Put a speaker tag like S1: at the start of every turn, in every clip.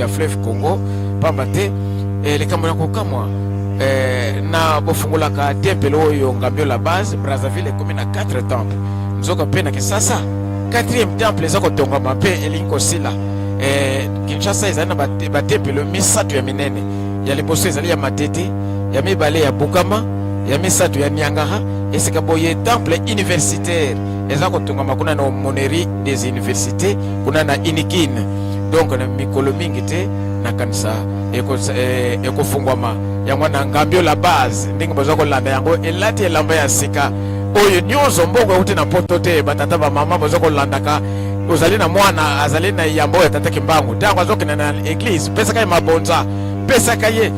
S1: ya fleuve Congo, pamba te likambo ya kokamwa, na bofungolaka tempelo oyo Ngambio la base, Brazzaville ekomi na 4 temple. Nzoka mpe na Kisasa 4e temple eza kotongama mpe elingi kosila. Kinshasa ezali na batempelo misato ya minene. Ya liboso ezali ya Matete, ya mibale ya Bukama, ya misato ya Niangara. Esika boye temple universitaire eza kotongama kuna na aumônerie des universités, kuna na Unikin. Donc na mikolo mingi te, nakanisa ekofungwama yango na Ngambio la base. Ndenge baza kolanda yango, elati elamba ya sika oyo nyonso mbongo euti na Poto te. Batata, bamama baza kolandaka, ozali na mwana azali na yambo ya tata Kimbangu, ntango azokende na église, pesaka ye mabonza, pesaka ye.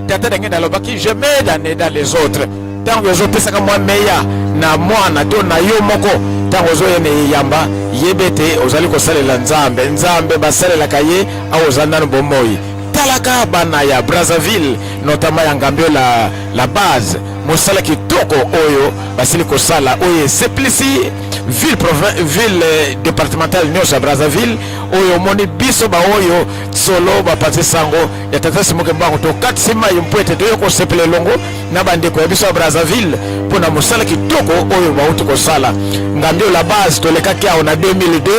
S1: Tata ndenge nalobaki, je m'aide en aidant les autres. Ntango ozopesaka mwa meya na mwana to na yo moko, ntango ozoya na eyamba, yeba ete ozali kosalela Nzambe. Nzambe basalelaka ye awa oza nano bomoi. Talaka bana ya Brazzaville, notamment ya Ngambio la base, mosala kitoko oyo basili kosala, oyo esepelisi ville départementale nyonso ya Brazzaville. Oyo omoni biso baoyo solo bapanzi sango ya tata Simon Kimbangu, tokatisi mai mpo ete toye kosepela elongo na bandeko ya biso ya Brazzaville mpo na mosala kitoko oyo bauti kosala. Ngambio la base, tolekaki awa na 2002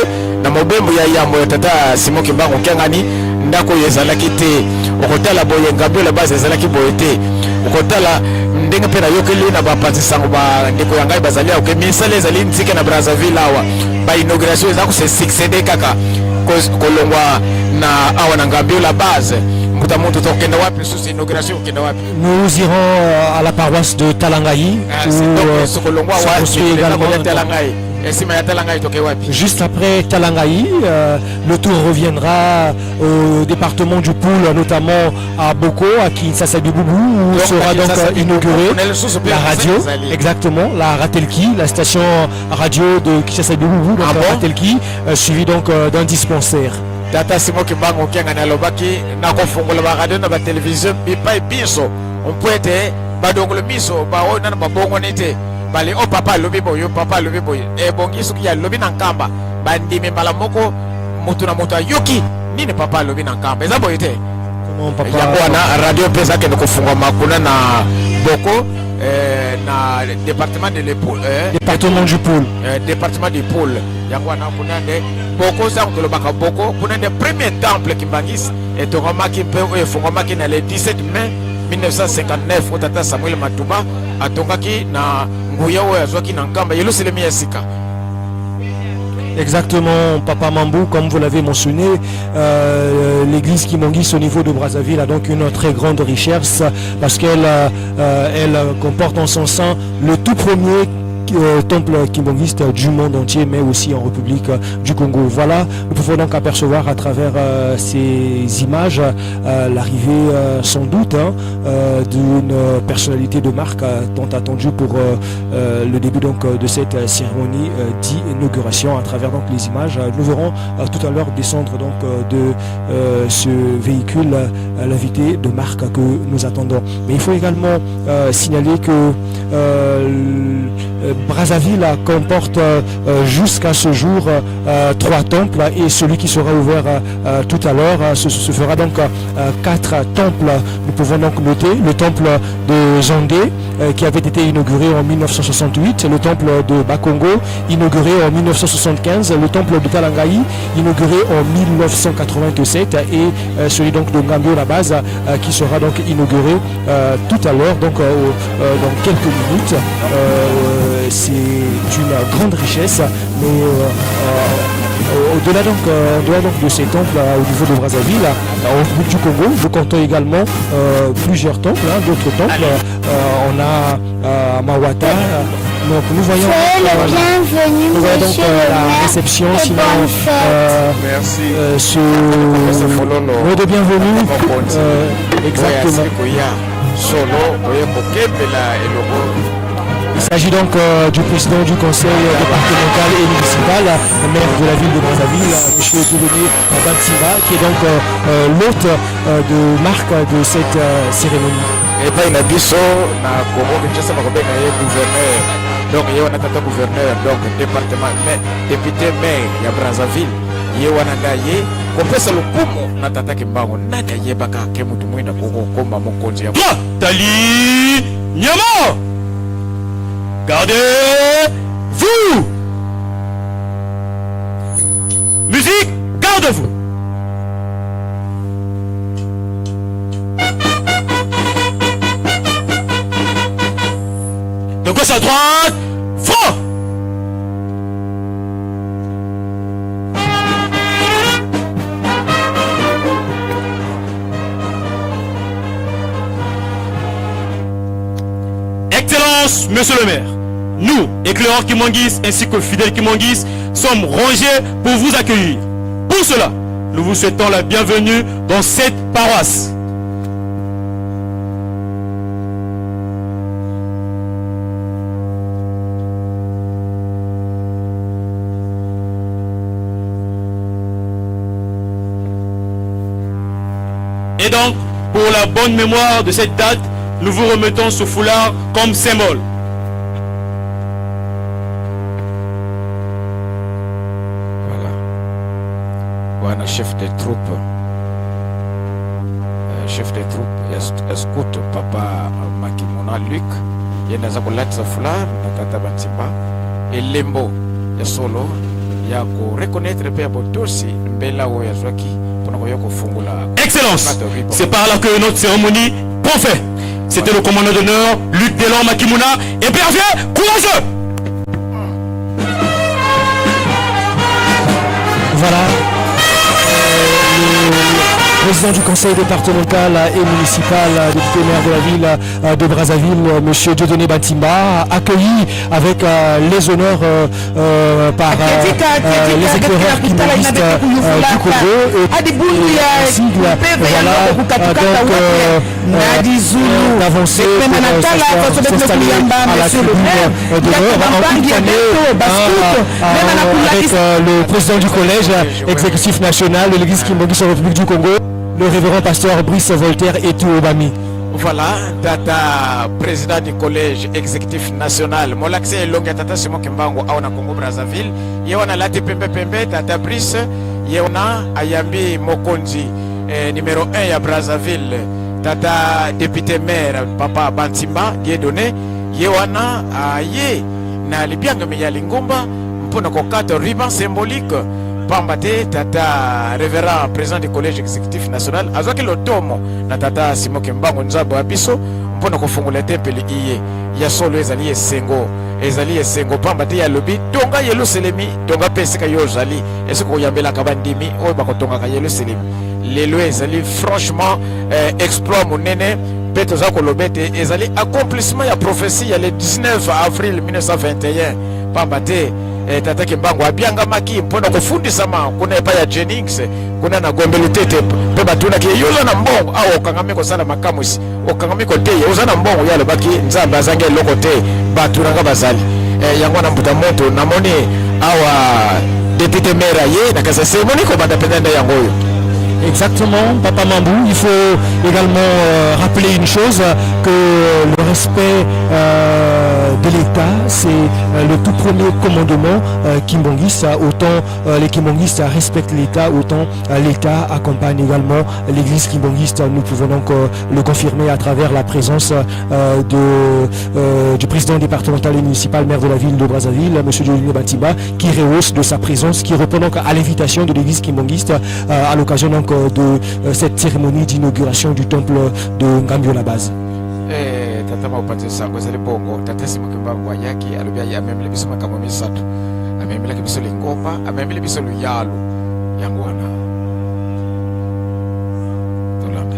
S1: na mobembo ya yambo ya tata Simon Kimbangu Kiangani. Ndako oyo ezalaki te. Okotala boye, Ngambio la base ezalaki boye te. Okotala ndenge mpe nayokeli na bapanzi sango, bandeko ya ngai bazali awa, ke misala ezali nzike na Brazzaville awa. Bainauguration eza kose succéder kaka kolongwa na awa na Ngambio la base. Mbuta muntu, tokenda wapi lisusu? Inauguration okenda wapi?
S2: Nous irons à la paroisse de Talangaï.
S1: Ah,
S2: où,
S1: donc sokolongwa
S2: se construit également
S1: awa Talangaï, nsima ya Talangaï toke wapi?
S2: Juste après Talangaï, le tour reviendra au département du Pool, notamment à Boko, à Kinshasa Biboubou, où
S1: Donc,
S2: sera
S1: à
S2: donc
S1: Kinshasa
S2: inaugurée
S1: Biboubou, on est le sous-
S2: la radio, exactement, la Ratelki, la station radio de Kinshasa Biboubou, donc
S1: Ah
S2: la
S1: bon.
S2: Ratelki, suivi donc d'un dispensaire.
S1: Tata Simon Kimbangu Kiangani alobaki nakofungola baradio na batelevizio bipai biso mpo ete badongolo miso baoyo nano babongoni te. Bale o papa alobi boye, papa alobi boye, ebongi soki alobi na Nkamba, bandimi mbala moko, motu na moto ayoki nini papa alobi na Nkamba. Eza boye te?
S2: Comment papa?
S1: Yango wana radio mpe ezakende kofungwama kuna na Boko, na département de Lepoul,
S2: Département du Pool.
S1: Département du Pool. Yango wana kuna nde Boko, sango tolobaka Boko, kuna nde premier temple kimbangisi etongamaki mpe oyo efungwamaki na le 17 mai 1959, oyo tata Samuel Matuba atongaki na nguya oyo azwaki na Nkamba, Yelusalemi ya sika.
S2: Exactement, Papa Mambou, comme vous l'avez mentionné, l'église kimbanguiste au niveau de Brazzaville a donc une très grande richesse parce qu'elle elle comporte en son sein le tout premier temple kimbanguiste du monde entier, mais aussi en République du Congo. Voilà, nous pouvons donc apercevoir à travers ces images l'arrivée sans doute, hein, d'une personnalité de marque tant attendue pour le début donc de cette cérémonie d'inauguration. À travers donc les images, nous verrons tout à l'heure descendre donc de ce véhicule l'invité de marque que nous attendons. Mais il faut également signaler que Brazzaville comporte jusqu'à ce jour trois temples et celui qui sera ouvert tout à l'heure, ce fera donc quatre temples. Nous pouvons donc noter le temple de Zandé qui avait été inauguré en 1968, le temple de Bakongo inauguré en 1975, le temple de Talangaï inauguré en 1987 et celui donc de Ngambio la base qui sera donc inauguré tout à l'heure, donc dans quelques minutes. C'est une grande richesse, mais au-delà donc, en dehors donc de ces temples au niveau de Brazzaville, en République du Congo, nous comptons également plusieurs temples, hein, d'autres temples. On a Mawata. Donc nous voyons,
S3: Soyez le bienvenu,
S2: nous voyons donc
S3: monsieur
S2: la
S3: le maire,
S2: réception,
S3: et
S2: sinon
S3: bonne fête.
S1: Merci.
S2: Ce
S1: Professeur Fololo.
S2: mot de bienvenue.
S1: Mokonzi.
S2: Exactement.
S1: Oyo asili koya solo oye kokembela eloko.
S2: Il s'agit donc du président du conseil départemental et municipal, maire de la ville de Brazzaville, M. Dieudonné Bantima, qui est donc l'hôte de marque de cette cérémonie.
S1: Epai na biso na Congo Kinshasa bakobenga ye gouverneur. Donc ye wana tata gouverneur, donc département, mais député maire ya Brazzaville. Ye wana nde aye kopesa lokumu na tata Kimbangu. Nani ayebaka ke moto mwinda akoki kokoma mokonzi ya
S3: Droit, alignement. Gardez-vous. Musique, garde-vous. De gauche à droite, front. Excellence, Monsieur le maire, nous, éclaireurs Kimbanguistes ainsi que fidèles Kimbanguistes, sommes rangés pour vous accueillir. Pour cela, nous vous souhaitons la bienvenue dans cette paroisse. Et donc, pour la bonne mémoire de cette date, nous vous remettons ce foulard comme symbole.
S1: Voilà. Wana chef de troupe. Euh, chef de troupe ya scout papa Makimona Luc ye nde aza kolatisa foulard na tata Bantimba elembo ya solo ya koreconnaitre mpe ya botosi mbela oyo azwaki mpona koya kofungola.
S3: Excellence, c'est par là que notre cérémonie prend fin. C'était le commandant d'honneur Luc Delorme Makimona, épervier courageux.
S2: Voilà. Le président du conseil départemental et municipal, député maire de la ville de Brazzaville, monsieur Dieudonné Bantimba, accueilli avec les honneurs par les éclaireurs kimbanguistes du Congo et sigle, voilà, donc d'avancer pour s'installer à la tribune d'honneur en avec le président du collège exécutif national de l'église kimbanguiste en République du Congo, le révérend pasteur Brice Voltaire Etou Obami.
S1: Voilà, tata président du collège exécutif national, molakisi elongi ya tata Simon Kimbangu awa na Congo Brazzaville, ye wana alati pembe pembe. Tata Brice ye wana ayambi mokonzi numéro 1 ya Brazzaville, tata député maire papa Bantimba Dieudonné. Ye wana aye na libiangami ya lingomba mpona kokata ruban symbolique, pamba te tata révérend président du collège exécutif national azwaki lotomo na tata Simon Kimbangu, nzambe ya biso, mpona kofungola tempeli iye. Ya solo, ezali esengo, ezali esengo, pamba te yalobi: tonga Yelusalemi, tonga mpe esika yo ozali, esika koyambelaka bandimi oyo bakotongaka Yelusalemi. Lelo ezali franchement exploit monene, mpe toza koloba ete ezali accomplissement ya prophétie ya le 19 avril 1921, pamba te tata Kimbangu abiangamaki mpona kofundisama kuna epai ya Jennings kuna na Gombe Lutete, mpe batunaki ye: yo oza na mbongo awa, okangami kosala makamwisi, okangami koteya, oza na mbongo? Ye alobaki: Nzambe azangi eloko te, bato nanga bazali. Yango wana mbuta moto namoni awa député maire aye na kasi ya cérémonie kobanda mpenza nde yango oyo.
S2: Exactement, Papa Mambou. Il faut également rappeler une chose, que le respect de l'État, c'est le tout premier commandement kimbanguiste. Autant les kimbanguistes respectent l'État, autant l'État accompagne également l'église kimbanguiste. Nous pouvons donc le confirmer à travers la présence du président départemental et municipal, maire de la ville de Brazzaville, M. Dieudonné Bantimba, qui rehausse de sa présence, qui répond donc à l'invitation de l'église kimbanguiste à l'occasion donc de cette cérémonie d'inauguration du temple de Ngambio la base.
S1: Tata mopanzi sango, ezali bongo tata Simon Kimbangu ayaki, alobi aye amemeli biso makambo misato: amemelaki biso lingomba, amemeli biso luyalu. Yango wana tolanda.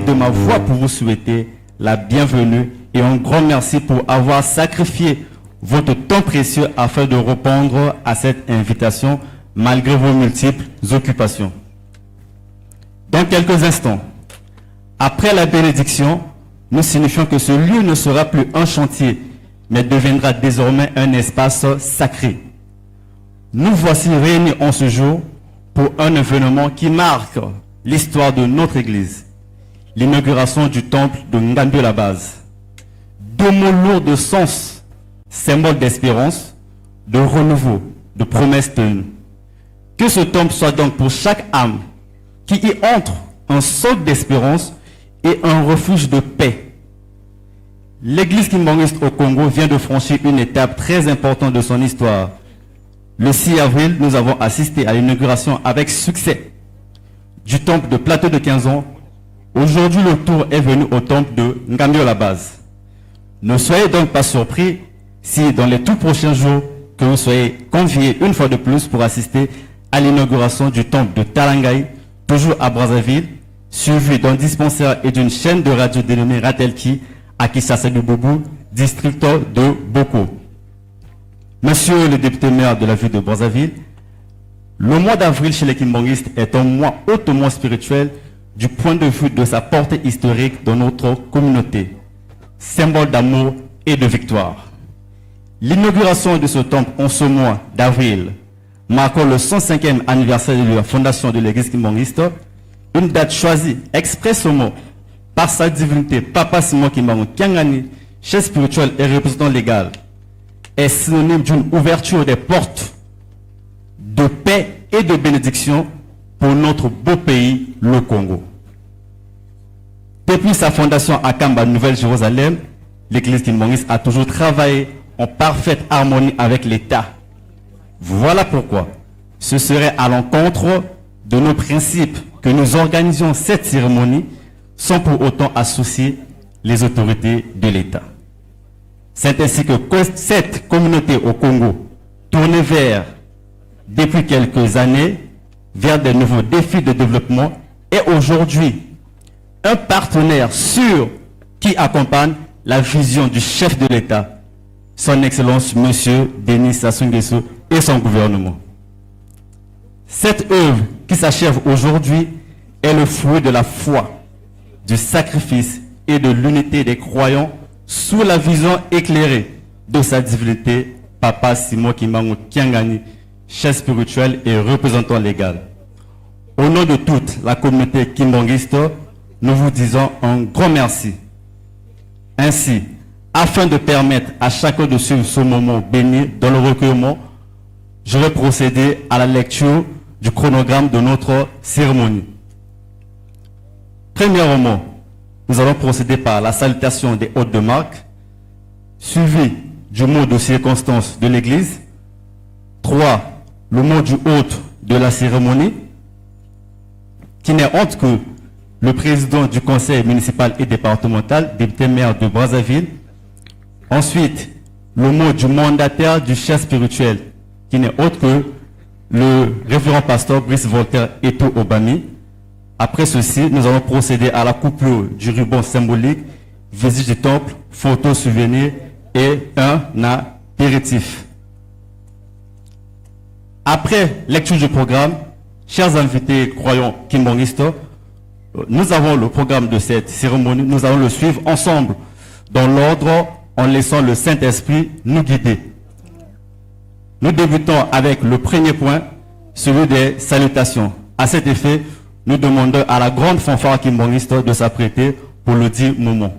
S4: de ma voix pour vous souhaiter la bienvenue et un grand merci pour avoir sacrifié votre temps précieux afin de répondre à cette invitation malgré vos multiples occupations. Dans quelques instants, après la bénédiction, nous signifions que ce lieu ne sera plus un chantier, mais deviendra désormais un espace sacré. Nous voici réunis en ce jour pour un événement qui marque l'histoire de notre Église, l'inauguration du temple de Ngambio la base. Deux mots lourds de sens, symbole d'espérance, de renouveau, de promesse tenues. Que ce temple soit donc pour chaque âme qui y entre un socle d'espérance et un refuge de paix. L'église kimbanguiste au Congo vient de franchir une étape très importante de son histoire. Le 6 avril, nous avons assisté à l'inauguration avec succès du temple de Plateau de 15 ans. Aujourd'hui, le tour est venu au temple de Ngambio la base. Ne soyez donc pas surpris si dans les tout prochains jours, que vous soyez conviés une fois de plus pour assister à l'inauguration du temple de Talangaï, toujours à Brazzaville, suivi d'un dispensaire et d'une chaîne de radio dénommée Ratelki à Kinshasa du Boubou, district de Boko. Monsieur le député maire de la ville de Brazzaville, le mois d'avril chez les Kimbanguistes est un mois hautement spirituel du point de vue de sa portée historique dans notre communauté, symbole d'amour et de victoire. L'inauguration de ce temple en ce mois d'avril, marquant le 105e anniversaire de la fondation de l'église kimbanguiste, une date choisie expressément par sa divinité Papa Simon Kimbangu Kiangani, chef spirituel et représentant légal, est synonyme d'une ouverture des portes de paix et de bénédiction pour notre beau pays, le Congo. Depuis sa fondation à Kamba, Nouvelle-Jérusalem, l'église kimbanguiste a toujours travaillé en parfaite harmonie avec l'État. Voilà pourquoi ce serait à l'encontre de nos principes que nous organisions cette cérémonie sans pour autant associer les autorités de l'État. C'est ainsi que cette communauté au Congo, tournée vers, depuis quelques années, vers des nouveaux défis de développement, est aujourd'hui un partenaire sûr qui accompagne la vision du chef de l'État, son Excellence Monsieur Denis Sassou Nguesso et son gouvernement. Cette œuvre qui s'achève aujourd'hui est le fruit de la foi, du sacrifice et de l'unité des croyants sous la vision éclairée de sa divinité, Papa Simon Kimbangu Kiangani, chef spirituel et représentant légal. Au nom de toute la communauté kimbanguiste, nous vous disons un grand merci. Ainsi, afin de permettre à chacun de suivre ce moment béni dans le recueillement, je vais procéder à la lecture du chronogramme de notre cérémonie. Premièrement, nous allons procéder par la salutation des hôtes de marque, suivi du mot de circonstance de l'église. 3. Le mot du hôte de la cérémonie, qui n'est autre que le président du conseil municipal et départemental, député maire de Brazzaville. Ensuite, le mot du mandataire du chef spirituel, qui n'est autre que le révérend pasteur Brice Voltaire Eto Obami. Après ceci, nous allons procéder à la coupure du ruban symbolique, visite du temple, photo souvenir et un apéritif. Après lecture du programme, chers invités croyants kimbanguistes, nous avons le programme de cette cérémonie, nous allons le suivre ensemble dans l'ordre en laissant le Saint-Esprit nous guider. Nous débutons avec le premier point, celui des salutations. À cet effet, nous demandons à la grande fanfare kimbanguiste de s'apprêter pour le dit moment.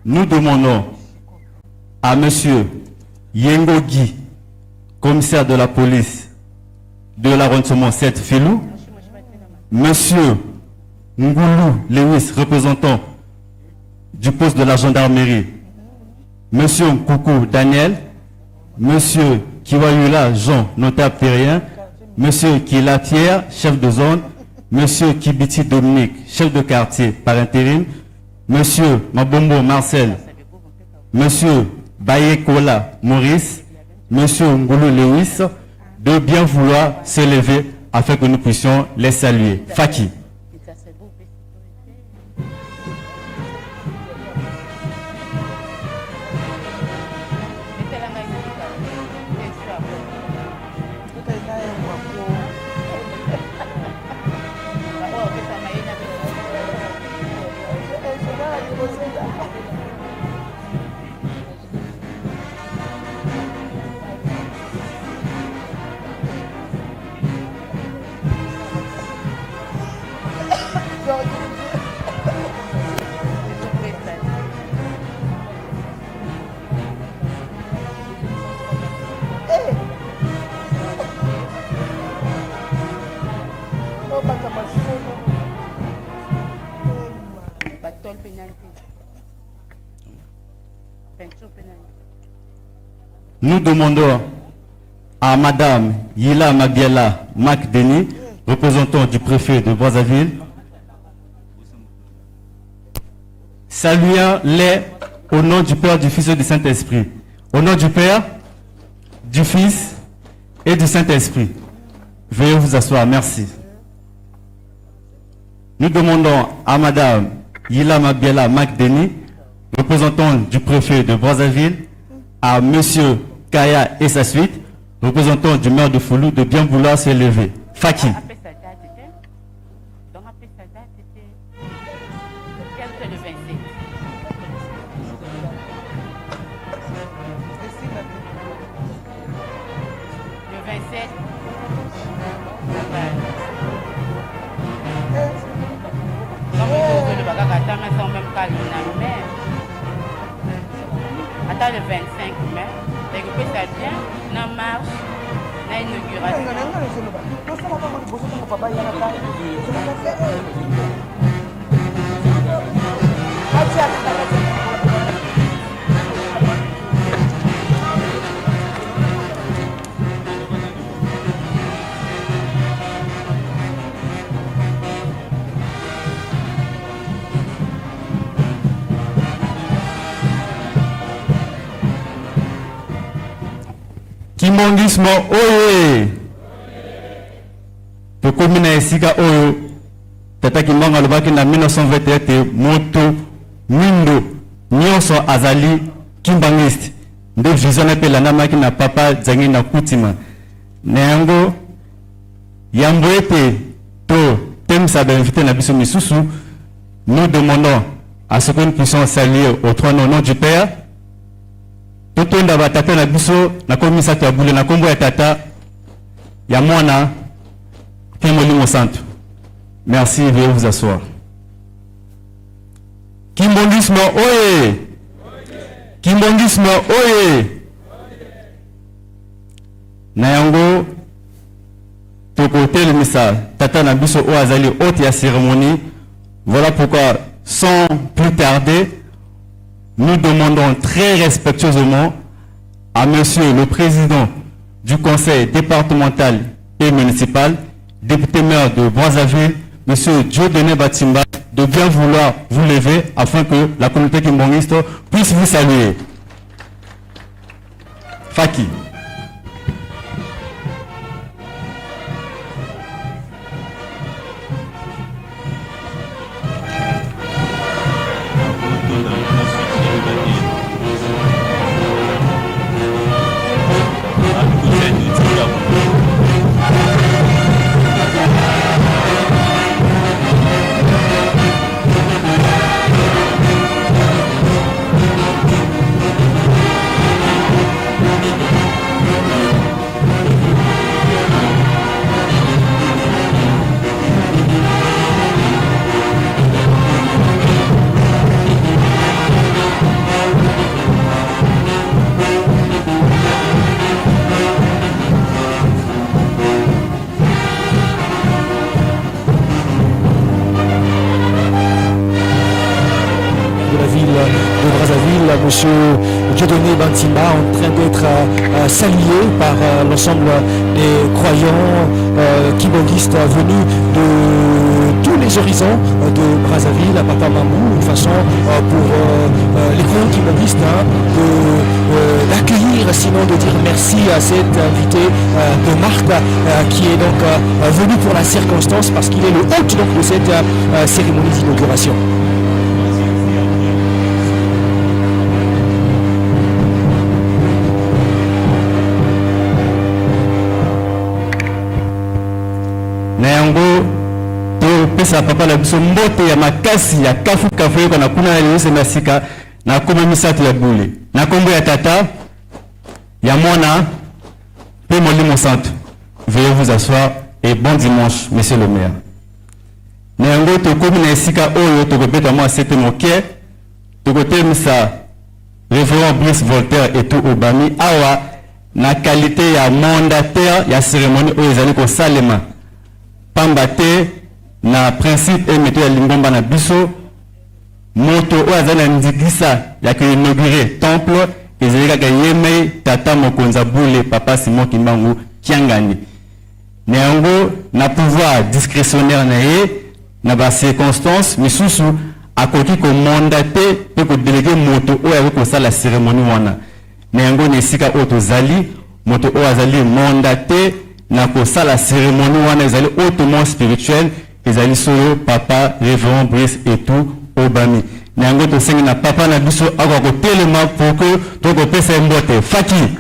S4: Nous demandons à Monsieur Yengo Guy, commissaire de la police de l'arrondissement 7 Filou, Monsieur Ngoulou Lewis, représentant du poste de la gendarmerie, Monsieur Nkoukou Daniel, Monsieur Kiwayula Jean, notable terrien, Monsieur Kila Pierre, chef de zone, Monsieur Kibiti Dominique, chef de quartier par intérim, Monsieur Mabombo Marcel, Monsieur Bayekola Maurice, Monsieur Ngoulou Lewis, de bien vouloir se lever afin que nous puissions les saluer. Faki. Nous demandons à Madame Yila Mabiala Mac Denis, représentant du préfet de Brazzaville, saluons-les au nom du Père, du Fils et du Saint-Esprit. Au nom du Père, du Fils et du Saint-Esprit. Veuillez vous asseoir. Merci. Nous demandons à Madame Yila Mabiala Mac Denis, représentant du préfet de Brazzaville, à Monsieur Kaya et sa suite, représentant du maire de Foulou, de bien vouloir se lever. Faki.
S5: Ata le 25 mai ekopesa bien na marche na inauguration.
S4: Kimbanguisme oye! Tokomi na esika oyo Tata Kimbangu alobaki na 1921 ete moto mwindo nyonso azali kimbanguiste. Nde vision na mpe elandamaki na Papa Diangienda Kutima. Na yango, yambo ete to temisa ba invites na biso misusu, nous demandons à ce que nous puissions saluer aux trois noms, au nom du Père, totonda ba tata na biso na kombo misato ya bule, na kombo ya Tata, ya Mwana mpe Molimo Santu. Merci, veuillez vous asseoir. Kimbongisme oye! Kimbongisme oye! Na yango tokotelemisa tata na biso oyo azali hôte ya cérémonie. Voilà pourquoi, sans plus tarder, nous demandons très respectueusement à monsieur le président du conseil départemental et municipal, député maire de Brazzaville, monsieur Dieudonné Batimba, de bien vouloir vous lever afin que la communauté kimbanguiste puisse vous saluer. Faki.
S2: De la ville de Brazzaville, Monsieur Dieudonné Bantimba, en train d'être salué par l'ensemble des croyants kimbanguistes venus de tous les horizons de Brazzaville, à Papa Mambou, une façon pour les grands kimbanguistes, hein, d'accueillir, sinon de dire merci à cet invité de marque qui est donc venu pour la circonstance parce qu'il est le hôte donc, de cette cérémonie d'inauguration.
S4: Na yango topesa papa na biso mbote ya makasi ya kafukafu yoka na kuna na Yerusalemi ya sika na kombo misato ya bule na kombo ya tata ya mwana mpe molimo santu. Veuillez vous asseoir et bon dimanche, monsieur le maire. Na yango tokomi na esika oyo tokobeta mwa sete moke, tokotelemisa Révérend Brice Voltaire Etou Obami awa na qualité ya mandataire ya cérémonie oyo ezali kosalema, pamba te na principe et méthode ya lingomba na biso, moto oyo azali na ndigisa ya koinaugurer temple ezali kaka ye mei tata mokonzi ya bule papa Simon Kimbangu Kiangani. Na yango na pouvoir discrétionnaire na ye na ba circonstances misusu akoki komandater mpe kodéléguer moto oyo akoki kosala cérémonie wana. Na yango na esika oyo tozali, moto oyo azali mandaté na kosala cérémonie wana ezali hautement spirituel, ezali solo papa révérend Brice Etou Obami. Na yango tosengi na papa na biso akoka kotelema pour que tokopesa ye mbote faki.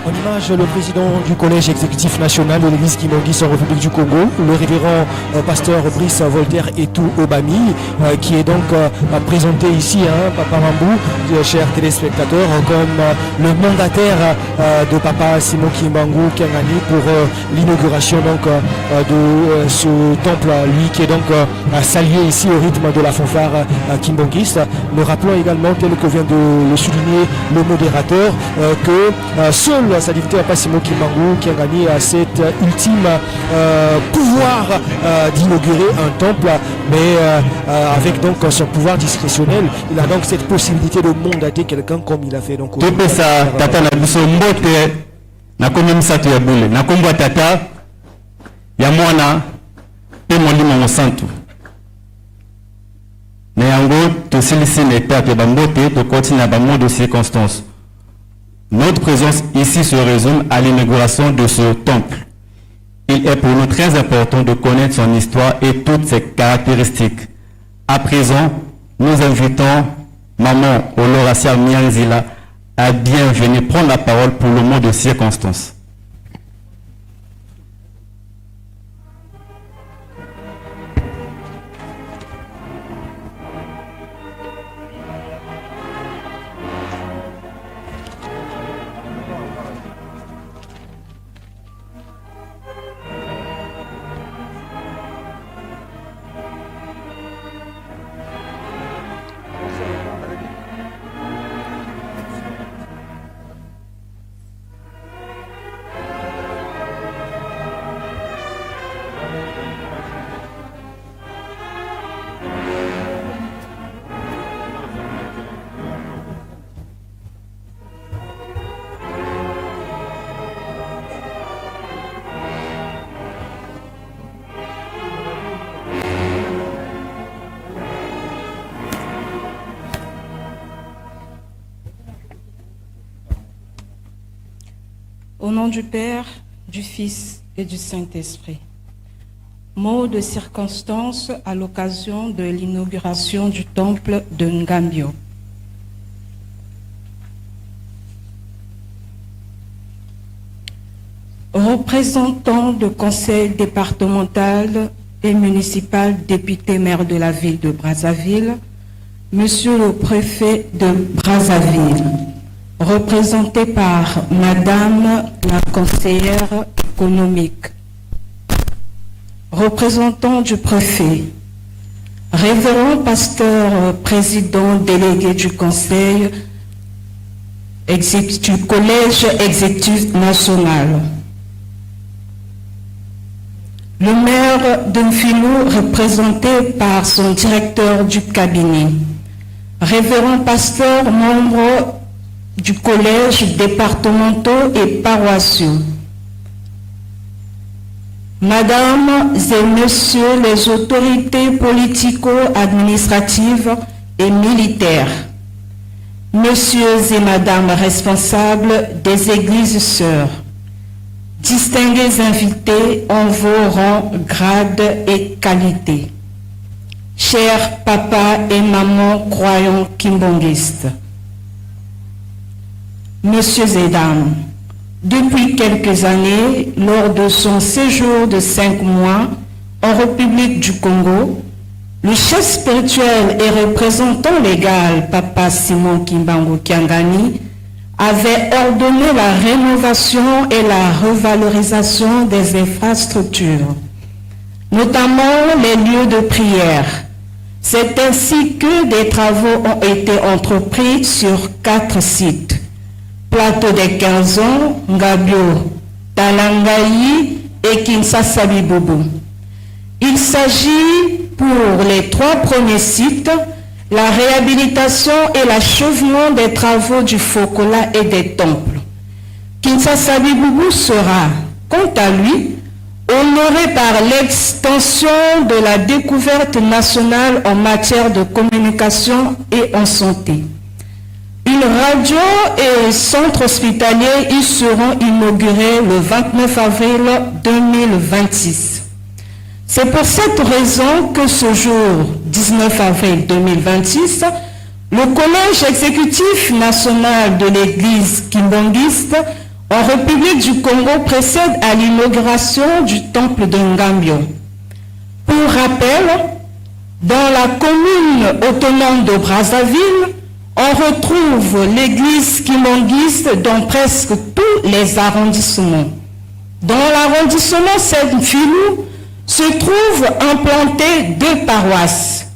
S2: En image, le président du Collège exécutif national de l'église Kimbanguiste en République du Congo, le révérend pasteur Brice Voltaire Etou Obami, qui est donc présenté ici, hein, Papa Mambou, chers téléspectateurs, comme le mandataire de Papa Simon Kimbangu Kiangani pour l'inauguration donc de ce temple, lui qui est donc salué ici au rythme de la fanfare kimbanguiste. Nous rappelons également, tel que vient de le souligner le modérateur, que seul sa divinité Papa Simon Kimbangu Kiangani a cet ultime pouvoir d'inaugurer un temple, mais avec donc son pouvoir discrétionnel, il a donc cette possibilité de mandater quelqu'un comme il a fait donc aujourd'hui.
S4: Topesa tata na biso mbote na kombo misato ya bule na kombo ya tata ya mwana mpe molimo mosantu. Na yango tosilisi na étape ya bambote, tokoti na bamot de circonstance. Notre présence ici se résume à l'inauguration de ce temple. Il est pour nous très important de connaître son histoire et toutes ses caractéristiques. À présent, nous invitons Maman Oloracia Mianzila à bien venir prendre la parole pour le mot de circonstance.
S5: Au nom du Père, du Fils et du Saint-Esprit. Mot de circonstance à l'occasion de l'inauguration du temple de Ngambio. Représentant de conseil départemental et municipal, député maire de la ville de Brazzaville, Monsieur le préfet de Brazzaville, représenté par Madame la conseillère économique, représentant du préfet, révérend pasteur président délégué du conseil du collège exécutif national, le maire de Mfilou représenté par son directeur du cabinet, révérend pasteur membre du collège départementaux et paroissiaux, Mesdames et Messieurs les autorités politico-administratives et militaires, Messieurs et Madame responsables des églises sœurs, distingués invités en vos rangs, grades et qualités, chers papa et maman croyants kimbanguistes, Messieurs et dames, depuis quelques années, lors de son séjour de 5 mois en République du Congo, le chef spirituel et représentant légal, Papa Simon Kimbangu Kiangani, avait ordonné la rénovation et la revalorisation des infrastructures, notamment les lieux de prière. C'est ainsi que des travaux ont été entrepris sur quatre sites. Plateau des 15 ans, Ngabio, Talangaï et Kinshasa Bibobo. Il s'agit pour les trois premiers sites, la réhabilitation et l'achèvement des travaux du Fokola et des temples. Kinshasa Biboubou sera, quant à lui, honoré par l'extension de la découverte nationale en matière de communication et en santé. Une radio et centre hospitalier y seront inaugurés le 29 avril 2026. C'est pour cette raison que ce jour, 19 avril 2026, le Collège exécutif national de l'Église kimbanguiste en République du Congo procède à l'inauguration du temple de Ngambio. Pour rappel, dans la commune autonome de Brazzaville, on retrouve l'église kimbanguiste dans presque tous les arrondissements. Dans l'arrondissement Saint-Filou se trouvent implantées deux paroisses,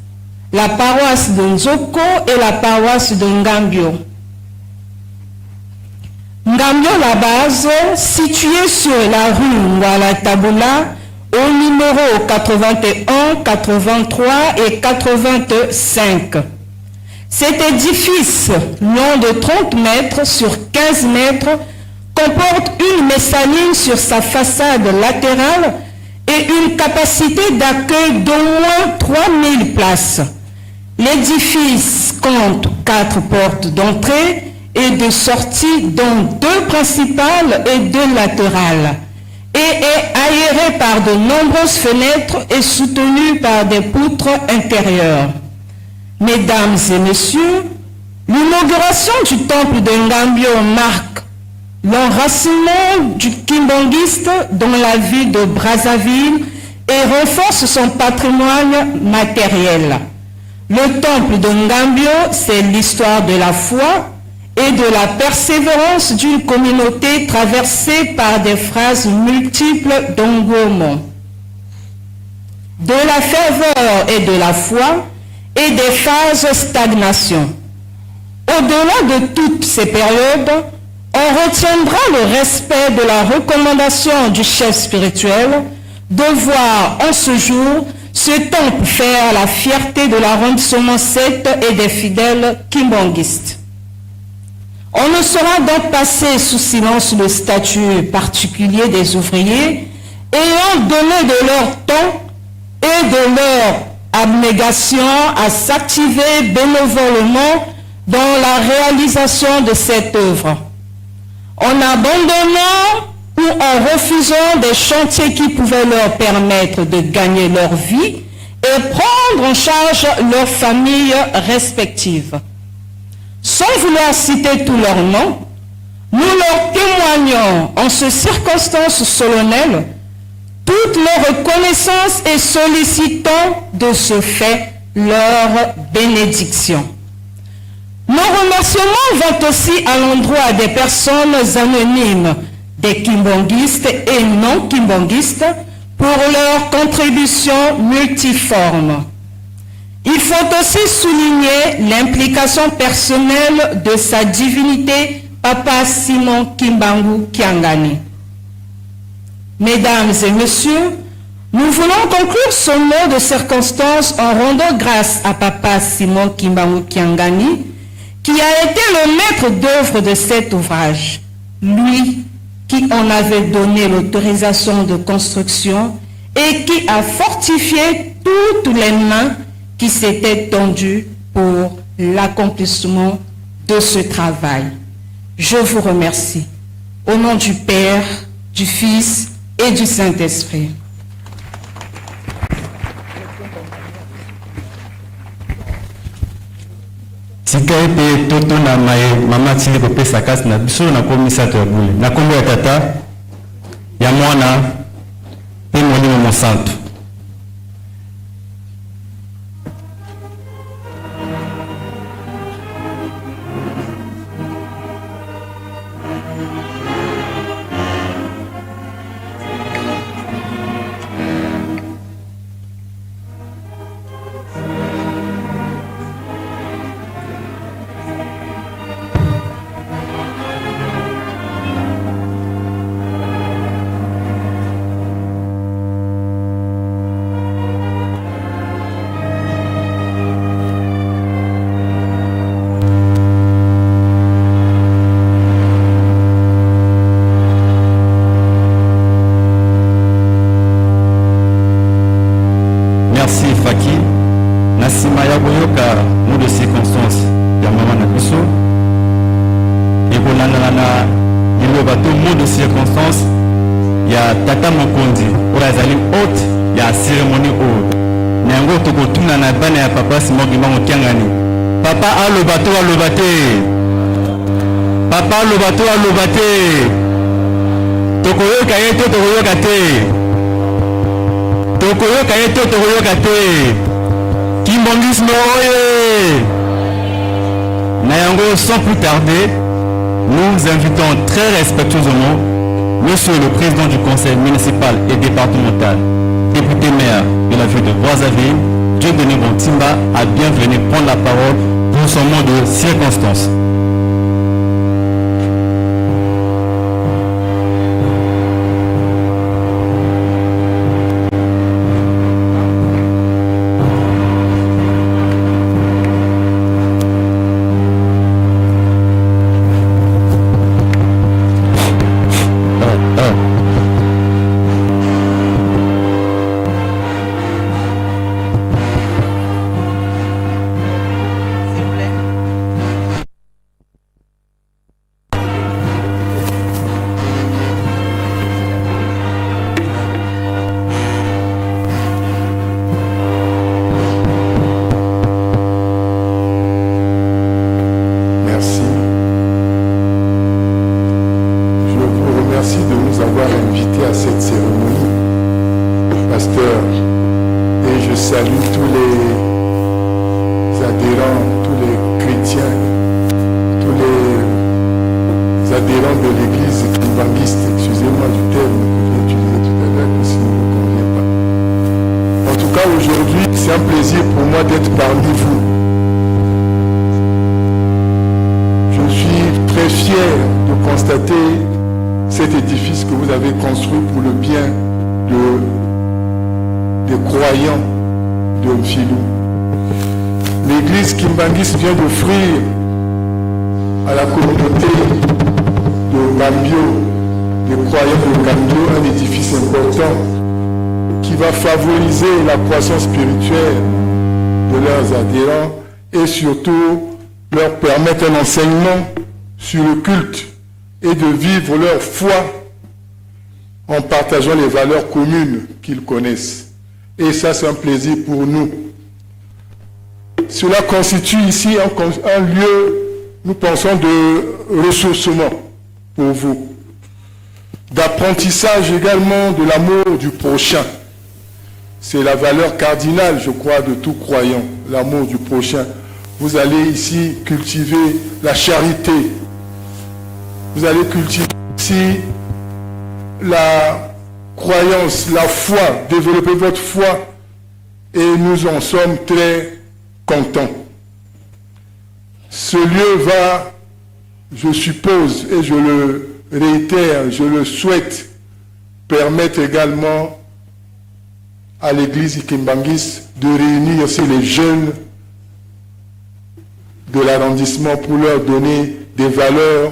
S5: la paroisse de Nzoko et la paroisse de Ngambio. Ngambio, la base, située sur la rue Ngwala Taboula, au numéro 81, 83 et 85. Cet édifice, long de 30 mètres sur 15 mètres, comporte une mezzanine sur sa façade latérale et une capacité d'accueil d'au moins 3000 places. L'édifice compte quatre portes d'entrée et de sortie, dont deux principales et deux latérales, et est aéré par de nombreuses fenêtres et soutenu par des poutres intérieures. Mesdames et messieurs, l'inauguration du temple de Ngambio marque l'enracinement du kimbanguiste dans la ville de Brazzaville et renforce son patrimoine matériel. Le temple de Ngambio, c'est l'histoire de la foi et de la persévérance d'une communauté traversée par des phases multiples d'engouement, de la ferveur et de la foi et des phases stagnation. Au-delà de toutes ces périodes, on retiendra le respect de la recommandation du chef spirituel de voir en ce jour ce temple faire la fierté de l'arrondissement 7 et des fidèles kimbanguistes. On ne saura donc passer sous silence le statut particulier des ouvriers ayant donné de leur temps et de leur abnégation à s'activer bénévolement dans la réalisation de cette œuvre. En abandonnant ou en refusant des chantiers qui pouvaient leur permettre de gagner leur vie et prendre en charge leurs familles respectives. Sans vouloir citer tous leurs noms, nous leur témoignons en ces circonstances solennelles toute leur reconnaissance et sollicitons de ce fait leur bénédiction. Nos remerciements vont aussi à l'endroit des personnes anonymes, des kimbanguistes et non kimbanguistes, pour leur contribution multiforme. Il faut aussi souligner l'implication personnelle de sa divinité, Papa Simon Kimbangu Kiangani. Mesdames et messieurs, nous voulons conclure ce mot de circonstance en rendant grâce à Papa Simon Kimbangu Kiangani, qui qui a été le maître d'œuvre de cet ouvrage, lui qui en avait donné l'autorisation de construction et qui a fortifié toutes les mains qui s'étaient tendues pour l'accomplissement de ce travail. Je vous remercie. Au nom du Père, du Fils et du Saint-Esprit.
S4: Tika ete totuna maye mama atindi kopesa kati na biso na nkombo misato ya bule, na nkombo ya Tata, ya Mwana, mpe Molimo Mosantu. Merci Faki. Na sima ya koyoka mot de circonstance ya mama na biso, ekolandana na liloba to mot de circonstance ya tata mokonzi oyo azali hôte ya cérémonie oyo. Na yango tokotuna na bana ya papa Simon Kimbangu Kiangani, papa aloba to aloba te? Papa aloba to aloba te? Tokoyoka ye to tokoyoka te? Tokoyoka ye to tokoyoka te? Kimbanguisme oye! Na yango, sans plus tarder, nous invitons très respectueusement Monsieur le Président du Conseil municipal et départemental, député maire de la ville de Brazzaville, Dieudonné Bontimba, à bien venir prendre la parole pour son mot de circonstance.
S6: Merci. Je vous remercie de nous avoir invités à cette cérémonie, pasteur, et je salue tous les adhérents, tous les chrétiens, tous les adhérents de l'église kimbanguiste, excusez-moi du terme que j'ai utilisé tout à l'heure, qui ne vous convient pas. En tout cas, aujourd'hui, c'est un plaisir pour moi d'être parmi vous. Je suis très fier de constater cet édifice que vous avez construit pour le bien des croyants de Mfilou. L'église kimbanguiste vient d'offrir à la communauté de Gambio, des croyants de Gambio, un édifice important qui va favoriser la croissance spirituelle de leurs adhérents et surtout leur permettre un enseignement sur le culte et de vivre leur foi en partageant les valeurs communes qu'ils connaissent. Et ça, c'est un plaisir pour nous. Cela constitue ici un lieu, nous pensons, de ressourcement pour vous, d'apprentissage également de l'amour du prochain. C'est la valeur cardinale, je crois, de tout croyant, l'amour du prochain. Vous allez ici cultiver la charité. Vous allez cultiver ici la croyance, la foi, développer votre foi. Et nous en sommes très contents. Ce lieu va, je suppose, et je le réitère, je le souhaite, permettre également à l'église kimbanguiste de réunir aussi les jeunes de l'arrondissement pour leur donner des valeurs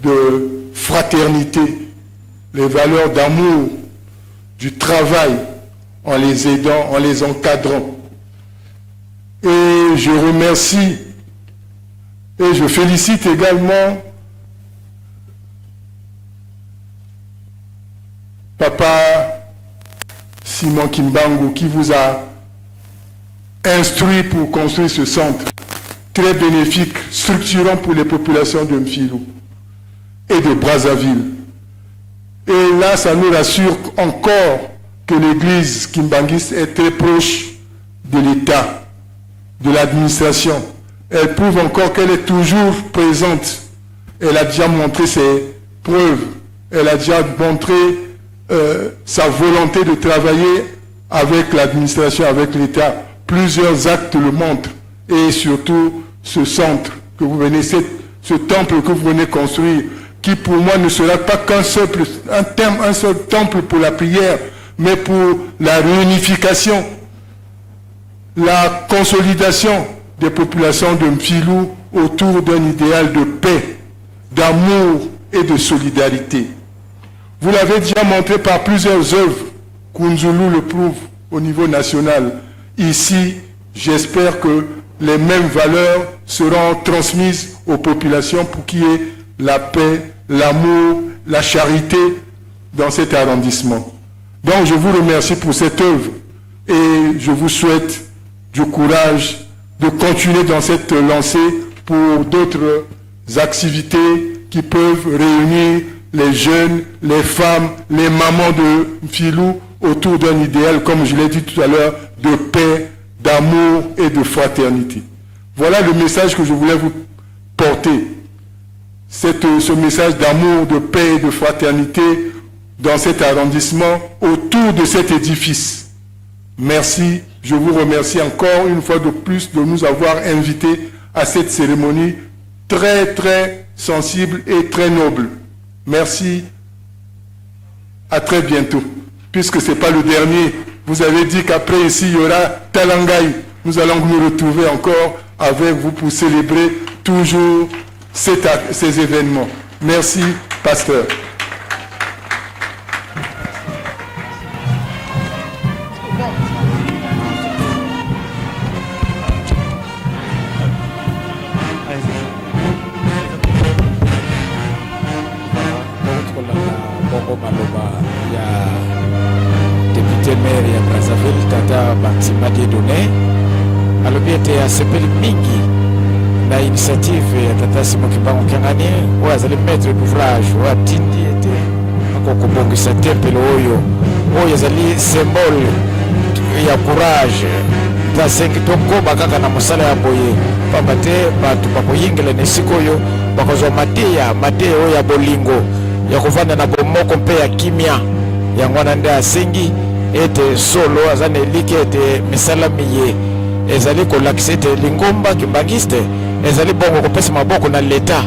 S6: de fraternité, les valeurs d'amour, du travail, en les aidant, en les encadrant. Et je remercie et je félicite également Papa Simon Kimbangu qui vous a instruit pour construire ce centre très bénéfique, structurant pour les populations de Mfilou et de Brazzaville. Et là, ça nous rassure encore que l'église kimbanguiste est très proche de l'État, de l'administration. Elle prouve encore qu'elle est toujours présente. Elle a déjà montré ses preuves. Elle a déjà montré sa volonté de travailler avec l'administration, avec l'État. Plusieurs actes le montrent. Et surtout, ce centre que vous venez, ce temple que vous venez construire, qui pour moi ne sera pas qu'un seul, un thème, un seul temple pour la prière, mais pour la réunification, la consolidation des populations de Mfilou autour d'un idéal de paix, d'amour et de solidarité. Vous l'avez déjà montré par plusieurs œuvres, Kunzulu le prouve au niveau national. Ici, j'espère que les mêmes valeurs seront transmises aux populations pour qu'il y ait la paix, l'amour, la charité dans cet arrondissement. Donc je vous remercie pour cette œuvre et je vous souhaite du courage de continuer dans cette lancée pour d'autres activités qui peuvent réunir les jeunes, les femmes, les mamans de Filou autour d'un idéal, comme je l'ai dit tout à l'heure, de paix, d'amour et de fraternité. Voilà le message que je voulais vous porter. Ce message d'amour, de paix et de fraternité dans cet arrondissement, autour de cet édifice. Merci, je vous remercie encore une fois de plus de nous avoir invités à cette cérémonie très, très sensible et très noble. Merci, à très bientôt. Puisque ce n'est pas le dernier, vous avez dit qu'après ici, il y aura Talangaï. Nous allons nous retrouver encore avec vous pour célébrer toujours ces événements. Merci, pasteur.
S1: Bongo maloba ya député maire ya Brazzaville tata Bantima Dieudonné alobi ete asepeli mingi na initiative ya tata Simon Kimbangu Kiangani oyo azali maître d'ouvrage oyo atindi ete akokobongisa tempelo oyo oyo ezali symbole ya courage mpe asengi tokoba kaka na mosala ya boye pamba te bato bakoyingela na esika oyo bakozwa mateya mateya oyo ya bolingo ya kovanda na bomoko mpe ya kimia. Yango wana nde asengi ete solo aza na elikya ete misala miye ezali kolakisa ete lingomba kimbangiste ezali bongo kopesa maboko na leta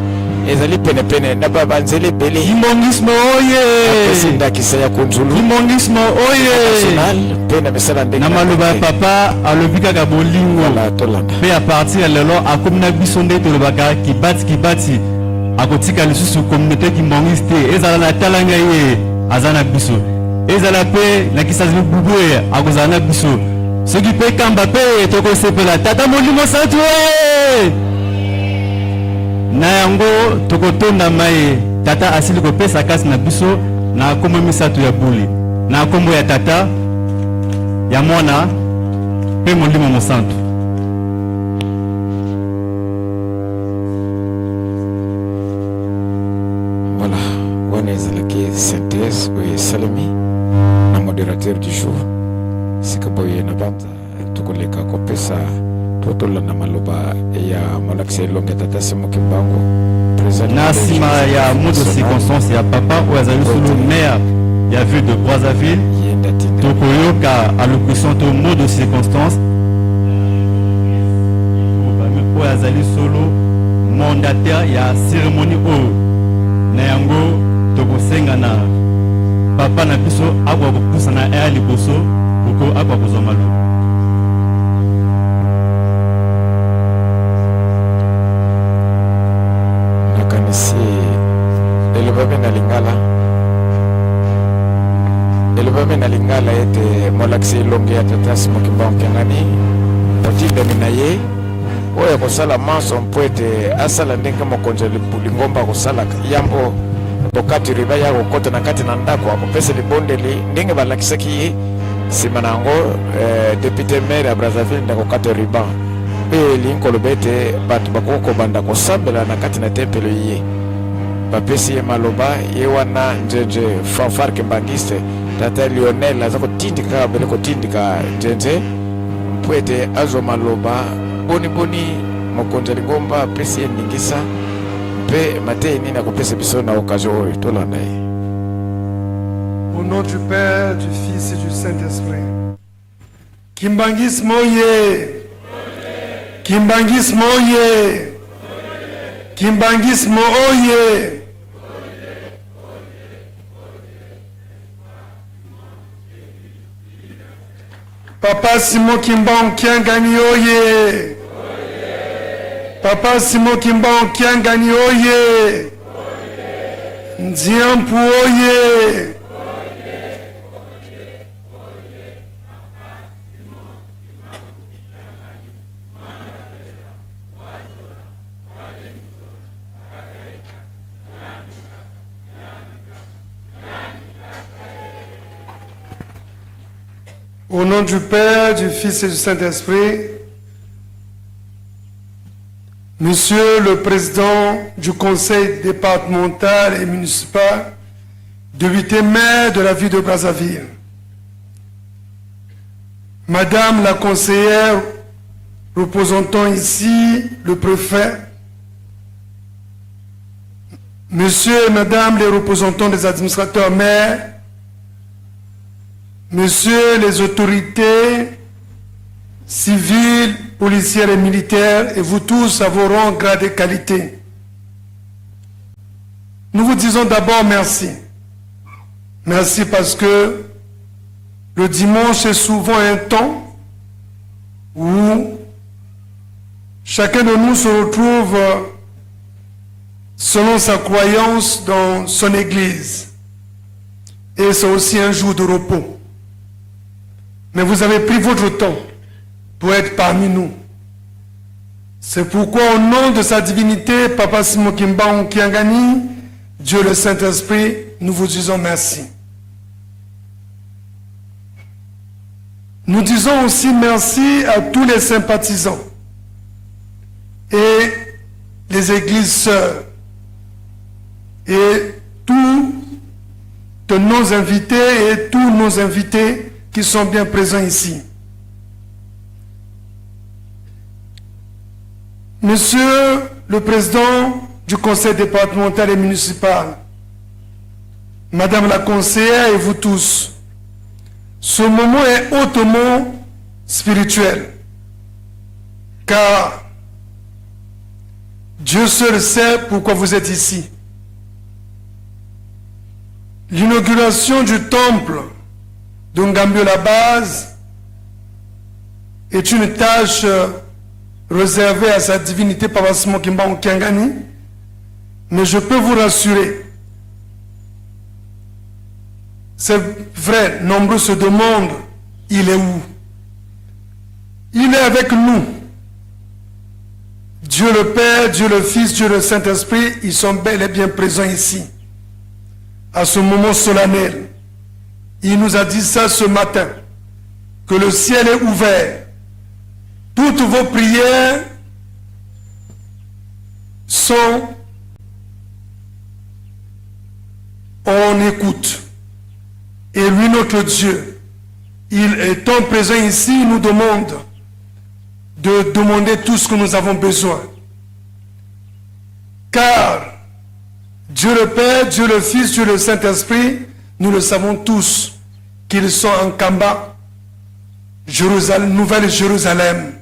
S1: ezali penepene na banzela ebele.
S4: Kimbanguisme oye!
S1: Apesi ndakisa ya Kunzulu
S4: Kimbanguisme oye!
S1: National mpe na misala ndenge
S4: na maloba ya papa alobi kaka bolingo.
S1: Voilà, tolanda.
S4: Mpe à partir ya lelo akomi na biso nde tolobaka kibati kibati, akotika lisusu communauté kimbanguiste te. Ezala na talanga ye aza na biso, ezala mpe na Kisasi Bubu ye akozala na biso, soki mpe Kamba mpe tokosepela. Tata Molimo Santu oye! Na yango tokotonda maye tata asili kopesa kasi na biso na nkombo misato ya bule, na nkombo ya Tata, ya Mwana mpe Molimo Mosantu.
S1: Voilà, wana ezalaki synthèse oyo esalemi na modérateur du jour. Sika boye na banza tokoleka kopesa to tolanda maloba ya molakisi elongi ya tata Simon Kimbangu, président
S4: Na nsima ya mot de circonstance ya papa oyo azali solo maire ya ville de Brazzaville,
S1: ye nde atinda
S4: tokoyoka allocution to mot de circonstance oyo azali solo mandataire ya cérémonie oyo. Na yango tokosenga na papa na biso akoka kopusana aya liboso poko akoka kozwa maloba.
S1: lingala ete molakisi elongi ya tata Simon Kimbangu Kiangani, motindami na ye oyo akosala manso mpo ete asala ndenge mokonzi ya lingomba akosalaka yambo bokati riba ya kokota na kati na ndako akopesa libondeli ndenge balakisaki ye nsima na yango eh, depute maire ya Brazzaville nde akokata ruban mpe elingi koloba ete bato bakoki kobanda kosambela na kati na tempelo ye bapesi ye maloba ye wana nzenze fanfare kimbangiste tata Lionel aza kotindika kaka bele kotindika nzenze mpo ete azwa maloba boniboni mokonzi ya lingomba apesi ye ndingisa mpe mateyi nini akopesa biso na occasion oyo tolanda ye.
S7: Au nom du Père, du Fils et du Saint-Esprit. Kimbanguisme oye! Kimbanguisme oye! Kimbanguisme oye! Papa Simon Kimbangu Kiangani oye! Papa Simon Kimbangu Kiangani oye! Nziampu oye! Au nom du Père, du Fils et du Saint-Esprit, Monsieur le Président du Conseil départemental et municipal, député maire de la ville de Brazzaville, Madame la conseillère représentant ici le préfet, Monsieur et Madame les représentants des administrateurs maires, Monsieur les autorités civiles, policières et militaires, et vous tous à vos rangs, grades et qualités. Nous vous disons d'abord merci. Merci parce que le dimanche est souvent un temps où chacun de nous se retrouve selon sa croyance dans son église. Et c'est aussi un jour de repos. Mais vous avez pris votre temps pour être parmi nous. C'est pourquoi au nom de sa divinité, Papa Simon Kimbangu Kiangani, Dieu le Saint-Esprit, nous vous disons merci. Nous disons aussi merci à tous les sympathisants et les églises sœurs et tous nos invités et tous nos invités qui sont bien présents ici. Monsieur le Président du Conseil départemental et municipal, Madame la conseillère et vous tous, ce moment est hautement spirituel, car Dieu seul sait pourquoi vous êtes ici. L'inauguration du temple de Ngambio la base est une tâche réservée à sa divinité Papa Simon Kimbangu Kiangani, mais je peux vous rassurer, c'est vrai, nombreux se demandent, il est où? Il est avec nous. Dieu le Père, Dieu le Fils, Dieu le Saint-Esprit, ils sont bel et bien présents ici. À ce moment solennel, il nous a dit ça ce matin, que le ciel est ouvert. Toutes vos prières sont en écoute. Et lui, notre Dieu, il étant présent ici, il nous demande de demander tout ce que nous avons besoin. Car Dieu le Père, Dieu le Fils, Dieu le Saint-Esprit, nous le savons tous, qu'ils sont en Kamba, Jérusalem, Nouvelle Jérusalem.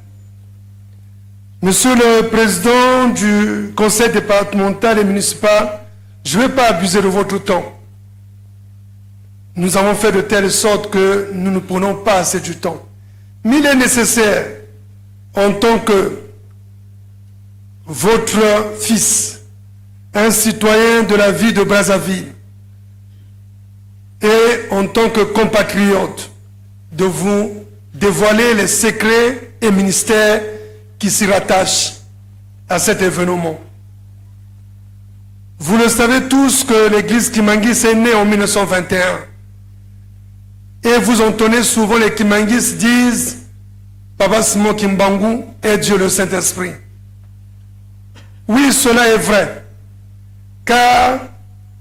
S7: Monsieur le Président du Conseil départemental et municipal, je ne vais pas abuser de votre temps. Nous avons fait de telle sorte que nous ne prenons pas assez du temps. Mais il est nécessaire, en tant que votre fils, un citoyen de la ville de Brazzaville, Et en tant que compatriote, de vous dévoiler les secrets et ministères qui s'y rattachent à cet événement. Vous le savez tous que l'église Kimbanguiste est née en 1921. Et vous entendez souvent les Kimbanguistes disent Papa Simon Kimbangu est Dieu le Saint-Esprit. Oui, cela est vrai. Car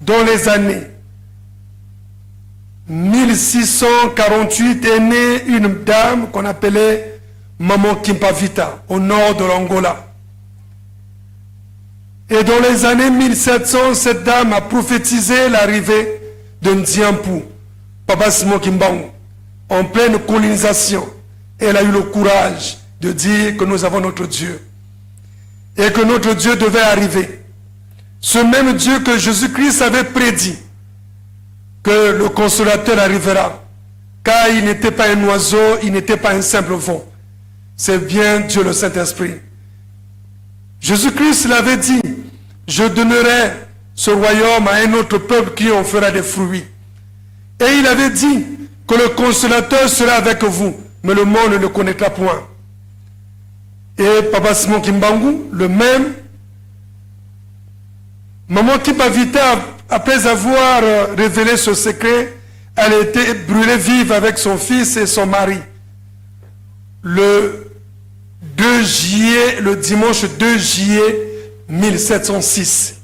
S7: dans les années 1648 est née une dame qu'on appelait Maman Kimpavita au nord de l'Angola. Et dans les années 1700, cette dame a prophétisé l'arrivée de Ndiampou, Papa Simon Kimbangu, en pleine colonisation. Elle a eu le courage de dire que nous avons notre Dieu et que notre Dieu devait arriver. Ce même Dieu que Jésus-Christ avait prédit que le consolateur arrivera, car il n'était pas un oiseau, il n'était pas un simple vent. C'est bien Dieu le Saint-Esprit. Jésus-Christ l'avait dit, je donnerai ce royaume à un autre peuple qui en fera des fruits. Et il avait dit que le consolateur sera avec vous, mais le monde ne le connaîtra point. Et Papa Simon Kimbangu, le même, Maman Kimpavita, après avoir révélé ce secret, elle a été brûlée vive avec son fils et son mari. Le 2 juillet, le dimanche 2 juillet 1706.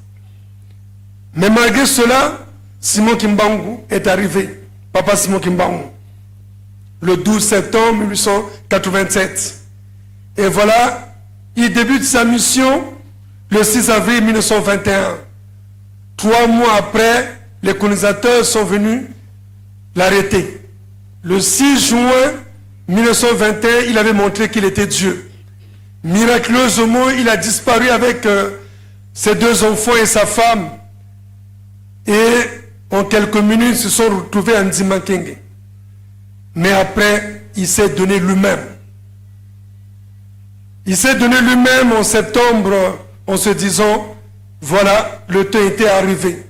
S7: Mais malgré cela, Simon Kimbangu est arrivé, Papa Simon Kimbangu, le 12 septembre 1887. Et voilà, il débute sa mission le 6 avril 1921. 3 mois après, les colonisateurs sont venus l'arrêter. Le 6 juin 1921, il avait montré qu'il était Dieu. Miraculeusement, il a disparu avec ses 2 enfants et sa femme. Et en quelques minutes, ils se sont retrouvés à Ndimankenge. Mais après, il s'est donné lui-même. Il s'est donné lui-même en septembre en se disant, voilà, le temps était arrivé.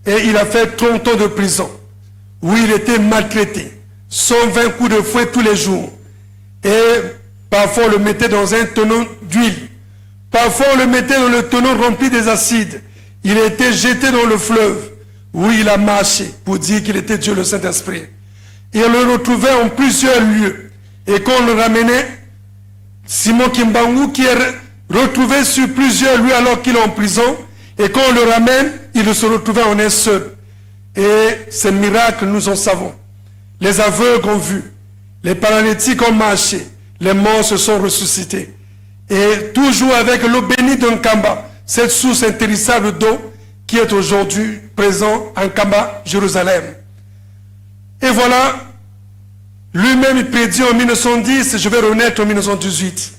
S7: Et il a fait 30 ans de prison, où il était maltraité. 120 coups de fouet tous les jours. Et parfois on le mettait dans un tonneau d'huile. Parfois on le mettait dans le tonneau rempli des acides. Il a été jeté dans le fleuve, où il a marché pour dire qu'il était Dieu le Saint-Esprit. Et on le retrouvait en plusieurs lieux. Et quand on le ramenait, Simon Kimbangu, qui est retrouvé sur plusieurs lieux alors qu'il est en prison, et quand on le ramène, il se retrouvait en un seul. Et ces miracles, nous en savons. Les aveugles ont vu, les paralytiques ont marché, les morts se sont ressuscités. Et toujours avec l'eau bénie de Nkamba, cette source intarissable d'eau qui est aujourd'hui présente à Nkamba, Jérusalem. Et voilà, lui-même il prédit en 1910, je vais renaître en 1918.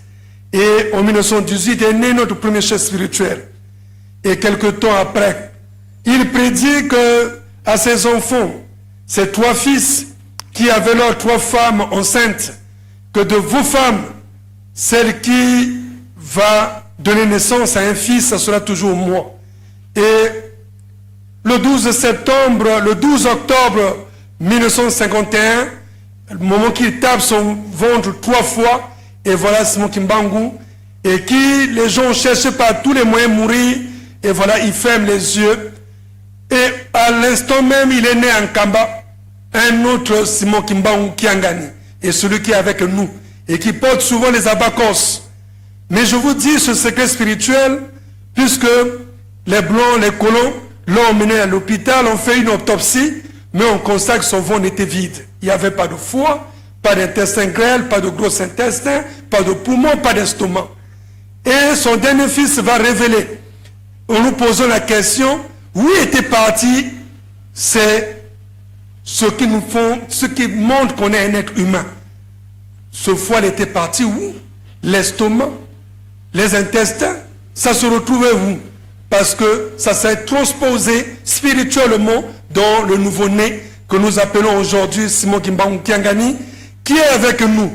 S7: Et en 1918 est né notre premier chef spirituel. Et quelque temps après, il prédit que à ses enfants, ses 3 fils, qui avaient leurs 3 femmes enceintes, que de vos femmes, celle qui va donner naissance à un fils, ça sera toujours moi. Et le 12 septembre, le 12 octobre 1951, le moment qu'il tape son ventre 3 fois, et voilà Simon Kimbangu, et qui les gens cherchaient par tous les moyens mourir, et voilà, il ferme les yeux. Et à l'instant même, il est né en Nkamba, un autre Simon Kimbangu Kiangani, et celui qui est avec nous, et qui porte souvent les abacos. Mais je vous dis ce secret spirituel, puisque les Blancs, les colons, l'ont emmené à l'hôpital, ont fait une autopsie, mais on constate que son ventre était vide. Il n'y avait pas de foie, pas d'intestin grêle, pas de gros intestin, pas de poumon, pas d'estomac. Et son dernier fils va révéler, en nous posant la question, où était parti, c'est ce qui nous font, ce qui montre qu'on est un être humain. Ce foie était parti où? L'estomac, les intestins, ça se retrouvait où? Parce que ça s'est transposé spirituellement dans le nouveau-né que nous appelons aujourd'hui Simon Kimbangu Kiangani, qui est avec nous.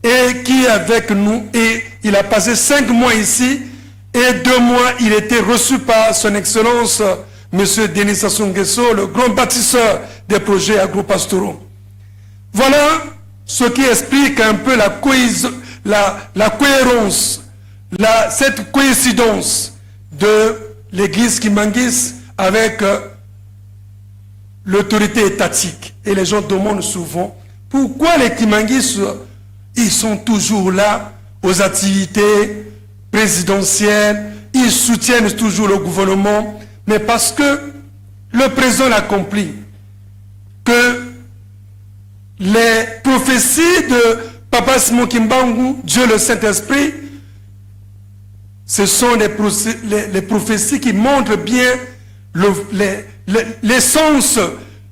S7: Et qui est avec nous. Et il a passé 5 mois ici. Et 2 mois, il était reçu par son Excellence, Monsieur Denis Sassou Nguesso, le grand bâtisseur des projets agro-pastoraux. Voilà ce qui explique un peu la, la, cohérence, cette coïncidence de l'église Kimbanguiste avec l'autorité étatique. Et les gens demandent souvent pourquoi les Kimbanguistes, ils sont toujours là aux activités présidentielles, ils soutiennent toujours le gouvernement, mais parce que le président l'a compris, que les prophéties de Papa Simon Kimbangu, Dieu le Saint-Esprit, ce sont les prophéties qui montrent bien l'essence,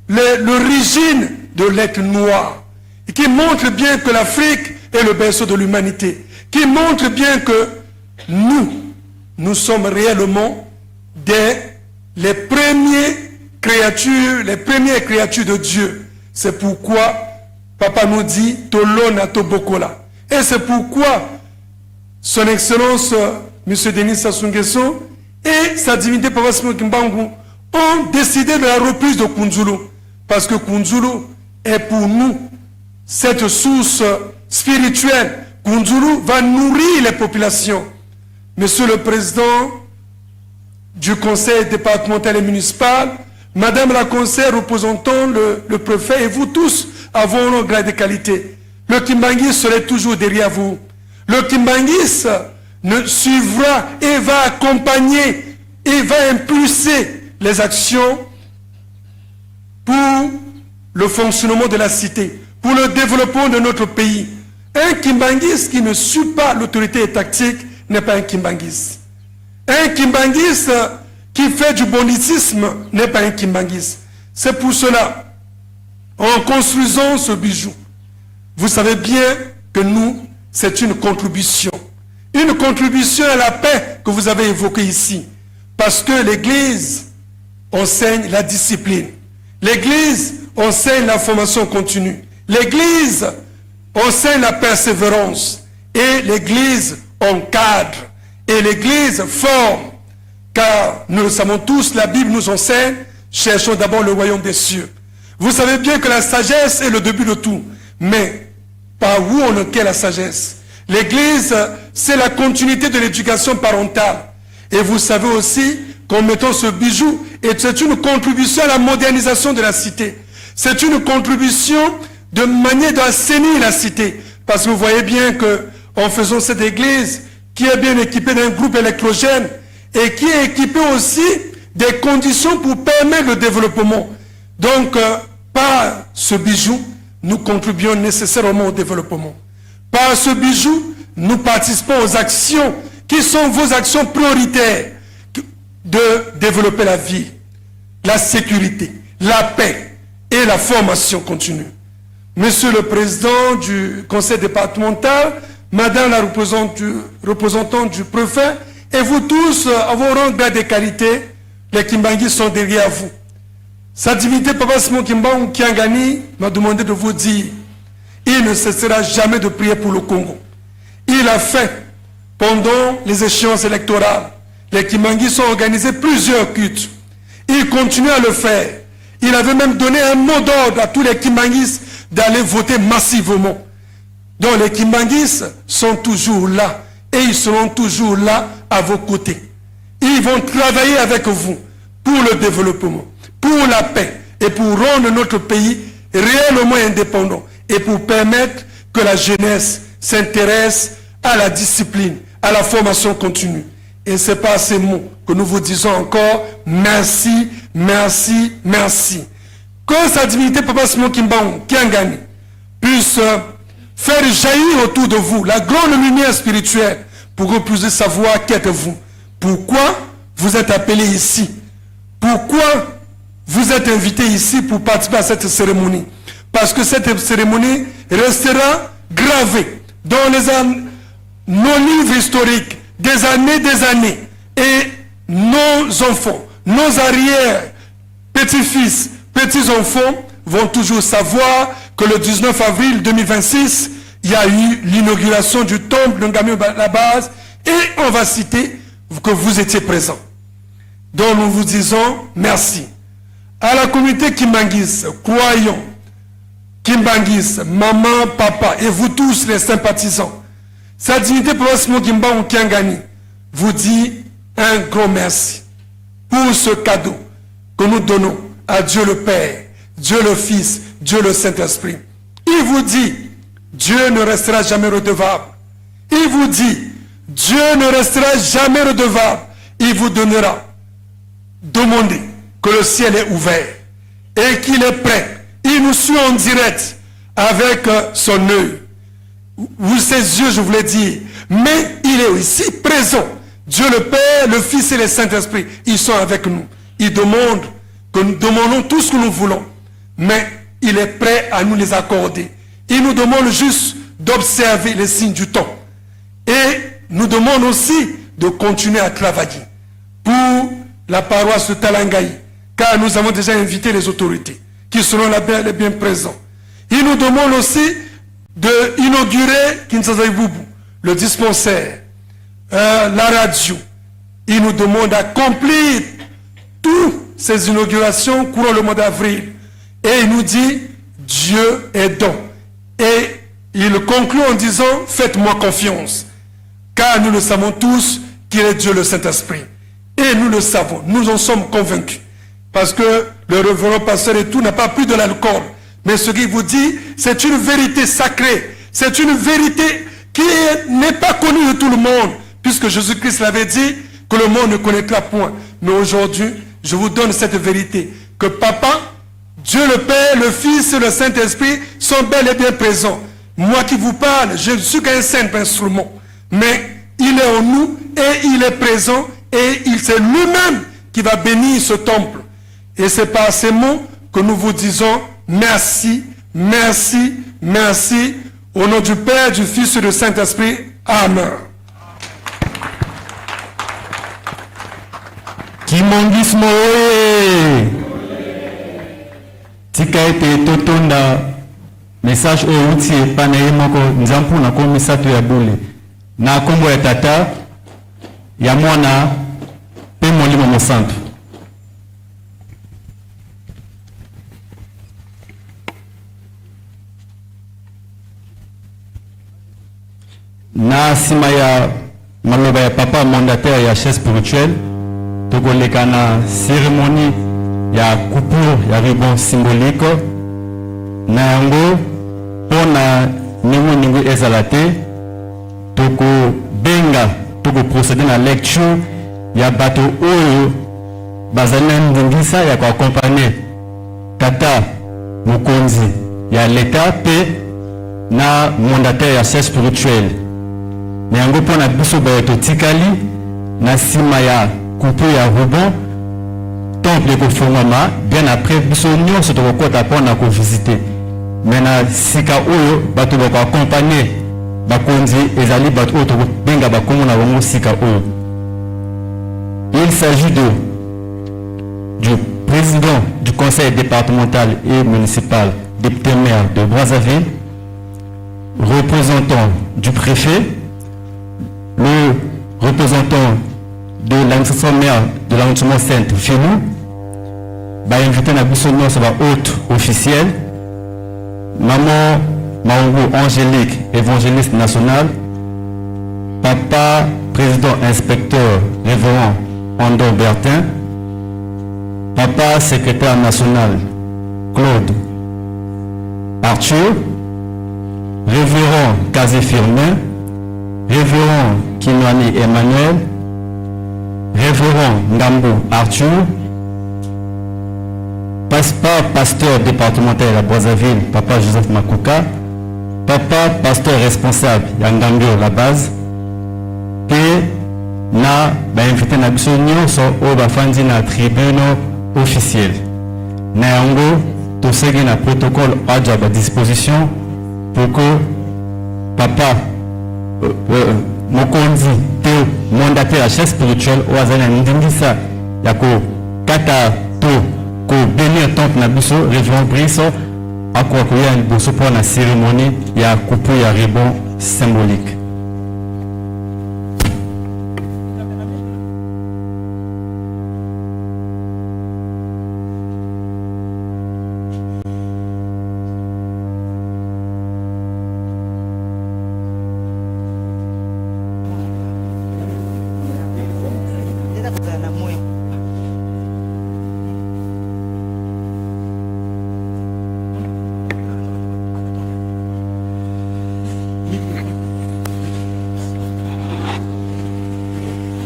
S7: l'origine de l'être noir, et qui montrent bien que l'Afrique est le berceau de l'humanité, qui montrent bien que nous, nous sommes réellement des, les premières créatures, les premières créatures de Dieu. C'est pourquoi Papa nous dit Tolona Tobokola. Et c'est pourquoi Son Excellence M. Denis Sassou Nguesso et sa divinité Papa Simon Kimbangu ont décidé de la reprise de Kunzulu. Parce que Kunzulu est pour nous cette source spirituelle. Kunzulu va nourrir les populations. Monsieur le Président du Conseil départemental et municipal, Madame la conseillère représentant le préfet et vous tous avons un grade de qualité. Le Kimbanguiste serait toujours derrière vous. Le Kimbanguiste ne suivra et va accompagner et va impulser les actions pour le fonctionnement de la cité, pour le développement de notre pays. Un Kimbanguiste qui ne suit pas l'autorité tactique n'est pas un Kimbanguiste. Un Kimbanguiste qui fait du banditisme n'est pas un Kimbanguiste. C'est pour cela, en construisant ce bijou, vous savez bien que nous, c'est une contribution. Une contribution à la paix que vous avez évoquée ici. Parce que l'Église enseigne la discipline. L'Église enseigne la formation continue. L'Église enseigne la persévérance. Et l'Église encadre. Et l'Église forme. Car nous le savons tous, la Bible nous enseigne, cherchons d'abord le royaume des cieux. Vous savez bien que la sagesse est le début de tout. Mais par où on acquiert la sagesse? L'Église, c'est la continuité de l'éducation parentale. Et vous savez aussi qu'en mettant ce bijou, et c'est une contribution à la modernisation de la cité. C'est une contribution de manière d'assainir la cité. Parce que vous voyez bien que en faisant cette église, qui est bien équipée d'un groupe électrogène, et qui est équipée aussi des conditions pour permettre le développement. Donc, par ce bijou, nous contribuons nécessairement au développement. Par ce bijou, nous participons aux actions qui sont vos actions prioritaires de développer la vie, la sécurité, la paix et la formation continue. Monsieur le Président du Conseil départemental, Madame la représentante du préfet, et vous tous, à vos rangs de qualité, les Kimbanguis sont derrière vous. Sa divinité Papa Simon Kimbangu Kiangani m'a demandé de vous dire, il ne cessera jamais de prier pour le Congo. Il a fait, pendant les échéances électorales, les Kimbanguis ont organisé plusieurs cultes. Il continue à le faire. Il avait même donné un mot d'ordre à tous les Kimbanguis d'aller voter massivement. Donc les Kimbanguis sont toujours là et ils seront toujours là à vos côtés. Ils vont travailler avec vous pour le développement, pour la paix et pour rendre notre pays réellement indépendant et pour permettre que la jeunesse s'intéresse à la discipline, à la formation continue. Et c'est par ces mots que nous vous disons encore merci, merci, merci. Que sa divinité Papa Simon Kimbangu, Kiangani, puisse faire jaillir autour de vous la grande lumière spirituelle pour que vous puissiez savoir qui êtes-vous. Pourquoi vous êtes appelé ici? Pourquoi vous êtes invité ici pour participer à cette cérémonie? Parce que cette cérémonie restera gravée dans nos livres historiques des années, des années. Et nos enfants, nos arrières, petits-fils, petits-enfants vont toujours savoir que le 19 avril 2026, il y a eu l'inauguration du temple de Ngami la base et on va citer que vous étiez présent. dont nous vous disons merci. À la communauté Kimbanguiste, croyons, Kimbanguiste, maman, papa et vous tous les sympathisants, sa dignité pour Simon Kimbangu Kiangani vous dit un grand merci pour ce cadeau que nous donnons à Dieu le Père, Dieu le Fils, Dieu le Saint-Esprit. Il vous dit, Dieu ne restera jamais redevable. Il vous dit, Dieu ne restera jamais redevable. Il vous donnera. Demandez que le ciel est ouvert et qu'il est prêt. Il nous suit en direct avec son œil. Ou ses yeux, je voulais dire. Mais il est aussi présent. Dieu le Père, le Fils et le Saint-Esprit, ils sont avec nous. Ils demandent que nous demandons tout ce que nous voulons. Mais il est prêt à nous les accorder. Il nous demande juste d'observer les signes du temps. Et nous demande aussi de continuer à travailler pour la paroisse de Talangaï, car nous avons déjà invité les autorités qui seront là bien et bien présents. Il nous demande aussi d'inaugurer Kinshasa le dispensaire, la radio. Il nous demande d'accomplir toutes ces inaugurations courant le mois d'avril. Et il nous dit, Dieu est don. Et il conclut en disant, faites-moi confiance. Car nous le savons tous qu'il est Dieu le Saint-Esprit. Et nous le savons, nous en sommes convaincus. Parce que le révérend pasteur et tout n'a pas pris de l'alcool. Mais ce qu'il vous dit, c'est une vérité sacrée. C'est une vérité qui n'est pas connue de tout le monde. Puisque Jésus-Christ l'avait dit, que le monde ne connaîtra point. Mais aujourd'hui, je vous donne cette vérité. Que Papa, Dieu le Père, le Fils et le Saint-Esprit sont bel et bien présents. Moi qui vous parle, je ne suis qu'un simple instrument. Mais il est en nous et il est présent et il c'est lui-même qui va bénir ce temple. Et c'est par ces mots que nous vous disons merci, merci, merci. Au nom du Père, du Fils et du Saint-Esprit. Amen.
S4: Kimbanguisme oye! Tika ete totonda message oyo euti epai na ye moko Nzambe na nkombo misato ya bule na nkombo ya Tata, ya Mwana mpe Molimo Mosantu. Na nsima ya maloba ya papa mandataire ya chaire spirituelle, tokoleka na cérémonie ya coupure ya ruban symbolique. Na yango, mpo na ningu-ningu ezala te, tokobenga tokoprocéder na lecture ya bato oyo bazali na ndingisa ya koaccompagner tata mokonzi ya leta mpe na mandataire ya chaire spirituelle. Na yango, mpo na biso baye totikali na nsima ya coupure ya ruban, temple ekofungwama bien après, biso nyonso tokokɔta mpona kovisiter. Mais na sika oyo, bato bakoaccompagner bakonzi ezali bato oyo tokobenga bakombo na bango sika oyo. Il s'agit de du président du conseil départemental et municipal, député maire de Brazzaville, représentant du préfet, le représentant de l'administration maire de l'arrondissement Sainte-Félou, bainvité na biso nyonso, bahôte officiel, maman Maungu Angélique, évangéliste national, papa président inspecteur révérend Andon Bertin, papa secrétaire national Claude Arthur, révérend Kazé Firmin, révérend Kinwani Emmanuel, révérend Ngambou Arthur, papa pasteur départemental à Brazzaville, papa Joseph Makuka, papa pasteur responsable ya Ngambio la base, mpe na bainvité na biso nyonso oyo bafandi na tribune officielle. Na yango, tosengi na protocole azwa badisposition pour que papa mokonzi te mandataire ya chef spirituel oyo azali na ndingisa ya kokata to kobénir temple na biso, révérend Brice, akoka koya liboso mpo na cérémonie ya coupure ya ruban symbolique.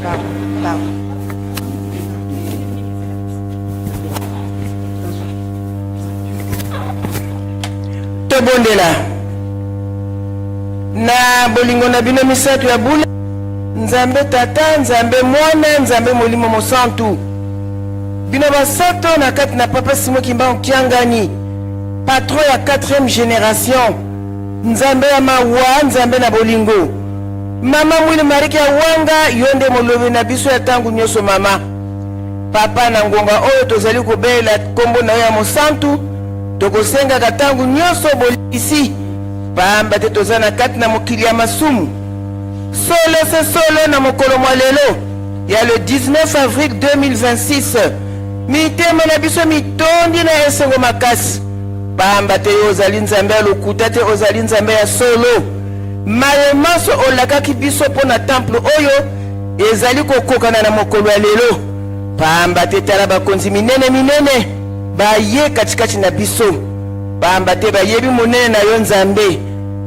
S8: Pardon, pardon. Tobondela. Na bolingo na bino misato ya bule, Nzambe Tata, Nzambe Mwana, Nzambe Molimo Mosantu. Bino basato na kati na Papa Simon Kimbangu Kiangani, patron ya 4e generation, Nzambe ya mawa, Nzambe na bolingo. Mama Mwini Marike ya Wanga, yo nde molobi na biso ya tango nyoso mama. Papa, na ngonga oyo tozali kobelela nkombo na yo ya mosantu, tokosengaka tango nyoso bolimbisi, pamba te toza na kati na mokili ya masumu. Solo se solo na mokolo mwa lelo ya le 19 avril 2026, mitema na biso mitondi na esengo makasi, pamba te yo ozali Nzambe ya lokuta te, ozali Nzambe ya solo. Maye manso olakaki biso mpo na temple oyo ezali kokokana na mokolo ya lelo, pamba te tala bakonzi minene minene baye katikati na biso, pamba te bayebi monene na yo Nzambe.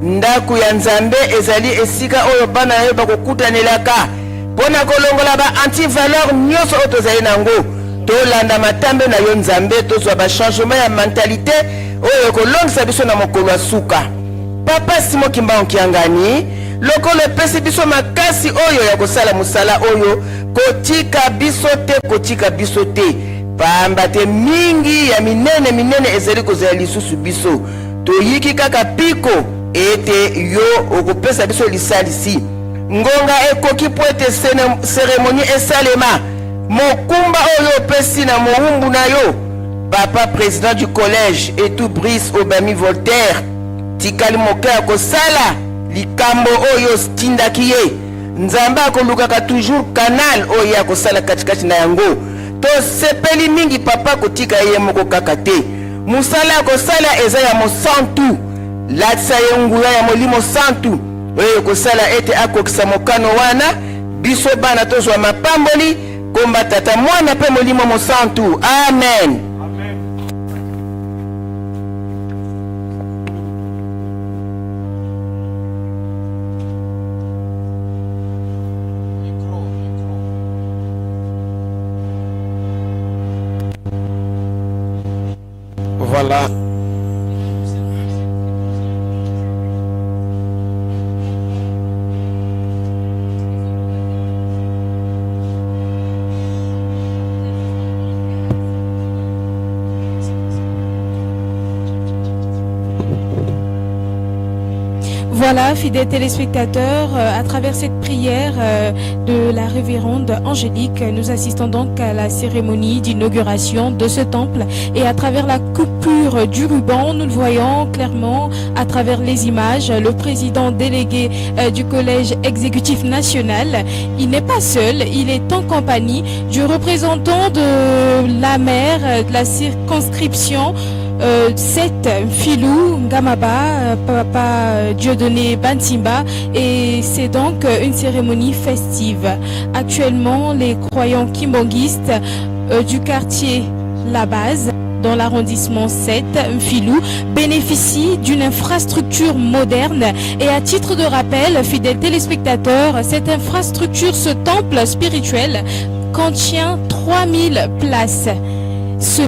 S8: Ndako ya Nzambe ezali esika oyo bana na yo bakokutanelaka mpo na kolongola ba anti-valeur nyonso oyo tozali na yango. Tolanda matambe na yo Nzambe, tozwa ba changement ya mentalite oyo ekolongisa biso na mokolo ya suka. Papa Simon Kimbangu Kiangani, lokola opesi biso makasi oyo ya kosala mosala oyo, kotika biso te, kotika biso te, pamba te mingi ya minene minene ezali kozela lisusu biso. Toyiki kaka piko ete yo okopesa biso lisalisi. Ngonga ekoki mpo ete ceremonie esalema. Mokumba oyo opesi na mowumbu na yo, Papa president du collège Etou Brice Obami Voltaire, tikali moke ya kosala likambo oyo otindaki ye. Nzambe akolukaka toujours canal oyo ye akosala katikati na yango. Tosepeli mingi papa, kotika ye ye moko kaka te. Mosala ya kosala eza ya mosantu. Latisa ye nguya ya Molimo Santu oyo ekosala ete akokisa mokano wana, biso bana tozwa mapamboli. Komba Tata, Mwana pe Molimo Mosantu. Amen.
S1: Voilà.
S5: Voilà, fidèles téléspectateurs, à travers cette prière de la révérende Angélique, nous assistons donc à la cérémonie d'inauguration de ce temple et à travers la coupure du ruban, nous le voyons clairement à travers les images, le président délégué du Collège exécutif national, il n'est pas seul, il est en compagnie du représentant de la maire de la circonscription 7, Filou Ngamaba, papa Dieudonné Bantimba, et c'est donc une cérémonie festive. Actuellement, les croyants kimbanguistes du quartier La Base, dans l'arrondissement 7, Mfilou, bénéficient d'une infrastructure moderne. Et à titre de rappel, fidèles téléspectateurs, cette infrastructure, ce temple spirituel, contient 3000 places. Ce,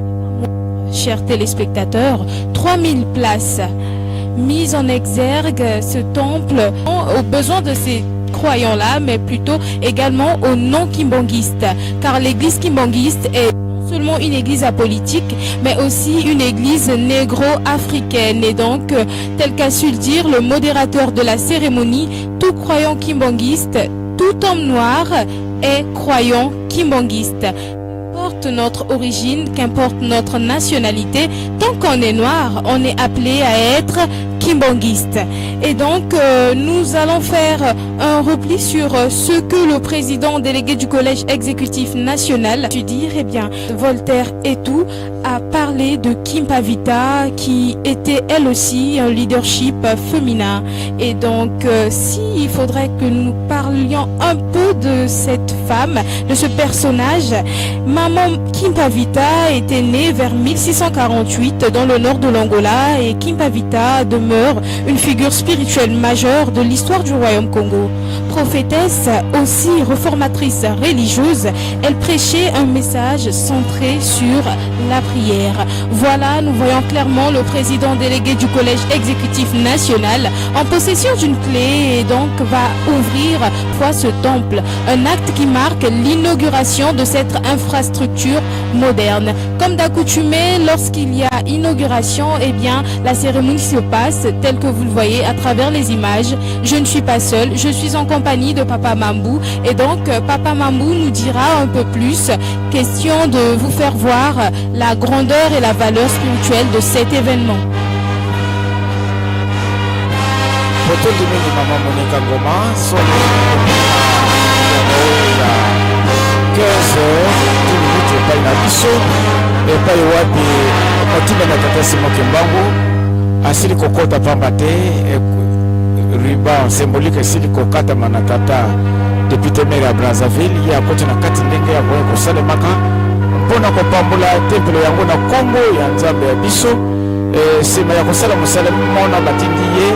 S5: chers téléspectateurs, 3000 places mises en exergue, ce temple aux besoins de ces croyants-là, mais plutôt également aux non-kimbanguistes, car l'église kimbanguiste est non seulement une église apolitique, mais aussi une église négro-africaine. Et donc, tel qu'a su le dire le modérateur de la cérémonie, tout croyant kimbanguiste, tout homme noir est croyant kimbanguiste. Qu'importe notre origine, qu'importe notre nationalité, tant qu'on est noir, on est appelé à être kimbanguiste. Et donc, nous allons faire un repli sur ce que le président délégué du Collège exécutif national, tu dire, eh bien, Voltaire Etou, a parlé de Kimpa Vita, qui était elle aussi un leadership féminin. Et donc, s'il faudrait que nous parlions parlions un peu de cette femme, de ce personnage. Maman Kimpa Vita était née vers 1648 dans le nord de l'Angola et Kimpa Vita demeure une figure spirituelle majeure de l'histoire du royaume Congo. Prophétesse, aussi réformatrice religieuse, elle prêchait un message centré sur la prière. Voilà, nous voyons clairement le président délégué du collège exécutif national en possession d'une clé et donc va ouvrir fois ce temple. Un acte qui marque l'inauguration de cette infrastructure moderne. Comme d'accoutumé, lorsqu'il y a inauguration, eh bien, la cérémonie se passe telle que vous le voyez à travers les images. Je ne suis pas seule, je suis en compagnie de Papa Mambou et donc Papa Mambou nous dira un peu plus, question de vous faire voir la grandeur et la valeur spirituelle de cet événement.
S1: Botondi mingi mama Monica Ngoma. Solo yango ya 15 heures 10 minutes epai na biso, epai wapi motinda na tata Simon Kimbangu asili kokota pamba te ruban symbolique esili kokatama na tata député maire ya Brazzaville. Ye akoti na kati ndenge ya koya kosalemaka mpona kopambola tempelo yango na nkombo ya Nzambe ya biso. Nsima ya kosala mosala mona batindi ye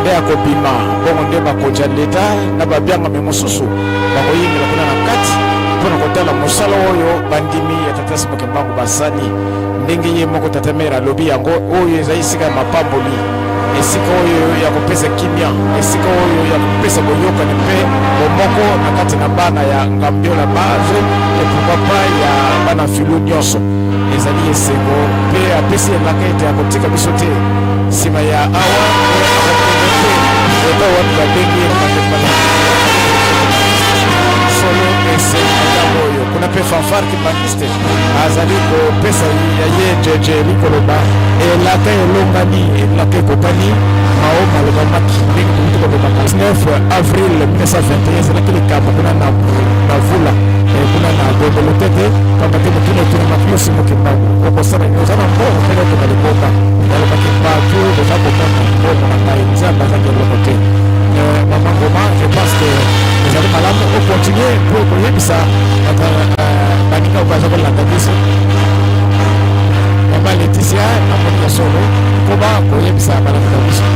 S1: nde akobima bongo, nde bakonzi ya leta na babiangami mosusu bakoyingela kuna na kati mpona kotala mosala oyo bandimi ya tata Simon Kimbangu basali. Ndenge ye moko tata maire alobi yango, oyo ezali esika ya mapamboli, esika oyo ya kopesa kimia, esika oyo ya kopesa boyokani mpe bomoko na kati na bana ya Ngambiola Base et pourquoi pas ya bana Filu nyonso. Ezali esengo mpe apesi elaka ete akotika biso te nsima ya awa, akokende mpe epai wapi babengi ye. Solo esengo ntango oyo kuna mpe fanfare kimbanguiste azali kopesa ya ye jeje likoloba elaka elongani, elaka ekokani mao malobamaki ndenge tokuti kolobaka. 9 avril 1921 ezalaki likambo kuna na vula, kuna na Bondolo Tete, pamba te motuna etunamaki: yo Simon Kimbangu, okosala nini? Oza na mbongo mpe otonga libomba. Nalobaki: bato boza komona mbongo na ngai, Nzambe azaki eloko te. Mama Ngoma, je pense que ezali malamu ocontinue mpo koyebisa baninga oyo baza kolanda biso. Mama Leticia, namoni ya solo, koba koyebisa balandi na biso.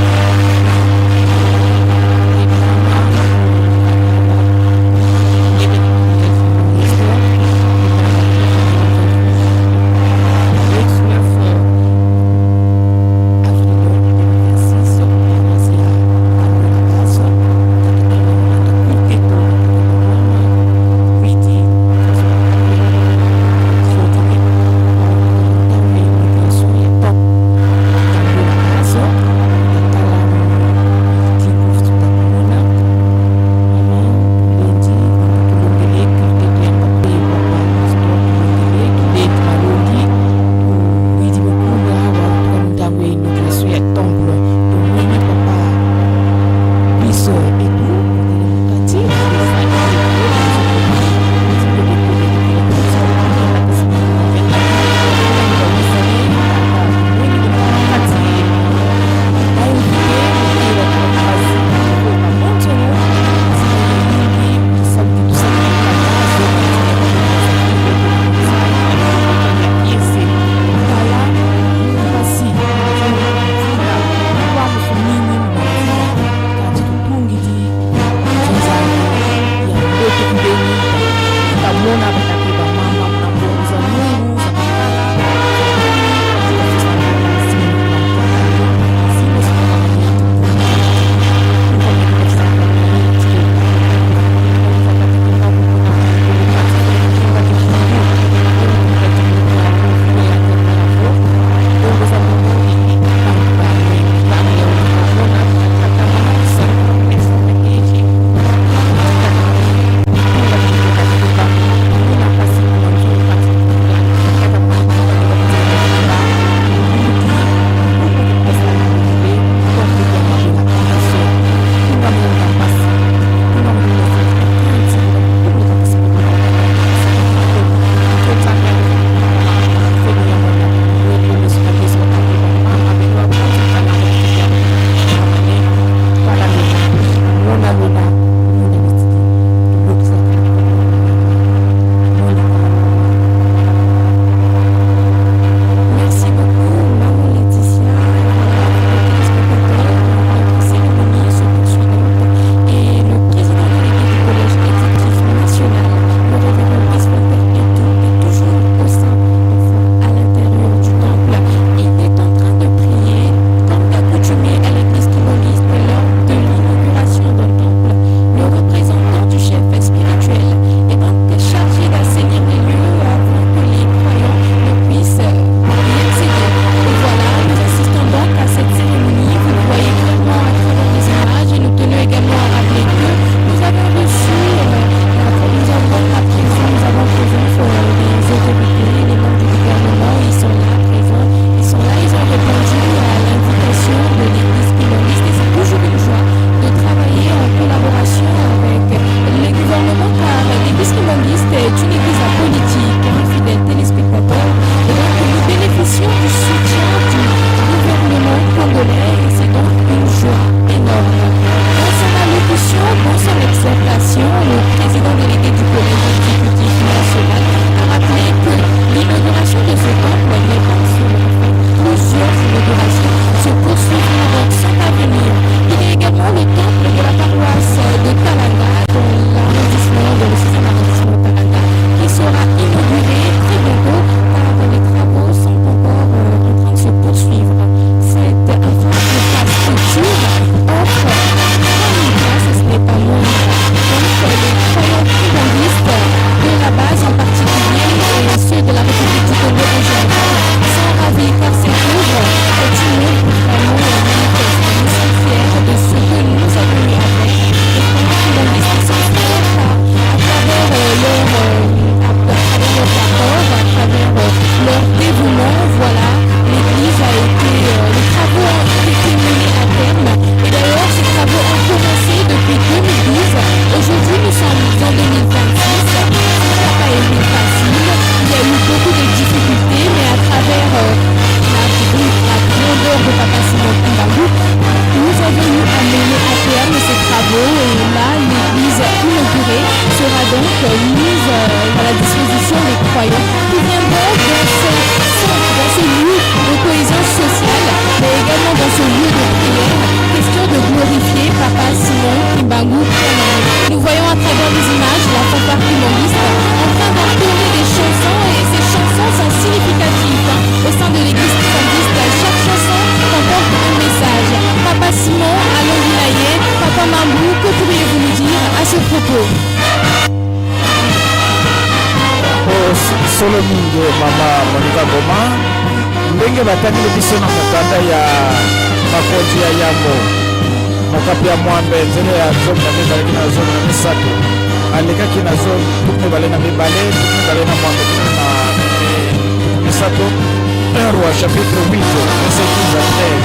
S9: donc mise à la disposition des croyants qui viendront dans ce centre, dans ce lieu de cohésion sociale, mais également dans ce lieu de prière, question de glorifier Papa Simon Kimbangu Kiangani. Nous voyons à travers les images la fanfare kimbanguiste en train d'entonner des chansons et ces chansons sont significatives, hein, au sein de l'église kimbanguiste. Chaque chanson comporte un message. Papa Simon Alongi Papa Mambou, que pourriez-vous nous dire à ce propos?
S1: Solo mingi, mama Monika Goma, ndenge batangeli biso na mokanda ya Bakonzi ya Yambo, mokapi ya 8, nzela ya 12 kino na 13, alekaki na 22, 28 kino na 30. 1 Roi chapitre 8, verset 15 à 13,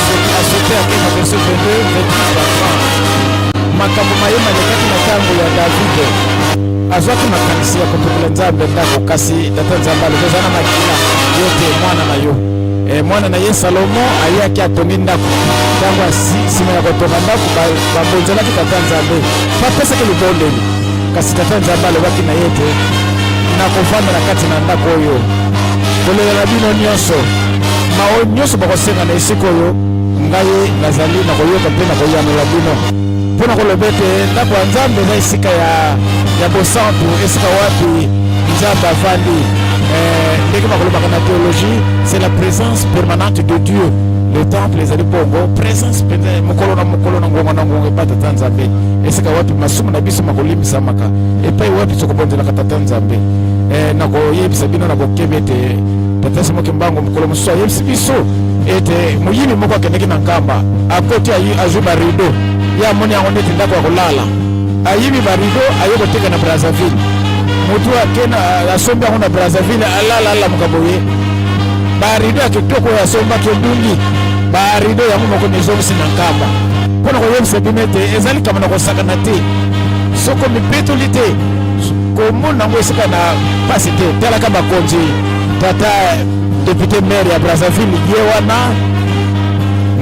S1: soki asote ake na verset 22, 28 à 30. Makambo maye malekaki na ntango ya Davide, azwaki makanisi ya kotongela Nzambe ndako, kasi tata Nzambe alobi: "Eza na makila yo te, mwana na yo." Mwana na ye Salomo ayaki, atongi ndako. Ntango nsima ya kotonga ndako, babonzelaki tata Nzambe, bapesaki libondeli, kasi tata Nzambe alobaki na ye ete: "Nakofanda na kati na ndako oyo? Kolela na bino nyonso, maoyo nyonso bakosenga na esika oyo ngai nazali, na koyoka mpe na koyanola bino." Mpo na koloba ete ndako ya Nzambe eza esika ya bosantu, esika wapi Nzambe avandi. Ndenge bakolobaka na théologie, c'est la présence permanente de Dieu. Le temple ezali bongo présence mpenza, mokolo na mokolo, na ngonga na ngonga, epa tata Nzambe, esika wapi masumu na biso makolimbisamaka, epai wapi tokobondelaka tata Nzambe. Nakoyebisa bino na bokebi ete tata Simon Kimbangu, mokolo mosusu, ayebisi biso ete moyibi moko akendeki na Nkamba, akoti, azwi barideau, ye amoni yango neti ndako ya kolala, ayibi barideau, aye koteka na Brazzaville. Motu akena asombi yango na Brazzaville, alala, alamuka boye, barideau ya kitoko oyo asombaki ebungi. Barideau yango moko ezongisi na Nkamba. Mpo na koyebisa bino ete ezali kama na kosakana te. Soko mipetoli te, komona yango esika na pasi te. Talaka bakonzi, tata député maire ya Brazzaville ye wana,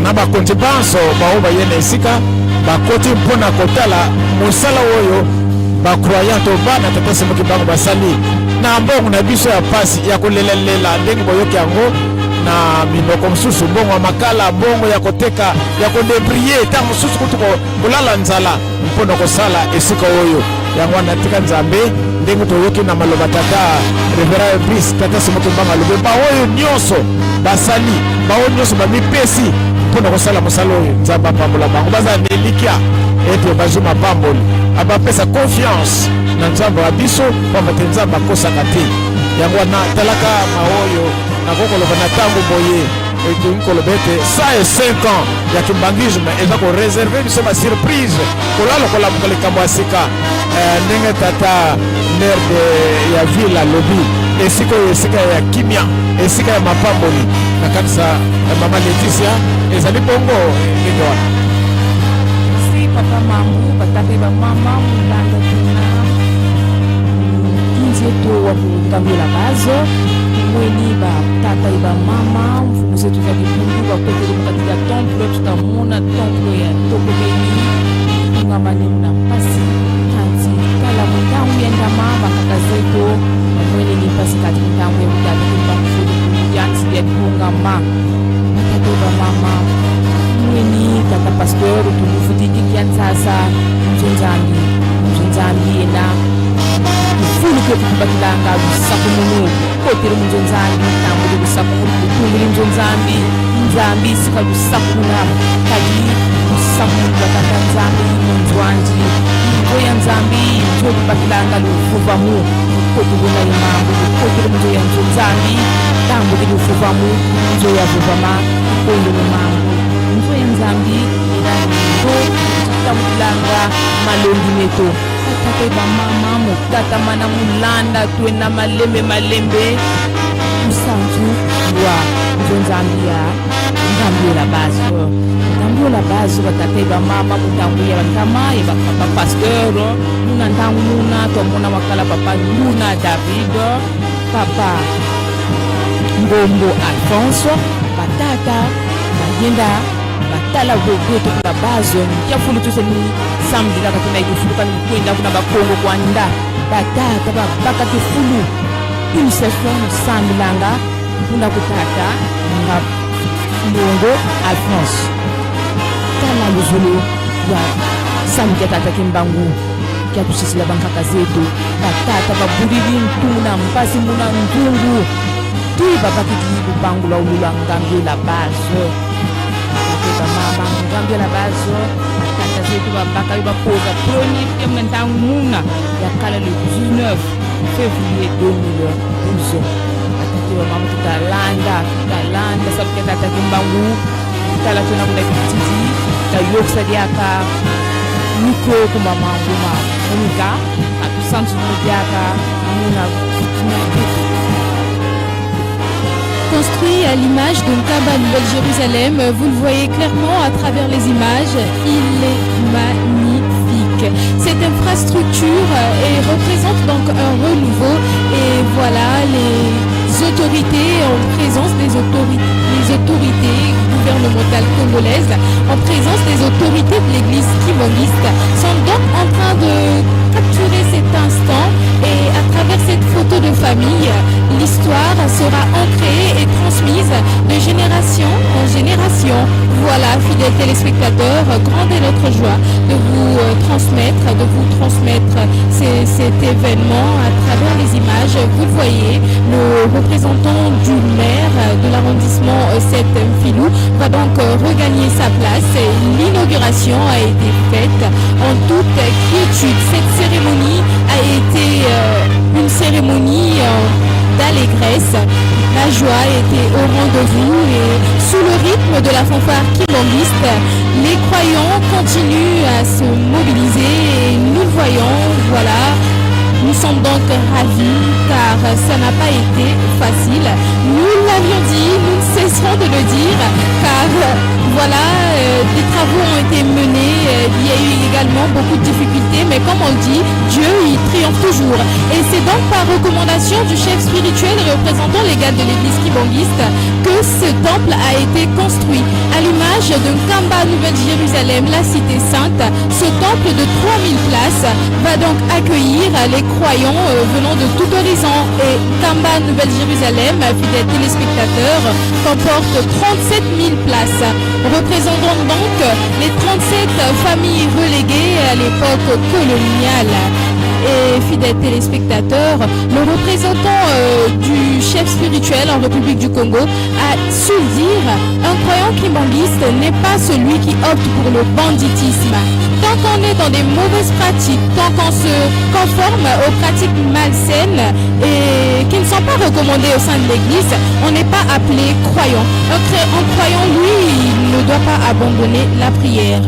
S1: na bakonzi banso bao baye na esika, bakoti mpona kotala mosala oyo bacroyant to bana tata Simon Kimbangu basali na mbongo na biso ya pasi, ya kolelalela, ndenge boyoki yango na minoko mosusu, mbongo ya makala, mbongo ya koteka, ya kodébrouiller, ntango mosusu kutu kolala nzala mpona kosala esika oyo. Yango wana, tika Nzambe, ndenge toyoki na maloba tata révérend Brice, tata Simon Kimbangu alobi, baoyo nyonso basali, baoyo nyonso bamipesi mpona kosala mosala oyo, Nzambe apambola bango, bazala na elikya ete bazwi mapamboli, abapesa confiance na Nzambe wa biso, pamba te Nzambe akosaka te. Yango wana, talaka maoyo nakokoloba na ntango boye, elingi koloba ete 105 ans ya kimbanguisme eza koréserver biso basurprise, kolala kolamuka likambo ya sika. Ndenge tata maire ya ville alobi, esika oyo esika ya kimia, esika ya mapamboli. Na kanisa ya mama Leticia ezali bongo ndenge wana.
S10: Merci, papa Mambu. Batata, bamama, mulanda tuna mtunzi yetu wa kungambula bazo mweni, batata e bamama, mfumu zetu za kipundu bakweteli mukati ya temple. Tutamona temple ya tokomeni tungamani na mpasi kanti tala mutangu ya ndama bakaka zetu bamweneni mpasi kati mutangu ya mutata kimbangu yansi ya tungama. Batata e bamama, mweni tata pasteur tulufutiki kiantsasa nzo Nzambi, nzo Nzambi ena tufuluke kutubakilanga lusaku munu koteli munzo Nzambi tambuli lusaku munu kutumbuli nzo Nzambi. Nzambi sika lusaku muna kadi lusaku munu batata Nzambi munzwanji nzo ya Nzambi nzo tubakilanga lufuvamu kotubuna imambu koteli munzo ya nzo Nzambi tambuli lufuvamu nzo ya vuvama koyelo mambu nzo ya Nzambi ena nzo tambulanga malongi meto. Batata, bamama, motata mana mulanda twena malembe malembe musanzu wa nzo Nzambi ya ngambi bazo ngambi bazo. Batata, bamama, mutangu ya bakama ya bapasteur muna ntangu muna twamona makala papa Luna David, papa Ngombo Alphonse, batata bayenda. Tala bwetu kuna base nkyafulu tuseni samedi laka tuna ikufuluka ni kwenda kuna bakongo kwanda batata babaka kifulu initiation sambilanga kuna kutata nga longo Alphonse. Tala luzulu ya samedi ya tata Kimbangu kyakusisila bankaka zetu batata babulili ntuna mpasi muna nzungu ti babakiki lupangu lwa ulula ngambi la base batata mama ngambi la base batata zetu babaka yo bapoza premier terme ntangu muna ya kala le 19 février 2012. Batata bamama tutalanda tutalanda sabu kya tata Kimbangu tala tona kuna kititi tayokisa diaka micro kumama nguma Monica atusantu diaka muna tuna.
S9: Construit à l'image de Nkamba Nouvelle-Jérusalem, vous le voyez clairement à travers les images, il est magnifique. Cette infrastructure représente donc un renouveau et voilà les autorités en présence des autorités, les autorités gouvernementales congolaises, en présence des autorités de l'église kimbanguiste, sont donc en train de capturer cet instant et à travers cette photo de famille, l'histoire sera ancrée et transmise de génération en génération. Voilà, fidèles téléspectateurs, grande est notre joie de vous transmettre cet événement à travers les images. Vous le voyez, le représentant du maire de l'arrondissement 7 Mfilou va donc regagner sa place. L'inauguration a été faite en toute quiétude. Cette cérémonie a été une cérémonie d'allégresse. La joie était au rendez-vous et sous le rythme de la fanfare kimbanguiste, les croyants continuent à se mobiliser et nous le voyons, voilà. Nous sommes donc ravis car ça n'a pas été facile. Nous l'avions dit, nous ne cesserons de le dire car voilà, des travaux ont été menés, il y a eu également beaucoup de difficultés, mais comme on le dit, Dieu il triomphe toujours. Et c'est donc par recommandation du chef spirituel et représentant légal de l'église kimbanguiste que ce temple a été construit. À l'image de Nkamba Nouvelle-Jérusalem, la cité sainte, ce temple de 3000 places va donc accueillir les croyants venant de tout horizon. Et Nkamba Nouvelle-Jérusalem, fidèles téléspectateurs, comporte 37 000 places, représentant donc les 37 familles reléguées à l'époque coloniale. Et fidèles téléspectateurs, le représentant du chef spirituel en République du Congo a su dire: un croyant kimbanguiste n'est pas celui qui opte pour le banditisme. Tant qu'on est dans des mauvaises pratiques, tant qu'on se conforme aux pratiques malsaines et qui ne sont pas recommandées au sein de l'église, on n'est pas appelé croyant. Un croyant, lui, il ne doit pas abandonner la prière.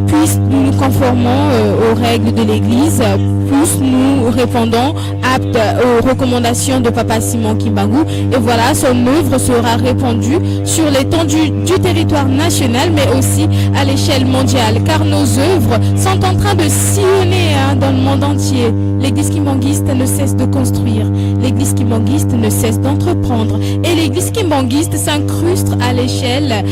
S9: Plus nous nous conformons aux règles de l'église, plus nous répondons aptes aux recommandations de Papa Simon Kimbangu. Et voilà, son œuvre sera répandue sur l'étendue du territoire national, mais aussi à l'échelle mondiale, car nos œuvres sont en train de sillonner, hein, dans le monde entier. L'église kimbanguiste ne cesse de construire, l'église kimbanguiste ne cesse d'entreprendre, et l'église kimbanguiste s'incruste à l'échelle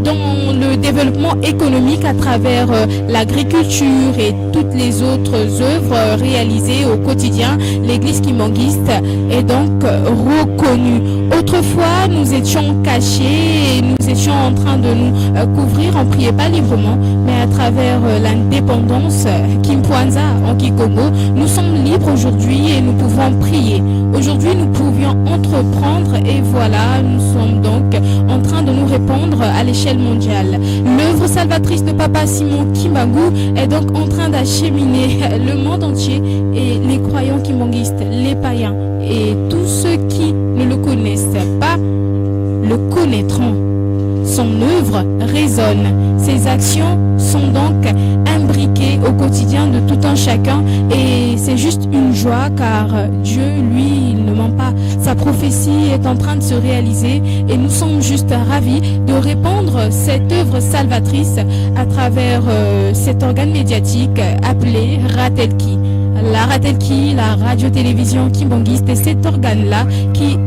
S9: dans le développement économique à travers l'agriculture et toutes les autres œuvres réalisées au quotidien. L'église kimbanguiste est donc reconnue. Autrefois, nous étions cachés et nous étions en train de nous couvrir. On ne priait pas librement, mais à travers l'indépendance Kimpwanza en Kikongo, nous sommes libres aujourd'hui et nous pouvons prier. Aujourd'hui, nous pouvions entreprendre et voilà, nous sommes donc en train de nous répandre à l'échelle mondiale. L'œuvre salvatrice de Papa Simon Kimbangu est donc en train d'acheminer le monde entier et les croyants kimbanguistes, les païens et tous ceux qui ne le connaissent pas le connaîtront. Son œuvre résonne. Ses actions sont donc imbriquées au quotidien de tout un chacun et c'est juste une joie car Dieu, lui, il ne ment pas. Sa prophétie est en train de se réaliser et nous sommes juste ravis de répandre cette œuvre salvatrice à travers cet organe médiatique appelé Ratelki. La Ratelki, la radio-télévision kimbanguiste, est cet organe-là qui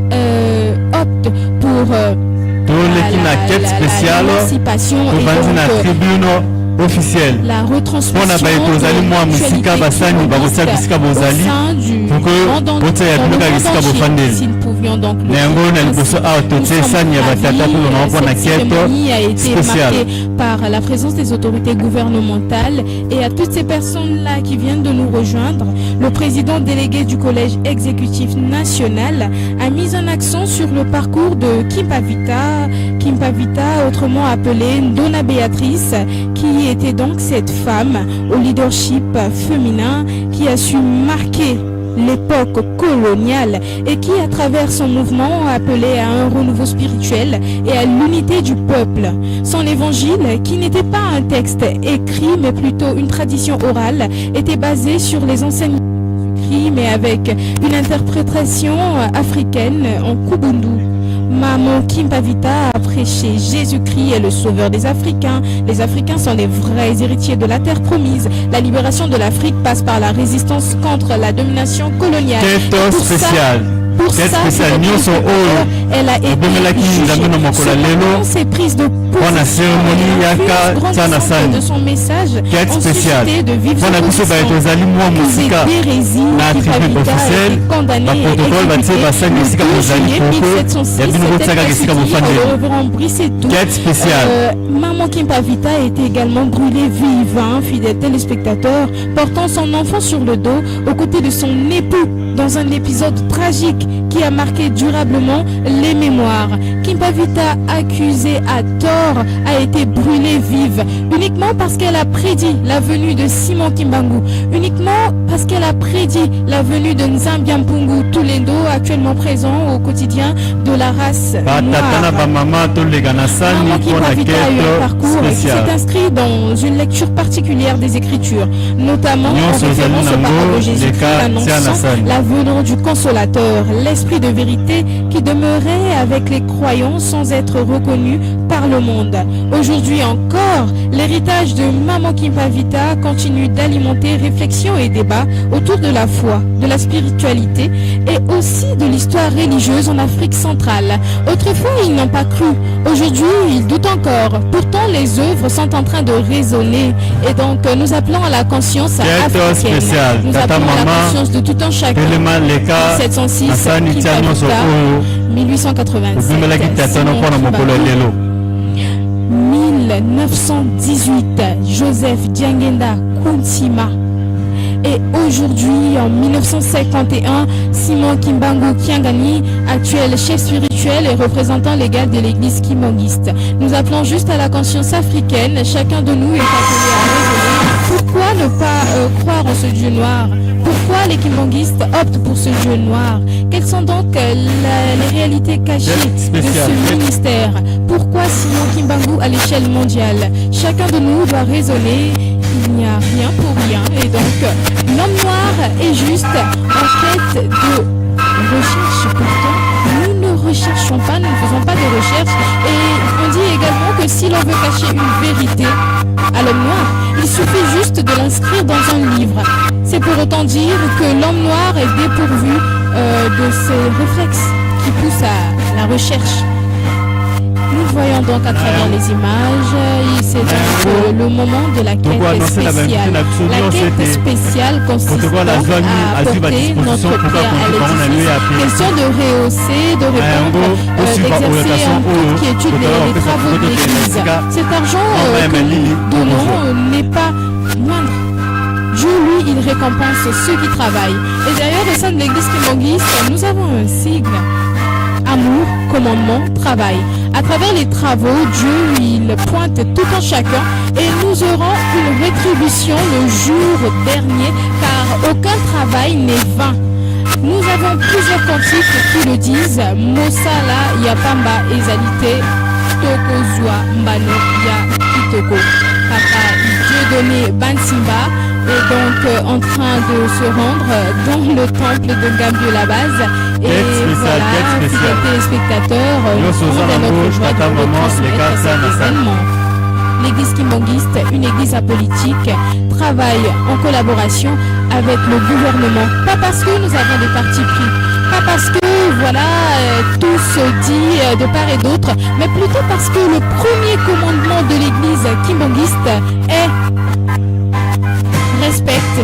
S9: opte pour
S4: Toleki na quête spéciale, tobandi na tribune officielle mpo na baye tozali mwa mosika, basani bakotia bisika bozali pour que botia ya bino kaka esika bofandeli. Na yango na liboso awa totie sani ya batata mpo na mpo na quête spéciale.
S9: Par la présence des autorités gouvernementales et à toutes ces personnes-là qui viennent de nous rejoindre, le président délégué du Collège exécutif national a mis un accent sur le parcours de Kimpa Vita, Kimpa Vita autrement appelée Dona Béatrice, qui était donc cette femme au leadership féminin qui a su marquer l'époque coloniale et qui, à travers son mouvement, a appelé à un renouveau spirituel et à l'unité du peuple. Son évangile, qui n'était pas un texte écrit mais plutôt une tradition orale, était basé sur les enseignements de Jésus-Christ, mais avec une interprétation africaine en Kubundu. Maman Kimpa Vita a prêché Jésus-Christ est le sauveur des Africains. Les Africains sont les vrais héritiers de la terre promise. La libération de l'Afrique passe par la résistance contre la domination coloniale.
S4: Quête
S9: Pour ça,
S4: spéciale.
S9: Pour
S4: Quête
S9: ça,
S4: spéciale nyonso oyo
S9: elle a été
S4: obemelaki Nzambe na mokolo ya lelo
S9: ses prises de
S4: mpo na cérémonie yaka tia na sani
S9: de son message
S4: quête
S9: ont
S4: spéciale
S9: suscité de vives
S4: mpo na biso baye tozali mwa mosika na tribune officielle, baprotocole batie basani esika bozali pour que ya bino botiakaka esika bofandeli. Quête spéciale.
S9: Maman Kimpa Vita a été également brûlée vive, hein, fidèle téléspectateur, portant son enfant sur le dos aux côtés de son époux dans un épisode tragique qui a marqué durablement les mémoires. Kimpa Vita, accusée à tort, a été brûlée vive uniquement parce qu'elle a prédit la venue de Simon Kimbangu, uniquement parce qu'elle a prédit la venue de Nzambi Mpungu Tulendo, actuellement présent au quotidien de la race
S4: Batata na
S9: noire.
S4: Bamama toleka na sani
S9: Maman
S4: mpo na
S9: Kimpa Vita a eu un
S4: quête
S9: parcours qui s'est
S4: spéciale.
S9: Inscrit dans une lecture particulière des Écritures, notamment en
S4: Nyonso ezali
S9: référence aux
S4: nango,
S9: paroles de Jésus-Christ
S4: leka tia na
S9: annonçant
S4: sani.
S9: La venue du Consolateur, l'Esprit de vérité qui demeurait avec les croyants sans être reconnu par le monde. Aujourd'hui encore, l'héritage de Maman Kimpa Vita continue d'alimenter réflexion et débat autour de la foi, de la spiritualité et aussi de l'histoire religieuse en Afrique centrale. Autrefois, ils n'ont pas cru. Aujourd'hui, ils doutent encore. Pourtant, les œuvres sont en train de résonner. Et donc, nous appelons à la conscience
S4: Quête
S9: africaine.
S4: Spéciale.
S9: Nous
S4: Tata
S9: appelons à la
S4: mama
S9: conscience de tout un chacun.
S4: telema leka
S9: 1706,
S4: na sani tia
S9: Kimpa
S4: nyonso
S9: Vita,
S4: oyo
S9: 1887.
S4: obimelaki tata no mpo na mokolo ya lelo.
S9: 1918, Joseph Diangenda Kuntima. Et aujourd'hui, en 1951, Simon Kimbangu Kiangani, actuel chef spirituel et représentant légal de l'église kimbanguiste. Nous appelons juste à la conscience africaine. Chacun de nous est appelé à raisonner. Pourquoi ne pas croire en ce Dieu noir? Pourquoi les kimbanguistes optent pour ce Dieu noir? Quelles sont donc les réalités cachées de
S4: Spécial.
S9: Ce ministère? Pourquoi Simon Kimbangu à l'échelle mondiale? Chacun de nous doit raisonner. Il n'y a rien pour rien. Et donc, l'homme noir est juste en quête de recherche. Pourtant, nous ne recherchons pas, nous ne faisons pas de recherche. Et on dit également que si l'on veut cacher une vérité à l'homme noir, il suffit juste de l'inscrire dans un livre. C'est pour autant dire que l'homme noir est dépourvu de ces réflexes qui poussent à la recherche. Nous voyons donc à travers les images, c'est donc le moment de la quête
S4: Toko annoncer na
S9: spéciale.
S4: bainvité na biso
S9: La
S4: nyonso
S9: quête
S4: ete
S9: spéciale consiste
S4: protocole
S9: donc
S4: azwami
S9: à
S4: azwi
S9: porter
S4: badisposition
S9: notre
S4: mpo
S9: pierre à
S4: bakonzi bango na lieu
S9: l'édifice.
S4: ya pe
S9: Question de rehausser, de
S4: Na
S9: répondre,
S4: yango tosuiva
S9: d'exercer
S4: orientation
S9: en
S4: oyo
S9: toute quiétude
S4: totala
S9: les
S4: bapesa
S9: travaux de
S4: po tokende
S9: l'Église.
S4: esika
S9: Cet argent
S4: mama ya
S9: que
S4: malili
S9: nous donnons
S4: tokozwa.
S9: n'est pas moindre. Dieu, lui, il récompense ceux qui travaillent. Et d'ailleurs, au sein de l'église kimbanguiste, nous avons un sigle. Amour, commandement, travail. À travers les travaux, Dieu, il pointe tout en chacun et nous aurons une rétribution le jour dernier, car aucun travail n'est vain. Nous avons plusieurs cantiques qui le disent. Mosala ya pamba ezali te, tokozwa mbano ya kitoko. Papa Dieudonné Bansimba est donc en train de se rendre dans le temple de Gambio la base. Et
S4: Quête spéciale,
S9: voilà,
S4: quête spéciale.
S9: fidèles téléspectateurs,
S4: Nyonso
S9: nous
S4: oza
S9: avons
S4: nango,
S9: notre joie
S4: tata,
S9: de
S4: mama,
S9: retransmettre
S4: leka
S9: cet
S4: tia na sani.
S9: événement. L'église kimbanguiste, une église apolitique, travaille en collaboration avec le gouvernement. Pas parce que nous avons des partis pris, pas pas parce que voilà euh, tout se dit euh, de part et d'autre, mais plutôt parce que le premier commandement de l'église kimbanguiste est respecte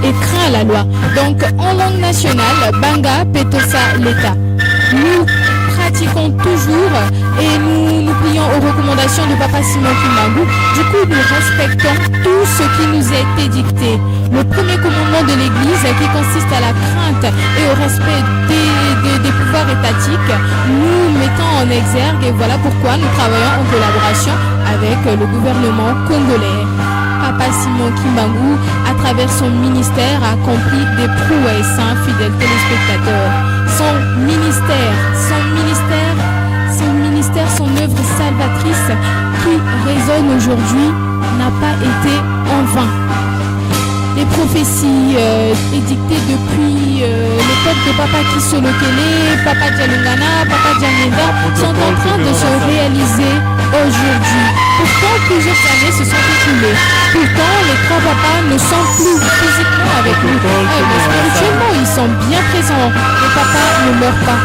S9: et craint la loi. Donc en langue nationale, Banga Petosa l'État. Nous pratiquons toujours et nous nous plions aux recommandations de Papa Simon Kimbangu. Du coup, nous respectons tout ce qui nous est édicté. Le premier commandement de l'Église qui consiste à la crainte et au respect des, des, pouvoirs étatiques, nous mettons en exergue et voilà pourquoi nous travaillons en collaboration avec le gouvernement congolais. Papa Simon Kimbangu, à travers son ministère, a accompli des prouesses, hein, fidèles téléspectateurs. Son ministère, son ministère, son ministère, son œuvre salvatrice qui résonne aujourd'hui n'a pas été en vain. Les prophéties euh, édictées depuis euh, l'époque de Papa Kisolokele, Papa Djalungana, Papa Djangenda sont en train de se réaliser aujourd'hui. Pourtant, plusieurs années se sont écoulées. Pourtant, les trois papas ne sont plus physiquement avec nous. Ah, mais spirituellement, ils sont bien présents. Les papas ne meurent pas.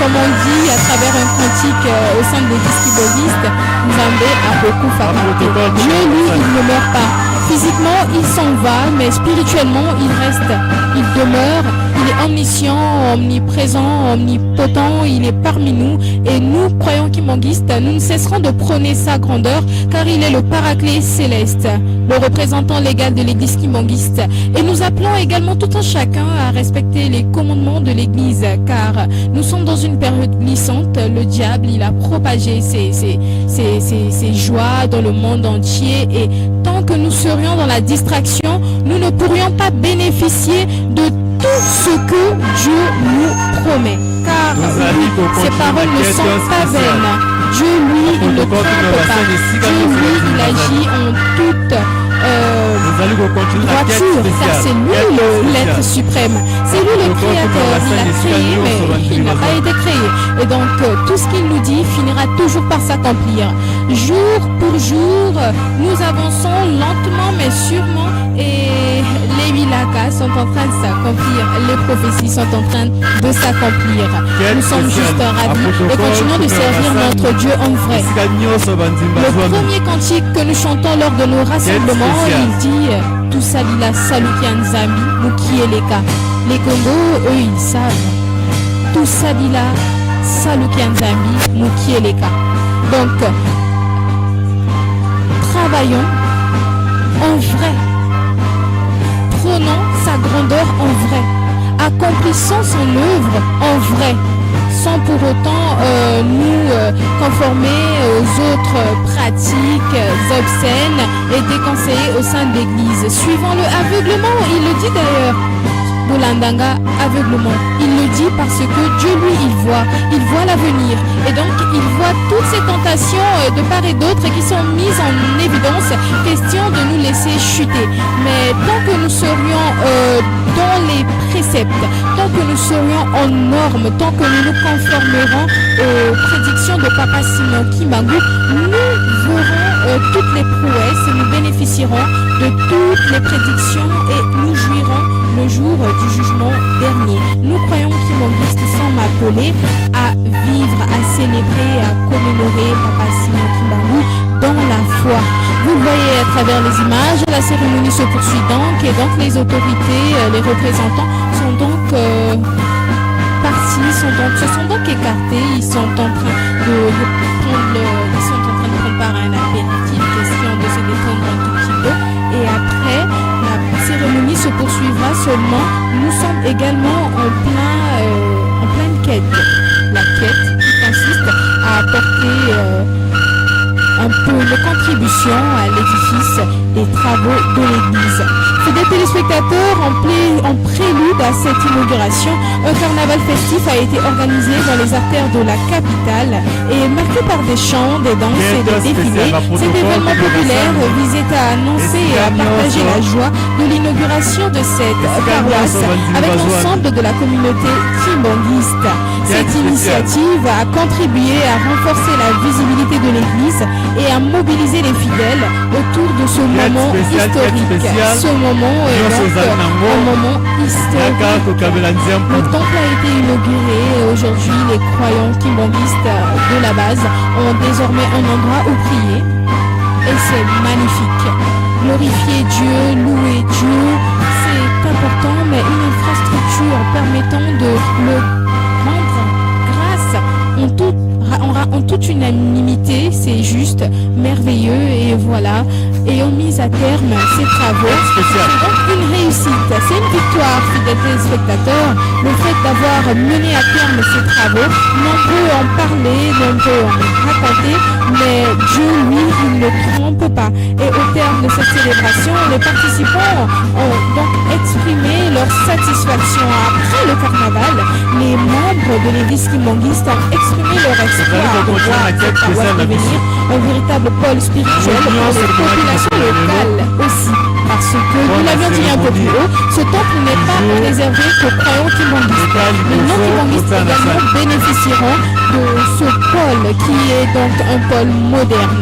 S9: Comme on dit à travers un cantique euh, au sein de l'église kimbanguiste, Nzambe akufaka te. Dieu, lui, il ne meurt pas. Physiquement, il s'en va, mais spirituellement, il reste. Il demeure, il est omniscient, omniprésent, omnipotent, il est parmi nous. Et nous, croyants kimbanguistes, nous ne cesserons de prôner sa grandeur, car il est le paraclet céleste, le représentant légal de l'église kimbanguiste. Et nous appelons également tout un chacun à respecter les commandements de l'église, car nous sommes dans une période glissante. Le diable, il a propagé ses, ses, ses, ses, ses joies dans le monde entier. Et tant que nous serions dans la distraction, nous ne pourrions pas bénéficier de tout ce que Dieu nous promet. Car oui, ses paroles ne sont pas vaines. Dieu, lui, il ne trompe pas. Dieu, lui, il agit en toute euh, droiture, car c'est lui l'être suprême. C'est lui le créateur. Il a créé, mais il n'a pas été créé. Et donc, euh, tout ce qu'il nous dit finira toujours par s'accomplir. Jour pour jour, nous avançons lentement, mais sûrement, et les bilaka sont en train de s'accomplir. Les prophéties sont en train de s'accomplir. Nous sommes juste ravis et continuons de servir notre Dieu en vrai. Le premier cantique que nous chantons lors de nos rassemblements, il dit Tosalila Saluki ya Nzambi, Mukieleka. Les Congo, eux, ils savent. Tosalila Saluki ya Nzambi, Mukieleka. Donc, travaillons en vrai. Prenons sa grandeur en vrai. Accomplissons son œuvre en vrai sans pour autant euh, nous euh, conformer aux autres pratiques obscènes et déconseillées au sein de l'Église. Suivons-le aveuglement, il le dit d'ailleurs. Bolanda nga aveuglement. Il le dit parce que Dieu, lui, il voit. Il voit l'avenir. Et donc, il voit toutes ces tentations euh, de part et d'autre qui sont mises en évidence, question de nous laisser chuter. Mais tant que nous serions euh, dans les préceptes, tant que nous serions en normes, tant que nous nous conformerons aux prédictions de Papa Simon Kimbangu, nous verrons euh, toutes les prouesses, nous bénéficierons de toutes les prédictions et nous jouirons le jour du jugement dernier. Nous croyons kimbanguistes sommes appelés à vivre, à célébrer, à commémorer Papa Simon Kimbangu dans la foi. Vous le voyez à travers les images, la cérémonie se poursuit donc et donc les autorités, euh, les représentants sont donc euh, partis, sont donc, se sont donc écartés, ils sont en train de, prendre le, ils sont en train de prendre part à un apéritif, question de se détendre un tout petit peu. Et après, la cérémonie se poursuivra seulement. Nous sommes également en, plein, euh, en pleine quête. La quête qui consiste à apporter euh, un peu une contribution à l'édifice des travaux de l'église. Fidèles téléspectateurs, en, en prélude à cette inauguration, un carnaval festif a été organisé dans les artères de la capitale et marqué par des chants, des danses et des défilés. Cet événement populaire visait à annoncer et à partager la joie de l'inauguration de cette paroisse avec l'ensemble de la communauté kimbanguiste. Cette initiative a contribué à renforcer la visibilité de l'église et à mobiliser les fidèles autour de ce moment historique. Ce moment est donc un moment
S4: Yaka
S9: historique.
S4: kokabela
S9: Le
S4: nzembo.
S9: temple a été inauguré et aujourd'hui, les croyants kimbanguistes de la base ont désormais un endroit où prier. Et c'est magnifique. Glorifier Dieu, louer Dieu, c'est important, mais une infrastructure permettant de le rendre grâce en toute unanimité, c'est juste merveilleux. Et voilà, ayant mis à terme ces travaux,
S4: Spécial.
S9: c'est donc une réussite, c'est une victoire, fidèles téléspectateurs. Le fait d'avoir mené à terme ces travaux, nombreux en parler, nombreux en raconter, mais Dieu, lui, il ne trompe pas. Et au terme de cette célébration, les participants ont donc exprimé leur satisfaction. Après le carnaval, les membres de l'église kimbanguiste ont exprimé leur espoir de voir cette paroisse devenir un véritable pôle spirituel pour les populations locales aussi. Parce que, nous l'avions dit un peu plus haut, ce temple n'est pas réservé qu'aux croyants kimbanguistes. Les non-kimbanguistes également bénéficieront de ce pôle qui est donc un pôle moderne.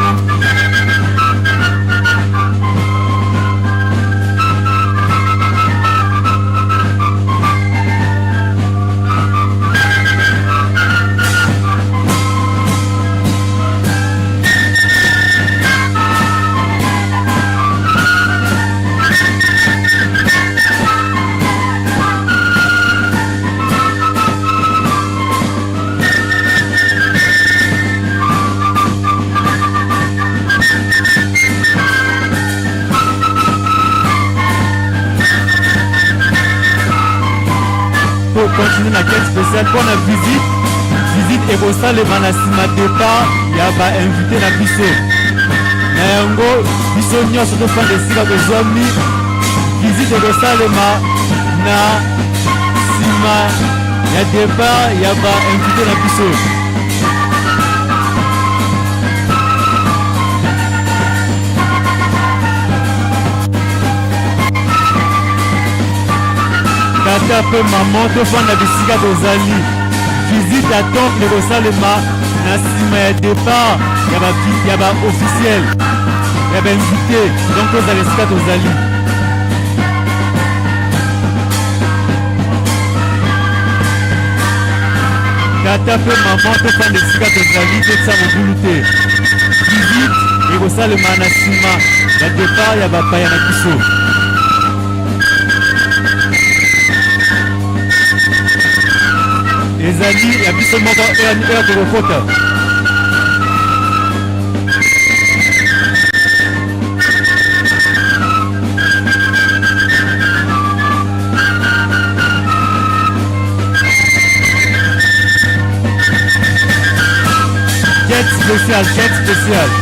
S4: Po continue na quête spéciale mpona visite. Visite ekosalema na nsima départ ya bainvité na biso. Na yango, biso nyonso tofanda esika tozwami. Visite ekosalema na nsima ya départ ya bainvité na biso. Tata mpe mama, tofanda bisika tozali. Visite ya temple ekosalema na nsima ya départ ya baofficiel, ya bainvité. Donc tozala esika tozali. Tata mpe mama, tofanda esika tozali, totia mobulu te. Visite ekosalema na nsima ya départ ya bapaya na biso. Ezali ya biso moko, heure tokokota. Quête spéciale, quête spéciale.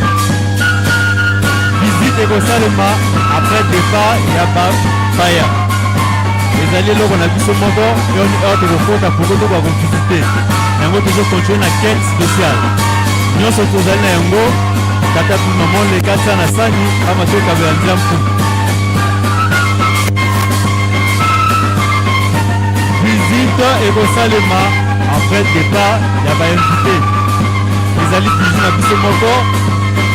S4: Visite ekosalema après départ ya bapaya. Ezali eloko na biso moko, heure tokokota poko tokoka kovisite yango. Tozocontinue na quête spéciale. Nyonso tozali na yango, tata mpe mama, leka tia na sani ama tokabela nzela mpu. Visite ekosalema après départ ya bainvité. Ezali bijou na biso moko,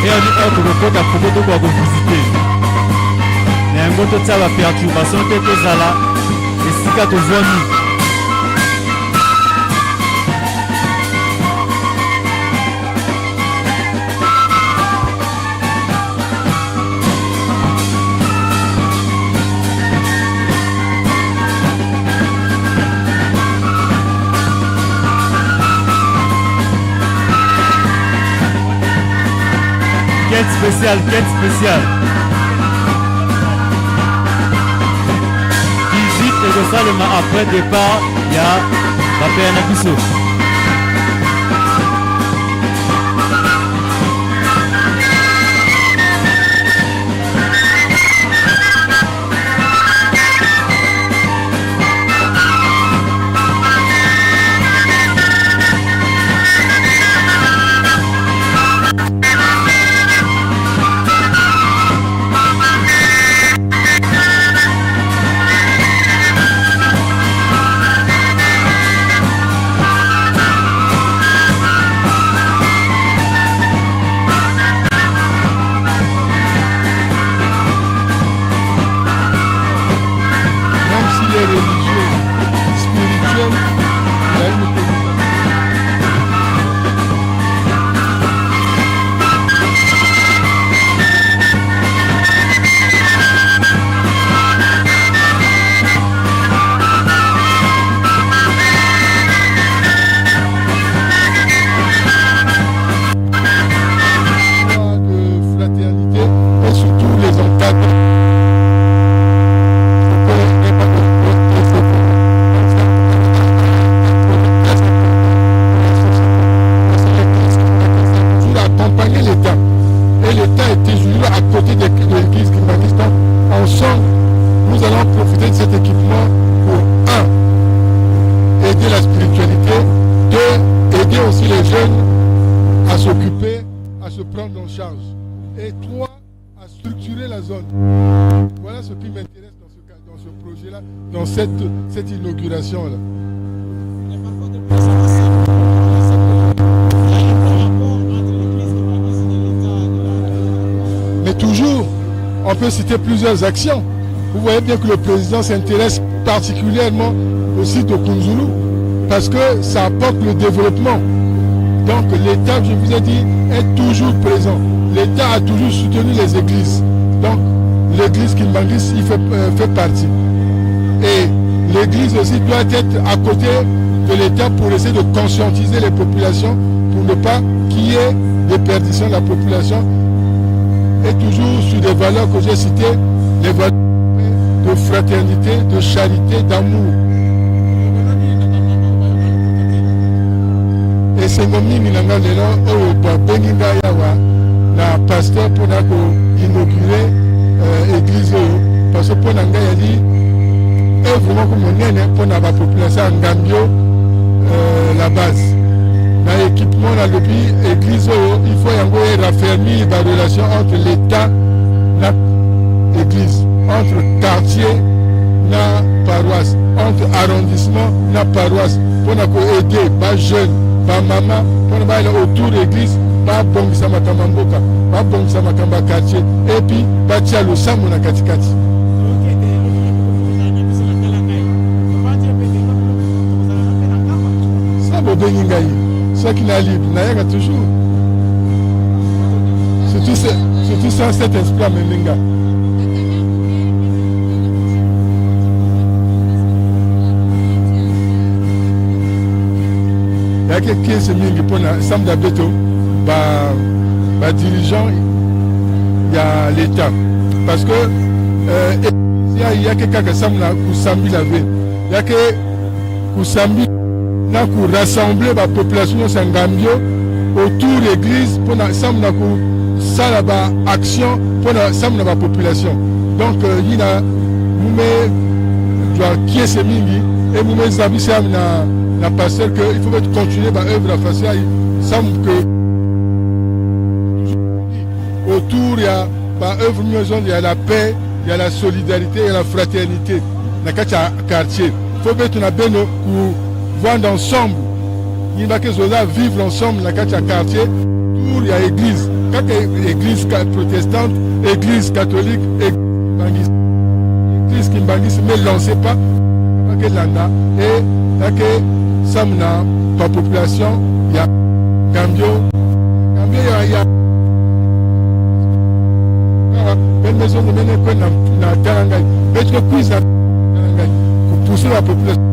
S4: heure ni heure tokokota poko tokoka kovisite na yango. Totia baperturbation te, tozala esika tozwami. Quête spéciale, quête spéciale. Visite ekosalema après départ ya bapaya na biso.
S6: Même si les religieux prendre en charge. Et trois, à structurer la zone. Voilà ce qui m'intéresse dans ce, dans ce projet-là, dans cette, cette inauguration-là. Mais toujours, on peut citer plusieurs actions. Vous voyez bien que le président s'intéresse particulièrement au site de Kunzulu parce que ça apporte le développement. Donc l'État, je vous ai dit, est toujours présent. L'État a toujours soutenu les églises. Donc l'église Kimbanguiste il fait, euh, fait partie. Et l'église aussi doit être à côté de l'État pour essayer de conscientiser les populations pour ne pas qu'il y ait des perditions de la population. Et toujours sur des valeurs que j'ai citées, les valeurs de fraternité, de charité, d'amour. esengo mingi na ngai lelo oyo babengi ngai awa na pasteur mpona koinaugure euh, église oyo parce que mpo na ngai yali œuvre moko monene mpo na bapopulation ya ngambio euh, la base na équipement nalobi église oyo il faut yango eraffermir barelation entre l'état na église entre quartier na paroisse entre arrondissement na paroisse mpo na koaide bajeune bamama mpo na bayela autour église babongisa makambo ya mboka babongisa makambo ya quartier epuis batia losambo na katikati. Sa bobengi ngai soki na libre nayaka toujours surtout, surtout sans cet esprit amemi nga. Yaki kiese mingi mpona samedi ya beto badirigeant ba ya l'état parce que euh, yake kaka samedi na kusambila ve yake kusambi na korassembler bapopulation nyonso ya ngambio autour église mpona samedi na kosala baaction mpona samedi na bapopulation. Donc euh, yina mume dwa kiese mingi e mume zabisi ami na, na pasteur que il faut que continuer baœuvre ya fasi ayi sambu que autour ya baœuvre nyonso ya la paix, ya la solidarité, ya la fraternité na kati ya quartier. Faut betu na beno kovanda ensemble yibaki ezoza vivre ensemble na kati ya quartier autour ya église, kaka église protestante, église catholique, église église kimbanguiste, mais lancez pas bakelanda e yake samu na bapopulation ya Gambio Gambio ya, ya bene maison de mene kwe na, na tala ngai betu kwiza tala ngai kopousser la population.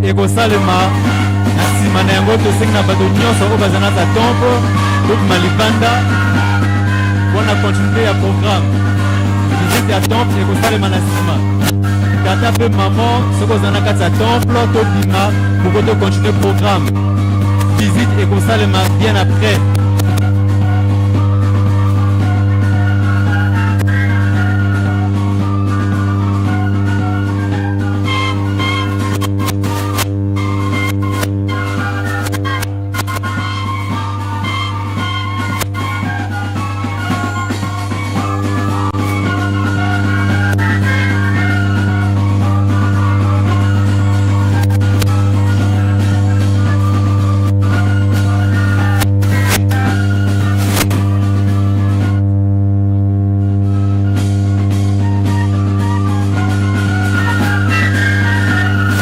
S4: ekosalema na nsima na yango. Tosengi na bato nyonso oyo baza na ta temple tobima libanda mpo na continuité ya programme. Visite ya temple ekosalema na nsima. Tata mpe mama, soki oza na kati ya temple, tobima poko tocontinue programme. Visite ekosalema bien après.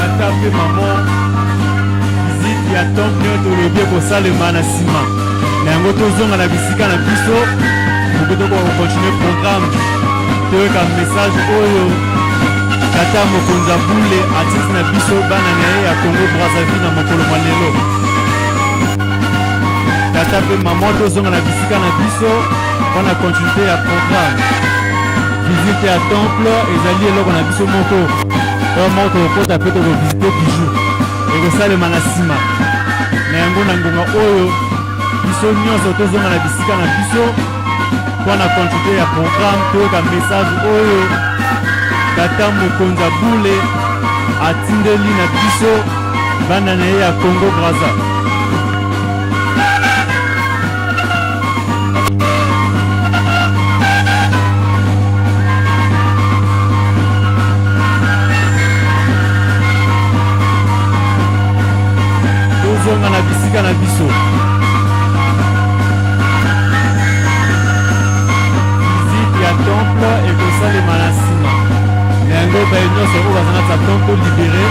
S4: Tata mpe mama, visite ya temple oyo tolobi ekosalema na nsima na yango. Tozonga na bisika na biso moko, tokoka kocontinue programme. Toyoka message oyo tata mokonzi ya bule atindi na biso bana na ye ya Congo Brazzaville na mokolo mwa lelo. Tata mpe mama, tozonga na bisika na biso mpo na continuité ya programme. Visite ya temple ezali eloko na biso moko oyo moko tokokota mpe tokovisite bijou, ekosalema na nsima na yango. Na ngonga oyo, biso nyonso tozonga na bisika na biso mpo na continuité ya programme. Toyoka message oyo tata mokonzi ya bule atindeli na biso bana na ye ya Congo Braza. Tozonga na bisika na biso. Visite ya temple ekosalema na nsima na yango. Baye nyonso oyo baza na ta temple, libéré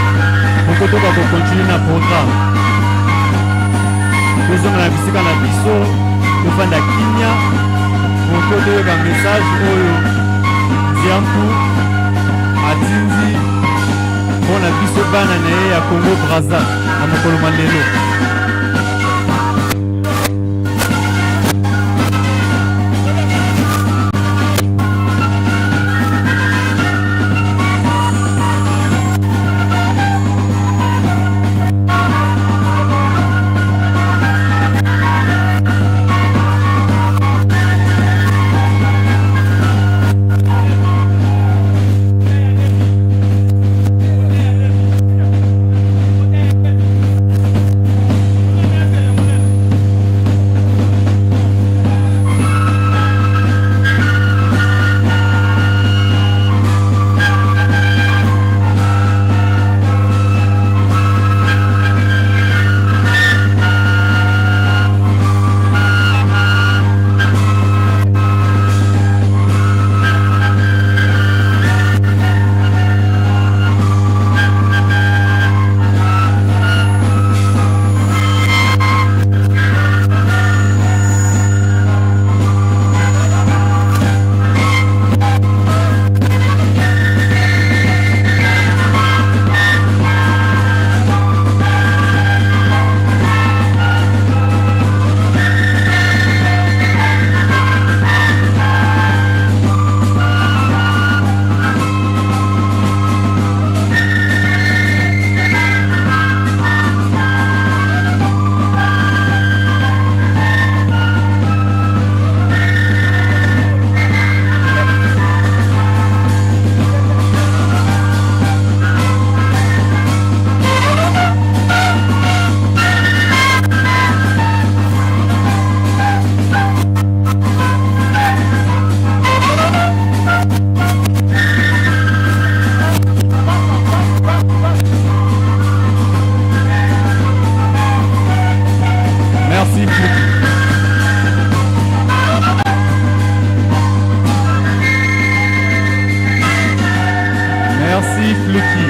S4: poko toka kocontinue na programme. Tozonga na bisika na biso, tofanda kimia poko toyoka message oyo Diampu atindi mpo na biso bana na ye ya Congo Braza na mokolo mwa lelo. Merci beaucoup. Merci Fluki.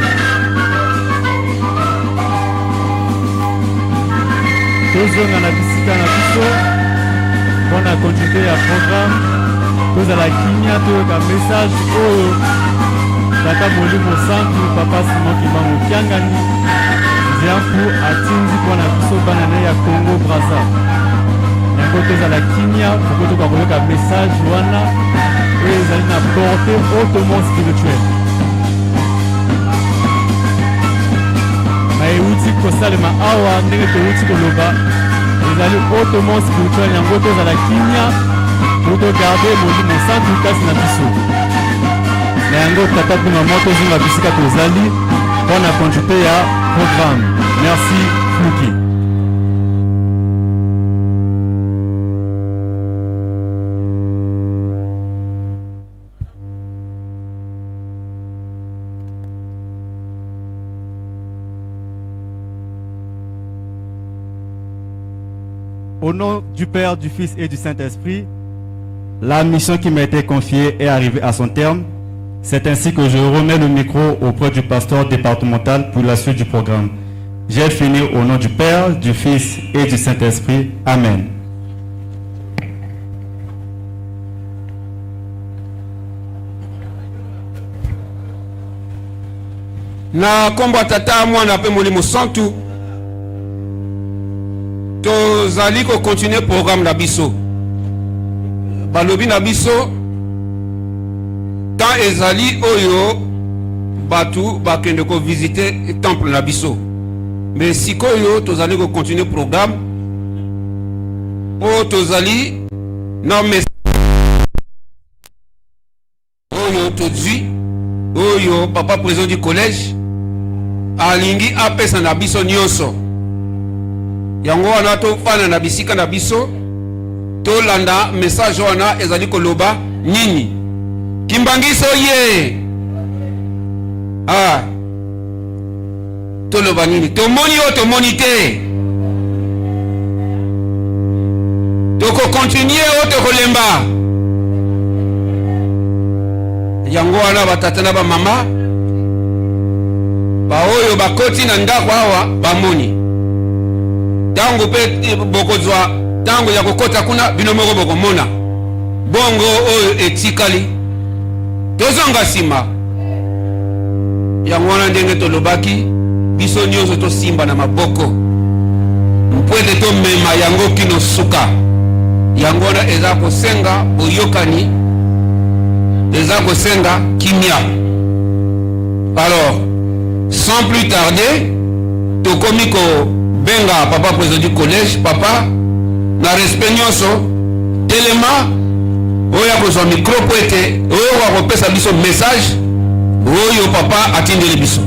S4: Tozonga na bisika na biso mpo na continuité ya programme. Tozala kimia, toyoka message oyo tata Molimo Santu, papa Simon Kimbangu Kiangani. Diampu atindi mpo na biso bana na ye ya Congo Brazza. Yango tozala kimia mpo tokoka koyoka message wana oyo ezali na portée hautement spirituelle. Ma euti kosalema awa ndenge towuti koloba ezali hautement spirituel, yango tozala kimia mpo togarde Molimo Santu kasi na biso. Na yango tata mpe mama tozonga bisika tozali mpo na continuité ya programme. Merci Fluki. Au nom du Père, du Fils et du Saint-Esprit, la mission qui m'a été confiée est arrivée à son terme. C'est ainsi que je remets le micro auprès du pasteur départemental pour la suite du programme. J'ai fini au nom du Père, du Fils et du Saint-Esprit. Amen.
S11: Na nkombo ya Tata, Mwana mpe Molimo Santu, tozali kokontinue programme na biso. Balobi na biso temps ezali oyo bato bakende kovisite temple na biso, me sikoyo tozali kokontinue programme mpo tozali na oyo tozwi oyo papa président du collège alingi apesa na biso nyonso. Yango wana tofanda na bisika na biso, tolanda message wana ezali koloba nini. Kimbangiso ye ah, toloba nini? Tomoni oyo tomoni te, tokokontinue oyo tokolemba. Yango wana batata na bamama baoyo bakoti na ndako awa bamoni ntango mpe bokozwa ntango ya kokota kuna, bino moko bokomona bongo oyo etikali tozonga nsima. Yango wana ndenge tolobaki, biso nyonso tosimba na maboko mpo ete tomema yango kino suka. Yango wana eza kosenga boyokani, eza kosenga kimia. Alors, sans plus tarder, tokomi kobenga papa président du collège. Papa, na respect nyonso, telema oyo akozwa micro mpo ete oyo akopesa biso message oyo papa atindeli biso.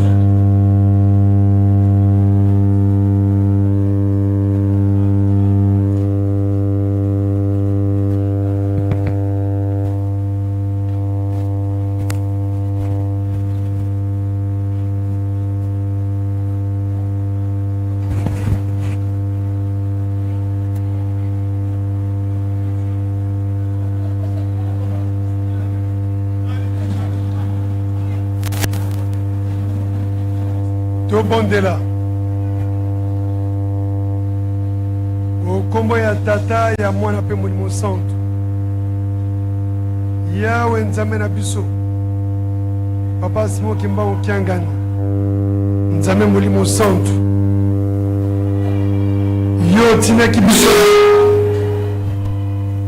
S7: Tobondela okombo ya Tata, ya Mwana mpe Molimo Santu. Yawe Nzambe na biso, Papa Simon Kimbangu Kiangani, Nzambe Molimo Santu, yo otindaki biso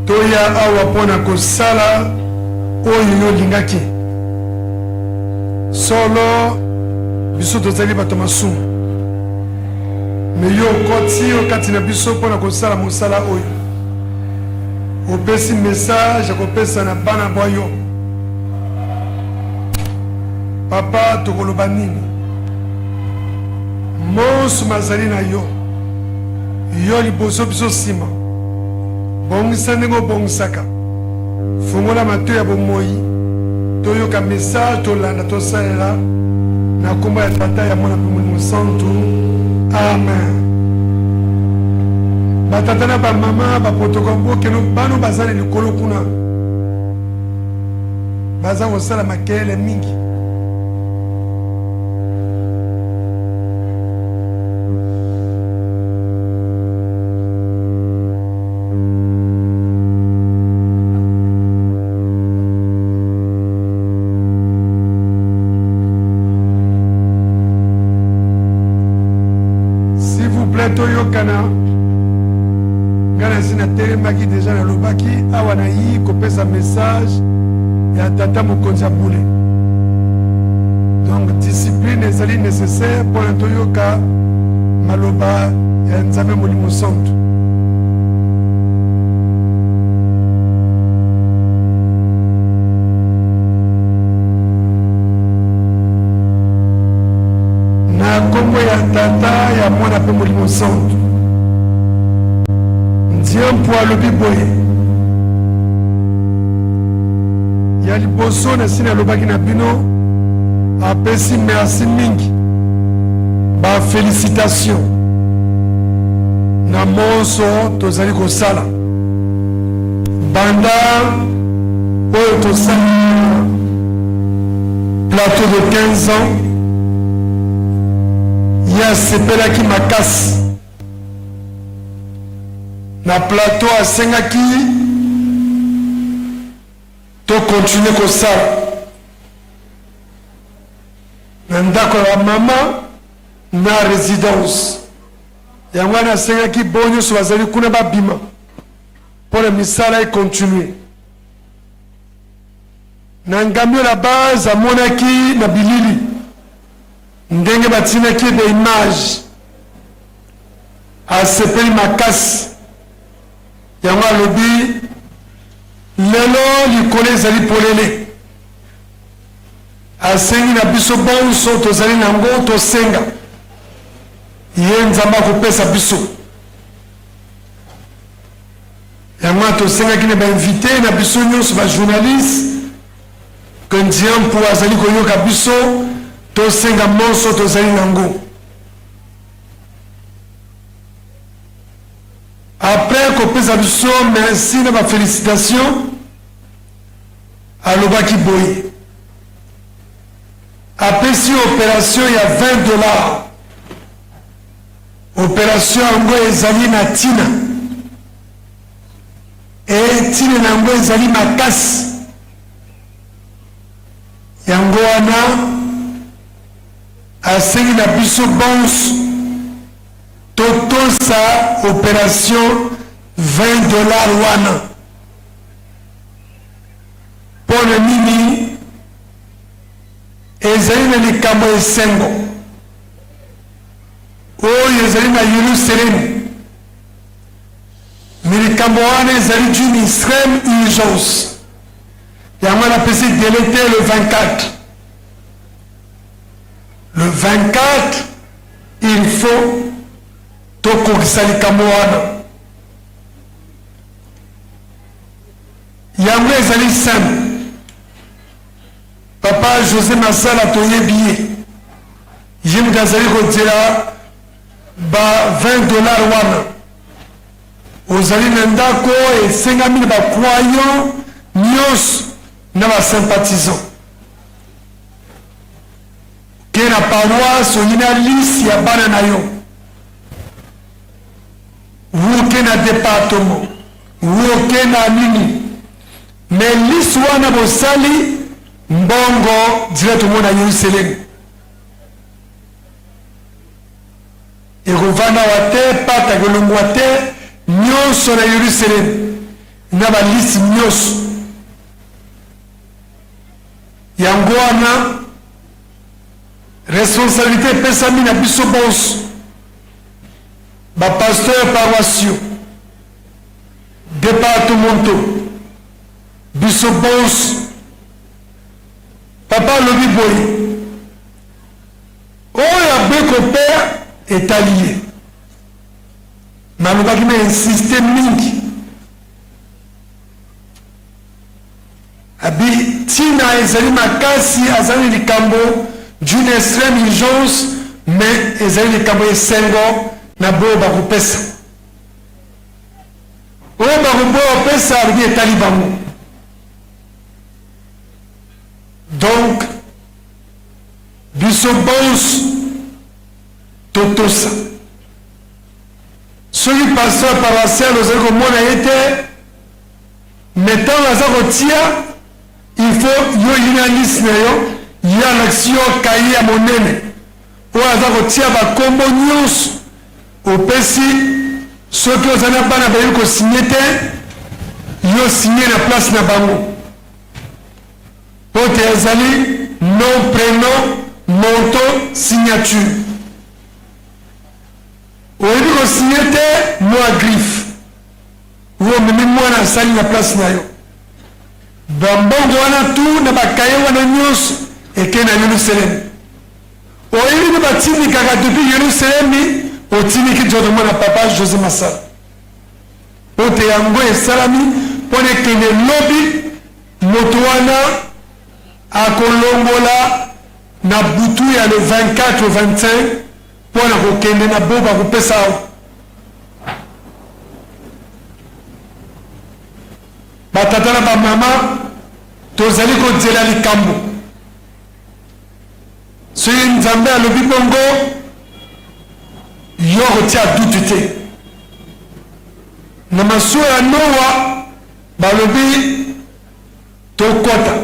S7: toya awa mpo na kosala oyo yo olingaki. Solo biso tozali bato masumu, me yo okoti yo kati na biso mpo na kosala mosala oyo opesi message ya kopesa na bana bwa yo. Papa, tokoloba nini? Monso mazali na yo, yo liboso biso nsima. Bongisa ndenge obongisaka, fungola matoi ya bomoi, toyoka message, tolanda, tosalela na nkombo ya Tata, ya Mwana mpe Molimo Santu. Amen. Batata na bamama baprotokole bokeno bano baza na likolo kuna baza kosala makelele mingi. deja nalobaki awa nayi kopesa message ya tata mokonzi ya bule. Donc discipline ezali nécessaire mpona toyoka maloba ya Nzambe Molimo Santu. Na nkombo ya Tata, ya Mwana mpe Molimo Santu. Nziampu alobi boye, ya liboso nasi nalobaki na bino, apesi merci mingi, ba felicitation na monso tozali kosala banda oyo tosali plateau de 15 ans. Ye asepelaki makasi na plateau, asengaki tokontinue kosala na ndako ya mama na résidence. Yango wana asengaki bo nyonso bazali kuna babima mpo na misala ekontinue. Na ngambi la base amonaki na bilili ndenge batinaki ye ba image, asepeli makasi. Yango alobi lelo likolo ezali polele, asengi na biso bonso tozali nango tosenga ye, Nzambe akopesa biso. Yango wana tosengaki na bainvite na biso nyonso bajournaliste ke Nziampu azali koyoka biso, tosenga monso tozali nango. Après kopesa biso merci na bafélicitation, alobaki boye, apesi opération ya 20 $. Opération yango ezali na ntina e ntina na yango ezali makasi. Yango wana asengi na biso bonso totosa opération 20 $ wana. Mpo na nini? Ezali na likambo esengo oyo ezali na Yelusalemi, me likambo wana ezali d'une extrême urgence. Yango wana apesi délai te, le 24. Le 24 il faut tokokisa likambo wana. Yango ezali simple. Papa José Masala, toyebi ye, ye moto azali kotiela ba 20 $ wana. Ozali na ndako, esengami na bacroyant nyonso na basympathisant ke na paroisse oyi na liste ya bana na yo, wuke na département, wuke na nini, mais liste wana bosali mbongo direct omona Yerusalemi ekovanda wa te, pata kolongwa te, nyonso na Yerusalemi na baliste nyonso. Yango wana responsabilité epesami na biso bonso, bapasteur paroissiaux, départementaux, biso bonso. Papa alobi boye, oyo abeko mpe etali ye. Nalobaki na insiste mingi, abi ntina ezali makasi, azali likambo d'une extrême urgence, mais ezali likambo esengo na boyo bakopesa. Oyo bakoboya kopesa, alobi etali bango. Donc biso bonso totosa. Soki pasteur paroissial ozali komona ye te, mais ntango aza kotia, il faut yo yini na liste na yo, ye alakisi yo kaye ya monene oyo aza kotia bakombo nyonso, opesi. Soki ozali na bana bayebi kosinye te. Yo signe na place na bango. Po te ezali nom, prenom, montant, signature. Oyebi ko signe te, mua griffe. Ou omemi mwana asali na place na yo. Ba mbongo wana tout na ba cahiers wana nionso eke na Yelusalemi. Oyebi nde batindikaka depuis Yelusalemi otindiki directement na papa Jose Masala. Mpo te yango esalami mpo na ekende lobi moto wana akolongola na butu ya le 24 au 25 mpo na kokende na bo bakopesa awa. Batata na bamama, tozali kozela likambo. Soki Nzambe alobi bongo, yo okotia doute te. Na masuwa ya Noa, balobi tokota,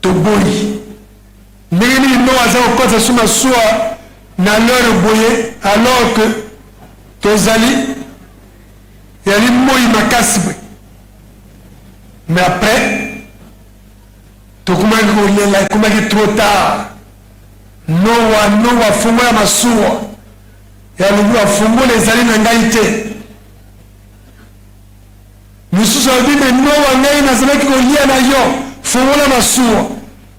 S7: toboyi. Ndenge nini Noa aza kokota su masuwa na l'heure boye alors que tozali yali moi makasi boye? Mais après Tokomaki kolela, ekomaki trop tard. Noa, Noa, fungola masuwa. Ye alobi, Bafungola ezali na ngai te. Misusu alobi, me Noa, ngai nazalaki kolia na yo, fungola masuwa.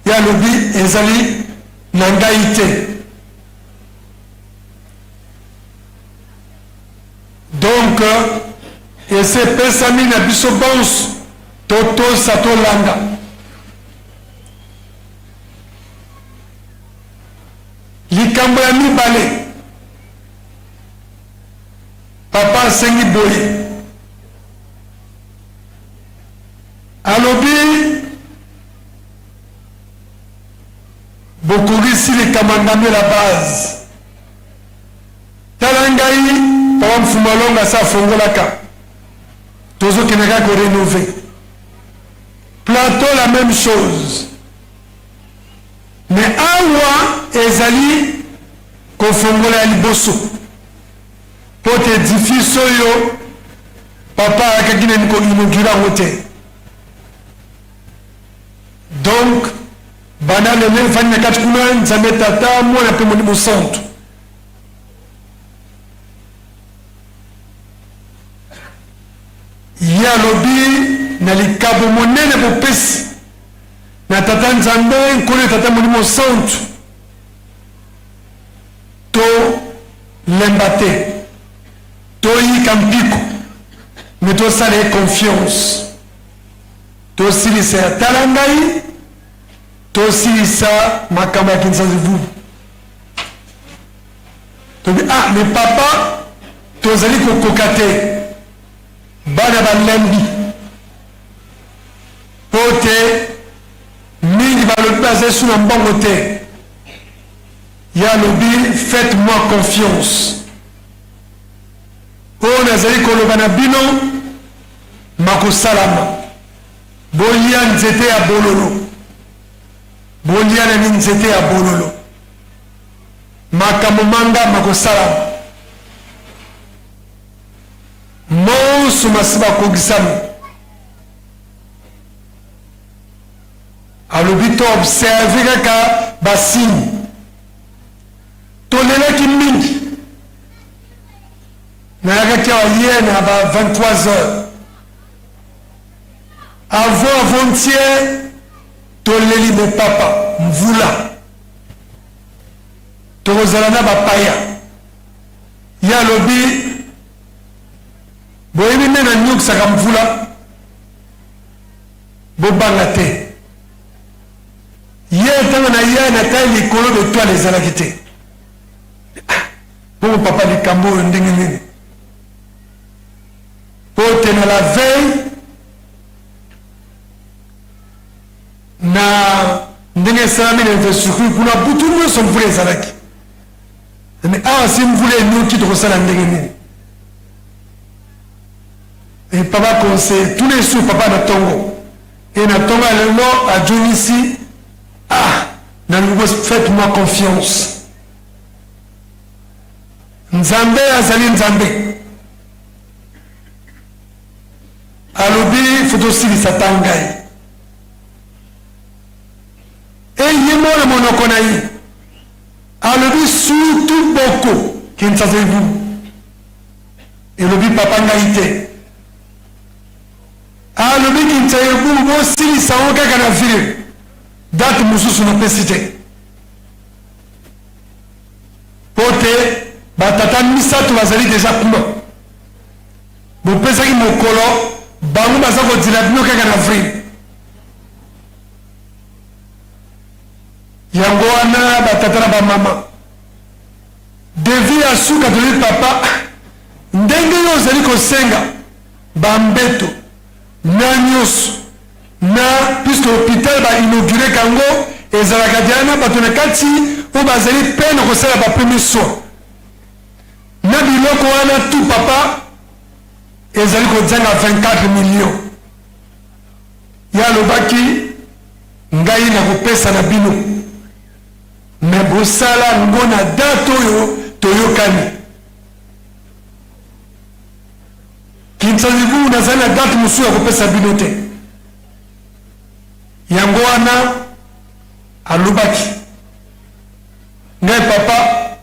S7: Ye alobi, ezali na ngai te. Donc, esi epesami na biso bonso totosa, tolanda. Likambo ya mibale, papa asengi boye, alobi bokokisi likambo ya Ngambe la base. Tala ngai papa Mfumu Alonga asi afongolaka tozo kende kaka ko renove plateau la meme chose mais awa ezali kofongola ya liboso po te edifice oyo papa ayakaki nani ko inaugure yango te. Donc banda lelo efandi na kati kuna Nzambe Tata, Mwana mpe Molimo Santu. Ye alobi na likabo monene bopesi na Tata Nzambe Nkolo Tata Molimo Santu, to lemba te, toyika mpiko, me tosala ye confiance. Tosilisa ya tala ngai, tosilisa makambo ya Kinsazivubu. Tobi ah mais papa tozali kokoka te, bana balembi po te mingi balobi bazali su na mbongo te. Ye alobi faites moi confiance, oyo nazali koloba na bino Makosalama. Bolia nzete ya bololo. Bolia nani nzete ya bololo. Makambo manga makosalama. Monso masi bakokisami. Alobi to observe kaka ba signe. Tolelaki mingi. Nayakaki awa hier na ba 23 heures. Avant avant-hier toleli me papa mvula. Tokozala na bapaya. Ye alobi boyebi nde naniokisaka mvula bobanga te. Ye ntango na ye natali likolo betoile ezalaki te. Ah, bongo papa likambo oyo ndenge nini? Po te na la veille na ndenge esalami na infrastructure kuna butu nyonso mvula ezalaki. Mais awa si mvula enoki tokosala ndenge nini? Et papa conseille tous les jours papa na tongo et na tongo ya lelo ajonisi ah nalingi faites moi confiance. Nzambe azali Nzambe. Alobi faut tosilisa ata ngai. E ye moko na monoko na ye alobi surtout boko Kinshasa ebu. Elobi papa ngai te. Alobi Kinshasa ebu bosilisa yango kaka na ville. Date mosusu napesi te. Mpo te batata misatu bazali deja kuna. Bopesaki mokolo bango baza kodila bino kaka na avril. Yango wana batata na bamama devis ya suka tolobi papa ndenge yo ozali kosenga bambeto na nyonso na puisque hôpital ba inaugure kango ezalaka deja na bato na kati oyo bazali pe na kosala ba premier soin na biloko wana tout papa ezali kozanga 24 millions. Ye alobaki ngai nakopesa na bino mais bosala ngo na date oyo toyokani. Kinshasa nazali na date mosusu ya kopesa bino te. Yango wana alobaki ngai papa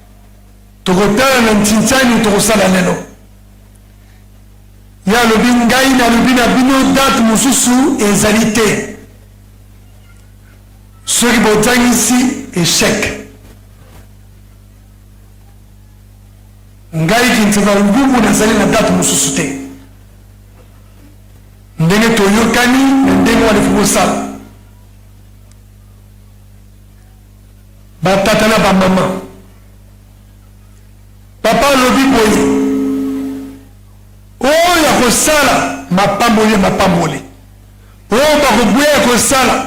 S7: tokotala na ntintiani tokosala lelo. Ye alobi ngai nalobi na bino date mosusu ezali te. Soki bozangisi echec. Ngai Kinshasa Ngubu nazali na date mosusu te. Ndenge toyokani na ndenge wana ifo bosala. Batata na bamama. Papa alobi boye, oyo akosala mapamboli ya mapamboli, oyo bakoboya ya kosala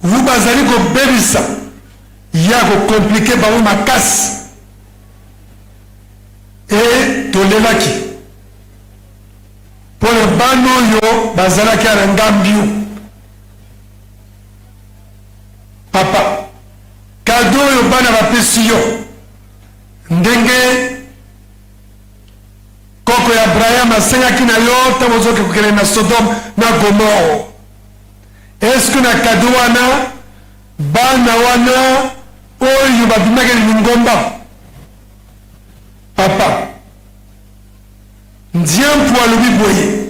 S7: wu bazali kobebisa ye akokomplike bango makasi. E tolelaki mpo na bana oyo bazalaki na ngambio. Papa, kado oyo bana bapesi yo, ndenge koko ya Abraham asengaki na yo ntango ozoki kokende na Sodome na Gomore, eske na kado wana bana wana oyo babimaki na lingomba, papa Ndiampu alobi boye,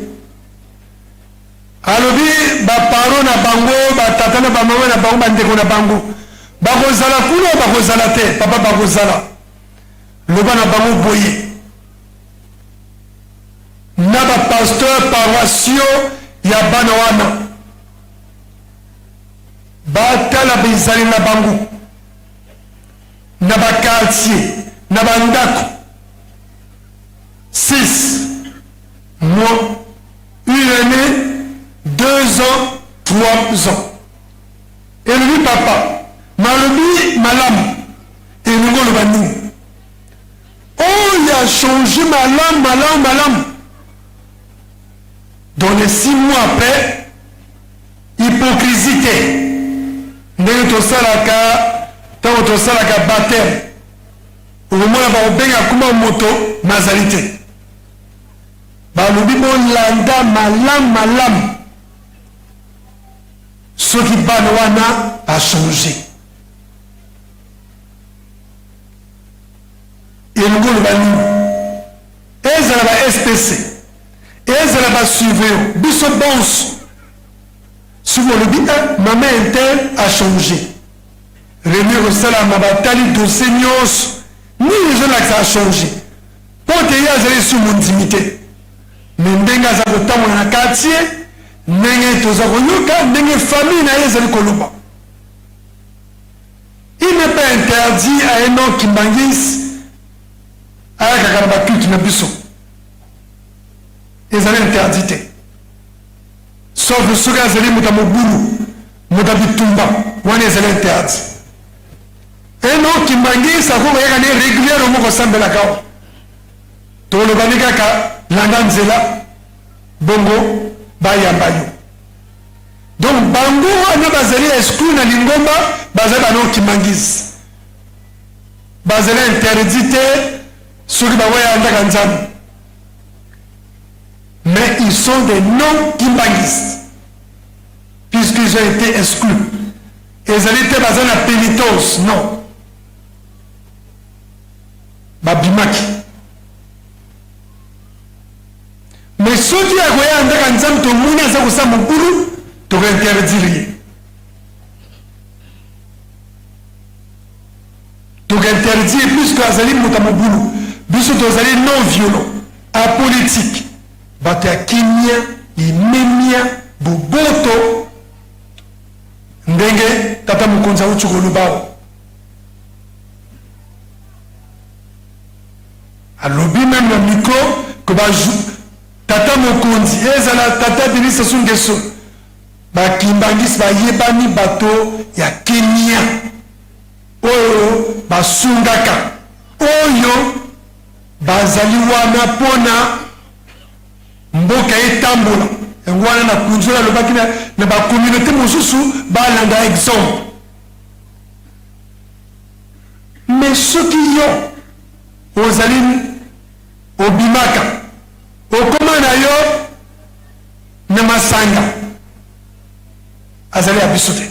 S7: Alobi ba parents na bango, ba tata na ba mama na bango, ba ndeko na bango bakozala kuna ou bakozala te? Papa bakozala. Loba na bango boye na ba pasteurs paroissiaux ya bana wana batala bizaleli na bango na ba quartier na ba ndako 6 mois, une annee, 2 ans, 3 ans. Elobi papa, malobi malamu elingi oloba nini? Oyo a change malamu malamu malamu dans les 6 mois après hypocrisie te ndenge tosalaka ntango tosalaka baptême okomona bakobenga kuma moto mazali te. Balobi bolanda malamu malamu soki bana wana ba changer. Elingi oloba nini? Ezala ba SPC, ezala ba surveillant, biso bonso soki olobi eh, mama intel a changer, réunion ekosalama, batali dossier nyonso, nini ezolakisa a changer? Mpo te ye azali lisusu mondimi te, mais ndenge aza kotambola na quartier, ndenge toza koyoka, ndenge famille na ye ezali koloba. Il n'est pas interdit à un non kimbanguiste ayakaka na ba culte na biso. Ezali interdit te. Sauf soki azali moto ya mobulu, moto ya bitumba, wana ezali interdit. Eno kimbanguiste akoki koyaka ne régulièrement kosambelaka awa. Toloba ni kaka landa nzela bongo bayamba yo. Donc bango wana bazali exclu na lingomba, bazali ba non kimbanguiste. Bazali interdit te soki bango ya ndaka Nzambe. Mais ils sont des non kimbanguistes puisqu'ils ont été exclus. Ezali te baza na penitence, non. Babimaki. Mais soki akoya ndaka Nzambe tomoni aza kosala mobulu, toko interdire ye. Toko interdire puisque azali moto ya mobulu. Biso tozali non violent, apolitique, bato ya kimia, limemia, boboto, ndenge tata mokonzi awuti koloba awa. Alobi meme na micro que ba tata mokonzi ezala tata Denis Sassou Nguesso, ba kimbanguistes bayebani bato ya kimia. Oyo basungaka, oyo bazali wana mpo na mboka etambola. Yango wana na Kunzola alobaki na, na ba communauté mosusu balanda exemple. Mais soki yo ozali obimaka okoma na yo na masanga, azali ya biso te.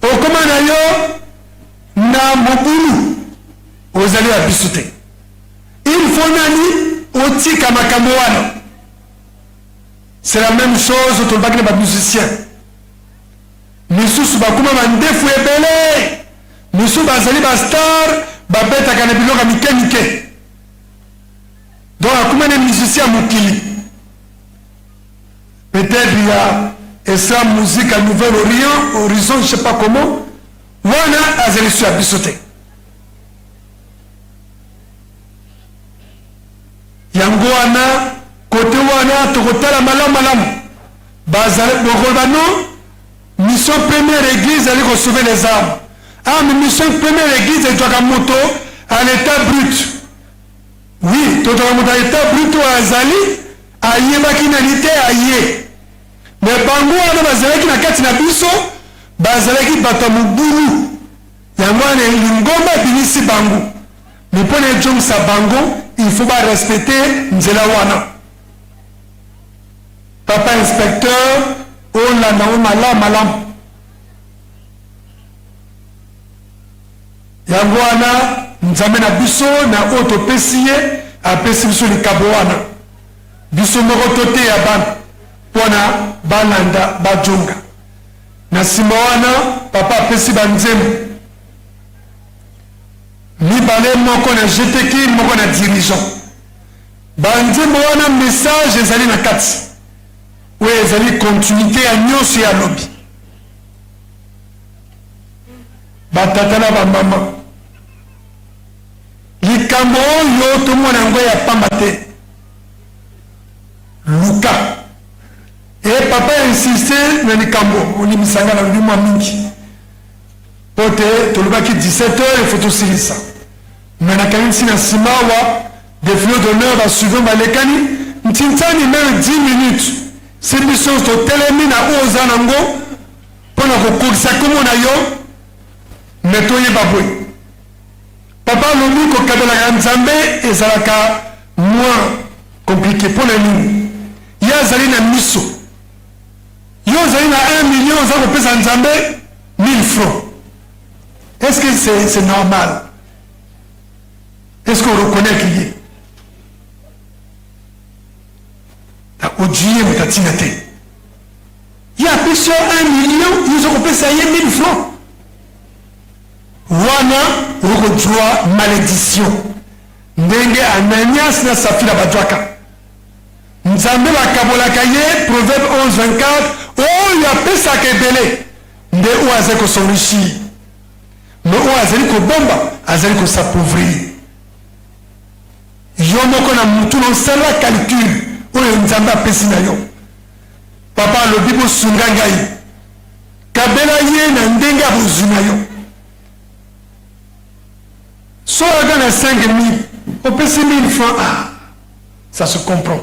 S7: Okoma na yo na mobulu, ozali ya biso te. Il faut nani otika makambo wana. C'est la même chose tolobaki na ba musiciens misusu bakoma mandefu ebele, misusu bazali ba star babetaka na biloko ya mike mike, donc akoma na musicien ya mokili. Peut-être ya esa musique ya Nouvel Orient, Horizon, je sais pas comment, wana azali su ya biso te. Yango wana kote wana tokotala malamu malamu, bazali bokoloba non, mission première église ezali ko sauver les âmes. Ah, mais mission première église ezwaka moto à l'état brut. Oui, tozwaka moto ya etat brut oyo azali ayebaki nani te aye. Mais bango wana bazalaki na kati na biso, bazalaki bato ya mobulu. Yango wana lingomba ebimisi bango. Mais mpo na ejongisa bango, il faut ba respecter nzela wana. Papa inspecteur, olanda yango malamu malamu. Yango wana, Nzambe na biso, na oyo topesi ye, apesi biso likabo wana. Biso moko toteya bana mpo na balanda bajonga. Na nsima wana, papa apesi banzembo mibale, moko na GTK, moko na dirigeant. Banzembo wana message ezali na kati, oyo ezali continuite ya nyonso ya lobi. Ba tata na ba mama, likambo oyo tomona yango ya pamba te. Luka e papa insiste na likambo, olimbisa nga nalobi mwa mingi mpo te tolobaki 17 heures il faut tosilisa, mais nakanisi na nsima awa defile d'honneur ba suivant balekani ntintsani meme 10 minutes si biso totelemi na oyo oza nango mpo na kokokisa nkombo na yo. Me toyeba boye, papa alobi kokabelaka Nzambe ezalaka mwa compliqué. Mpo na nini? Ye azali na miso, yo ozali na 1 million, oza kopesa Nzambe 1000 francs. Est-ce que c'est normal? Est-ce qu'on reconnaît qu'il ye ojui ye moto atina te? Ye apesi yo 1 million, yo oza kopesa ye 1000 francs, wana okozwa malédiction ndenge Ananias na Safira bazwaka. Nzambe bakabolaka ye, Proverbe 11 24, oyo apesaka ebele nde oyo azali kos'enrichir, mais oyo azali kobomba azali kos'appauvrir. Yo moko na mutu na osala calcul oyo Nzambe apesi na yo. Papa alobi bosunga ngai, kabela ye na ndenge ya bozwi na yo. Soki aza na 5000 opesi 1000 francs, ah, ça se comprend.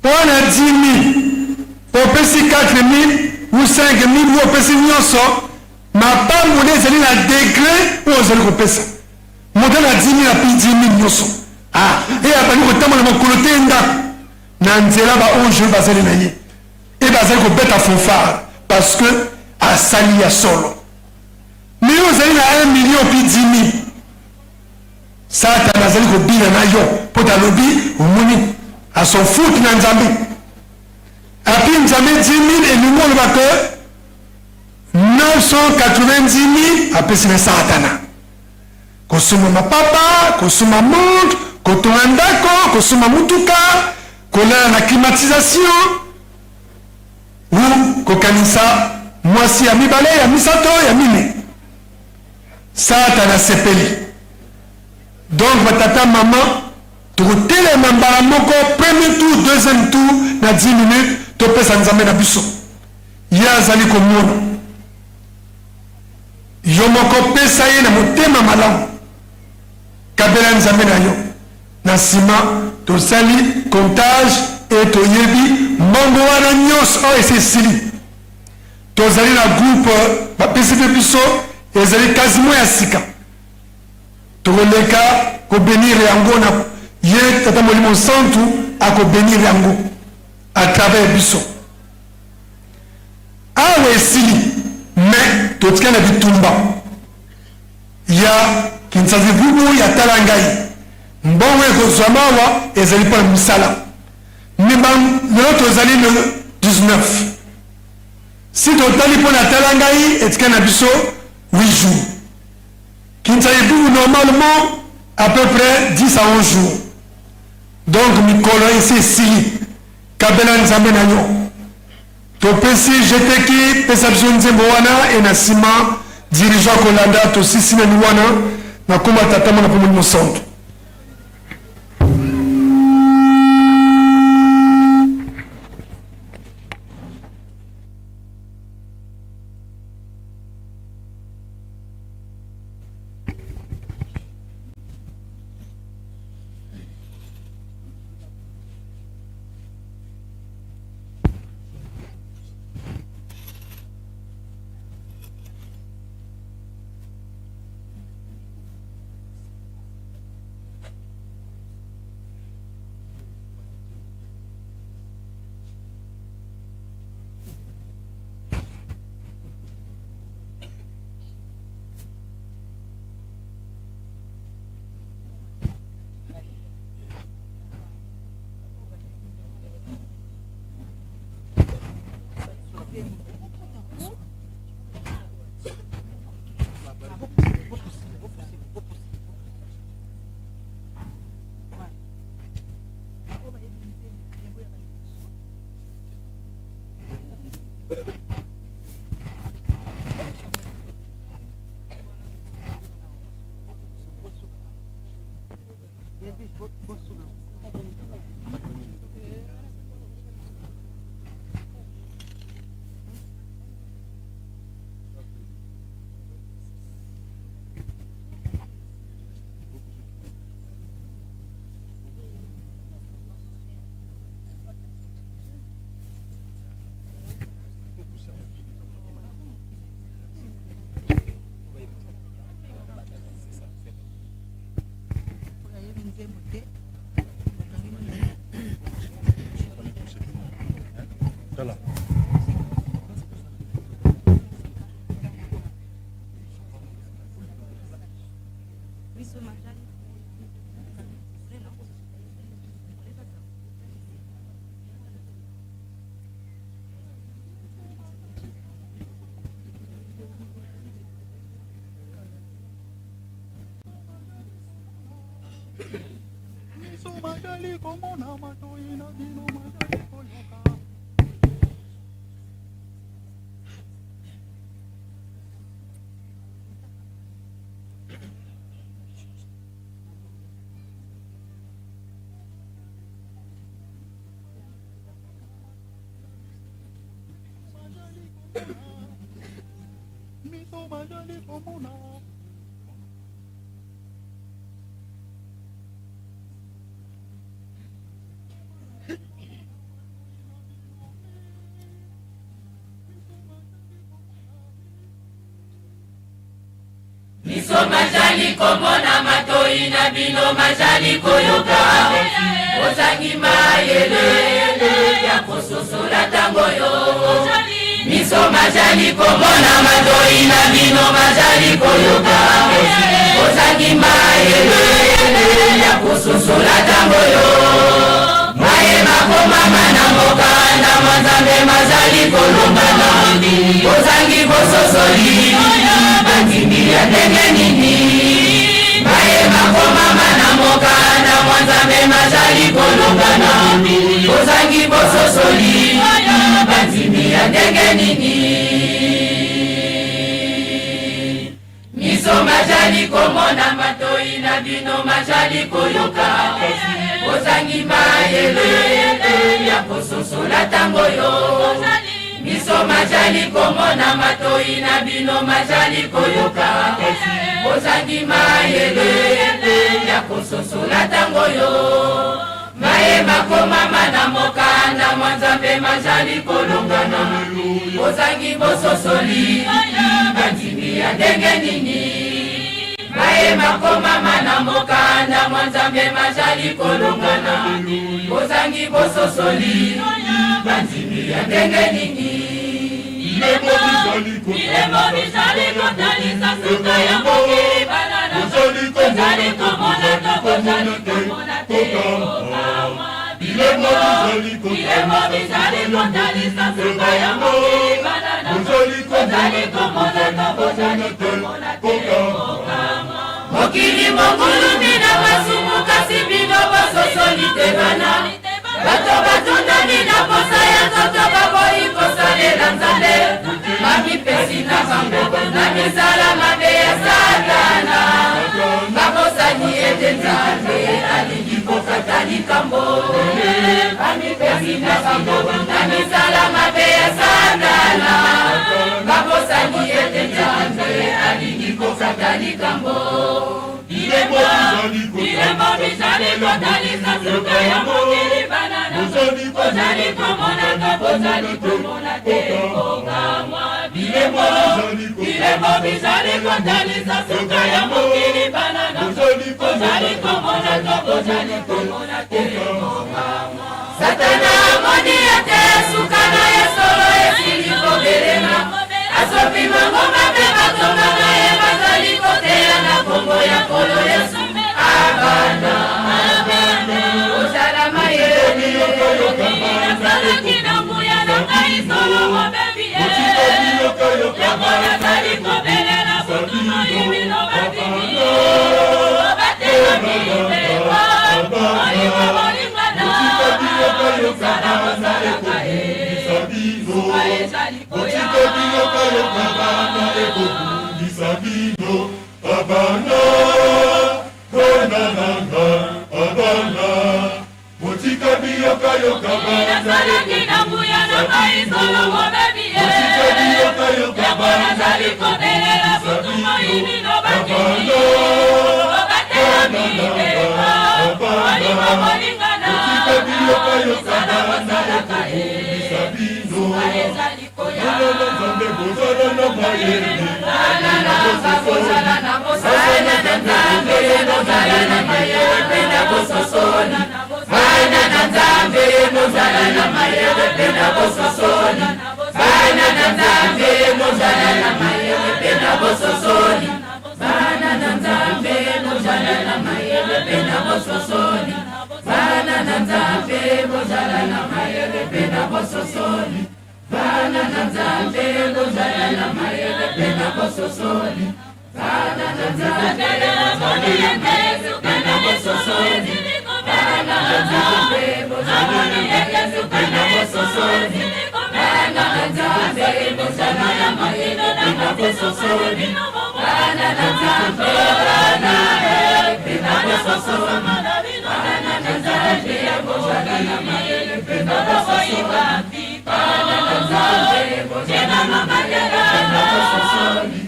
S7: Po na 10000 opesi 4000 ou 5000 ou opesi nyonso, mapamboli ezali na degré oyo ozali kopesa. Moto na 10000 api 10000 nyonso. Ah, e abandi kotambola makolo te ndako na nzela, ba ange bazali na ye e bazali kobeta fanfare parce que asali ya solo. Mais yo ozali na 1 million puis 10 000, Satana azali kobina na yo mpo talobi omoni ason foot na Nzambe api Nzambe 10 000 elingi oloba ke 990 000 apesi na Satana. Kosomba mapapa, kosomba montre, kotonga ndako, kosomba mutuka, kolala na climatisation ou kokanisa mwasi ya mibale, ya misato, ya mine. Satana asepeli. Donc batata mama, tokotelema mbala moko, premier tour, deuxième tour, na 10 minutes topesa Nzambe na biso. Ye azali komona. Yo moko pesa ye na motema malamu. Kabela Nzambe na yo. Na nsima tosali comptage e toyebi mbongo wana nyonso oyo esi esili. Tozali na groupe bapesi mpe biso ezali quasiment ya sika. Tokoleka kobenir yango na ye Tata Molimo Santu akobenir yango à travers biso. Awa esili mais totikali na bitumba ya Kinsazivubu ya tala ngai mbongo ekozwama awa ezali mpo na misala mais lelo tozali le 19 si totali mpo na tala ngai etikali na biso 8 jours. Kinsazivubu normalement à peu près 10 à 11 jours, donc mikolo esi esili. Kabela Nzambe na yo. Topesi jeteki pesa biso nzembo wana e na nsima dirigeant kolanda tosisi na liwana na kombo ya Tata, Mwana mpe Molimo Santu.
S12: Miso majali komona, matoi na bino majali koyoka. Ozangi mayele ya kososola ntango yo. Miso majali komona, matoi na bino majali koyoka. Ozangi mayele ya kososola ntango yo. Maye makomama na mokanda mwa Nzambe mazali kolombana. Ozangi bososoli, bandimi ya ndenge nini? Maye makomama na mokanda mwa Nzambe mazali kolombana. Ozangi bososoli, bandimi ya ndenge nini? Miso majali komona, matoi na bino majali koyoka. Ozangi mayele ya kososola ntango yo. Miso majali komona, matoi na bino majali koyoka. Ozangi mayele ya kososola ntango yo. Maye makomama na mokanda mwa Nzambe mazali kolongana. Ozangi bososoli, bandimi ya ndenge nini? Maye makomama na mokanda mwa Nzambe mazali kolongana. Ozangi bososoli, bandimi ya ndenge nini?
S13: Bilembo bizali kotalisa suka ya mokili banana. Tozali komona to bozali komona te. Bilembo bizali kotalisa suka ya mokili banana. Tozali komona to bozali komona te.
S12: Mokili mongulumi na masumu, kasi bino bososoli te bana. Bato batondani na posa ya nzoto, baboyi kosalela Nzambe. Bamipesi na bango na misala mabe ya Satana. Babosani ete Nzambe alingi kokata likambo. Bamipesi na bango na misala mabe ya Satana. Babosani ete Nzambe alingi kokata likambo.
S13: Bilembo bizali kotalisa suka ya mokili banana. Tozali komona to bozali komona te. Bilembo bizali kotalisa suka ya mokili banana. Tozali komona to bozali komona te.
S12: Satana amoni ete suka na ye solo esili kobelema. Asopi mangomba mpe batonga na ye bazali koteya na kombo ya Nkolo Yesu. Abana ozala mayele.
S13: Nazalaki na nguya na ngai solo mobebi ye. Yango nazali kobelela butu moi bino bandimi. Obatelami mibeko, molimo molingana. Mosala mosalaka ye. Suka ezali koya.
S6: Bino abana mpona nanga abana botika biyokayoka.
S13: Nazalaki na nguya na ngai solo mobebi ye. Yango nazali kobelela butu moi bino bandimi. Obatelami mibeko, molimo molingana. Mosala mosalaka ye. Suka ezali koya.
S6: Nzambe bozala na mayele.
S12: Bozala na bosala na Nzambe, bozala na mayele mpe na bososoli. Bana na Nzambe, bozala na mayele mpe na bososoli. Bana na Nzambe, bozala na mayele mpe na bososoli. Bana na Nzambe, bozala na mayele mpe na bososoli. Bana na Nzambe, bozala na mayele mpe na bososoli. Bana na Nzambe, bozala na mayele mpe na bososoli. Bana na Nzambe, bozala na mayele mpe na bososoli. Bana na Nzambe, bozala na mayele mpe na bososoli. Bana na Nzambe, bozala na mayele mpe na bososoli. Bana na Nzambe, bana mpe na bososoli. Bana na Nzambe, bozala na mayele mpe na bososoli. Bana na Nzambe, bozala na mayele mpe na bososoli.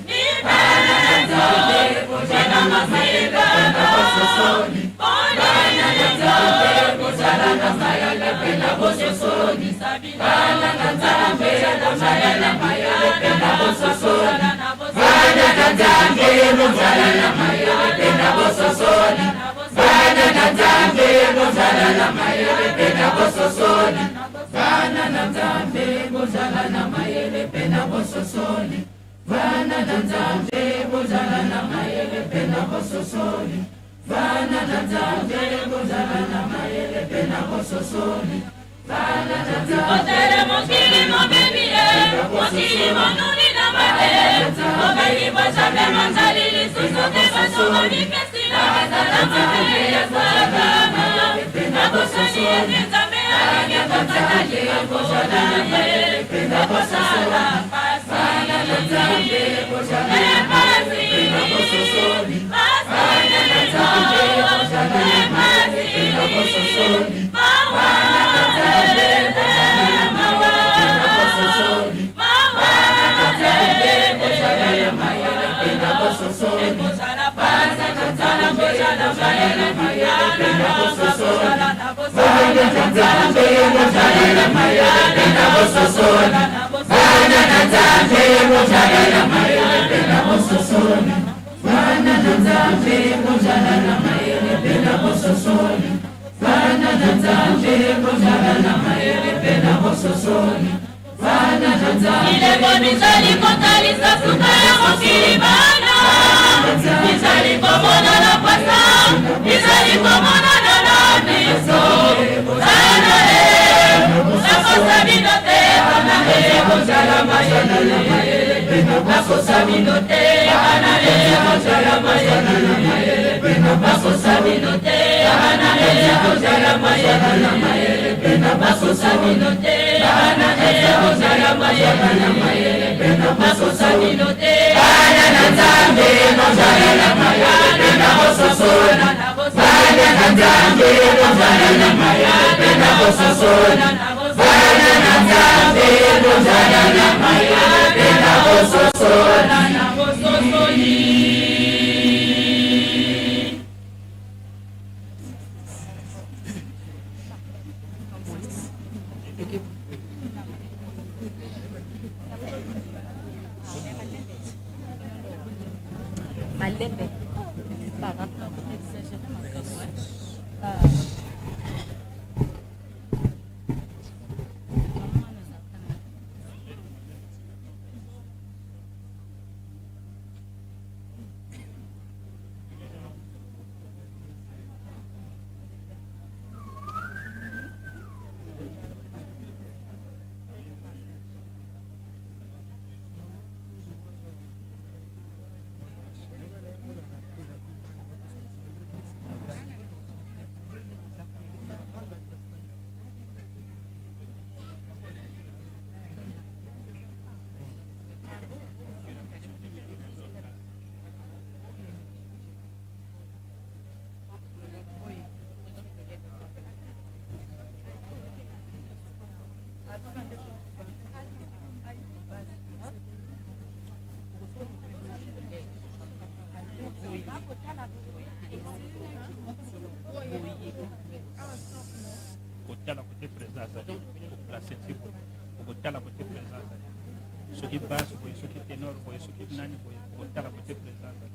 S12: Bana na Nzambe, bozala na mayele mpe na bososoli. Bana na Nzambe, bozala na mayele mpe na bososoli. Bana na Nzambe, bozala na mayele mpe na bososoli. Bana na Nzambe, bozala na mayele mpe na bososoli. Bana na Nzambe, bozala na mayele mpe na bososoli. Bana na Nzambe, bozala na mayele mpe na bososoli. Bana na Nzambe, bozala na mayele mpe na bososoli. Bana na Nzambe. Otala mokili mobebi ye, mokili monuni na mabe. Mobali bwa Nzambe mozali lisusu te, bato bamipesi na misala mabe ya Satana. Nabosani ete Nzambe alingi kokata likambo na ye, nakosala pasi, e pasi, pasi, e pasi, mawa, e mawa, mawa, ekozala pasi, kozala mayele,
S14: Bana na Nzambe, bozala na mayele mpe na bososoli. Bana na Nzambe, bozala na mayele mpe na bososoli. Bana na Nzambe, bozala na mayele mpe na bososoli. Bana na Nzambe.
S13: Bilembo bizali kotalisa suka ya mokili bana, bizali komonana pwasa, bizali komonana na miso. Bana e, nakosa bino te, bana e, bozala mayele. Nakosa bino te, bana e, bozala mayele. Nakosa bino te, bana e, bozala mayele. Nakosa bino te, bana e, bozala mayele. Nakosa bino te,
S14: Bana na Nzambe, bozala na mayele mpe na bososoli. Bana na Nzambe, bozala na mayele mpe na bososoli. Bana na Nzambe, bozala na mayele mpe na bososoli.
S10: Malembe.
S15: Kotala kote président azali koplace ti boye, okotala kote président azali, soki base boye, soki ténor boye, soki nani boye, okotala kote président azali.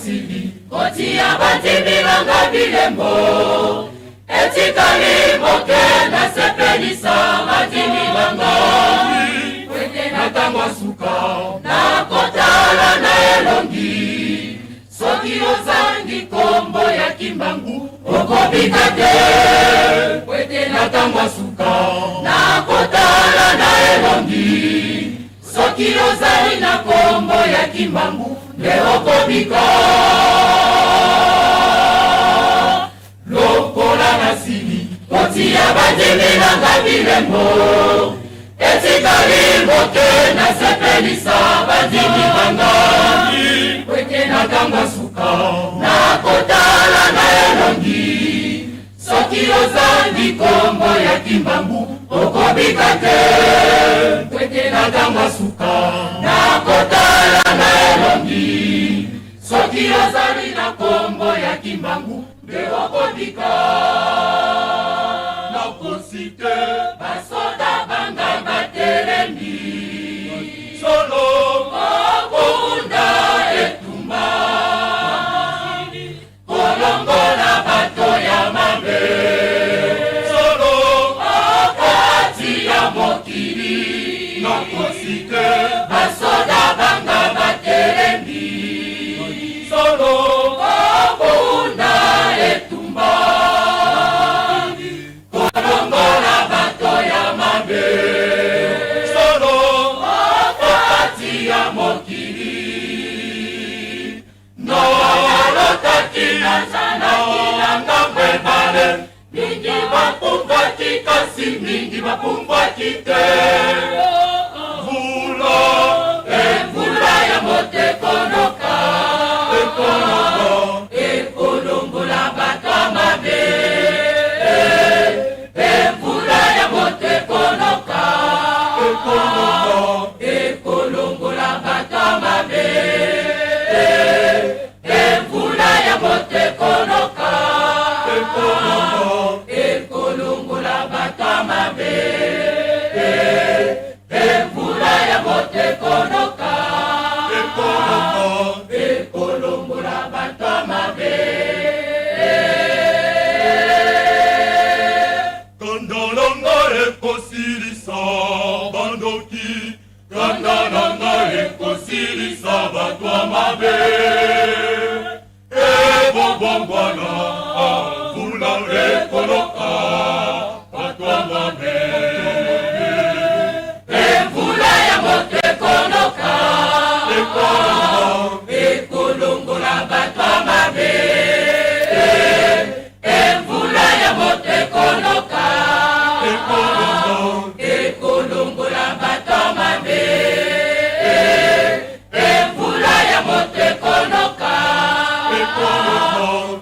S12: nasili kotia bandimi banga bilembo, etikali moke nasepelisa bandimi banga, pwete na ntango ya suka nakotala na elongi. Soki ozangi kombo ya Kimbangu, okobika te, pwete na ntango ya suka nakotala na elongi. Soki ozali na kombo ya Kimbangu nde okobika. Lokola nasili kotia bandimi nanga bilembo, etikali moke nasepelisa bandimi banga, pwete na ntango ya suka nakotala na elongi. Soki ozangi kombo ya Kimbangu, okobika te, pwete na ntango ya suka nakotala na elongi. Soki ozali na kombo ya Kimbangu nde okobika. Nakosi te, basoda banga batelemi solo kokunda etumba, kolongola bato ya mabe solo okati ya mokili. Nakosi te, basoda banga batelemi solo kokunda etumba, kolongola bato ya mabe solo okati ya mokili. Nalotaki nazalaki na ngambo ebale, mingi bapumbwaki kasi mingi bapumbwaki te. Mvula, emvula ya moto ekonoka, ekolongola bato ya mabe. Emvula ya moto ekonoka, ekolongola bato ya mabe. Emvula ya moto ekonoka, ekolongola bato ya mabe. Emvula ya moto ekonoka, ekolongola bato ya mabe.
S16: Kanda na ngai ekosilisa bandoki, kanda na ngai ekosilisa bato ya mabe. Ebobongwana, mvula ekoloka bato ya mabe.
S12: Emvula ya moto ekonoka, ekolongola bato ya mabe. Emvula ya moto ekonoka, ekolongola bato ya mabe. Emvula ya moto ekonoka,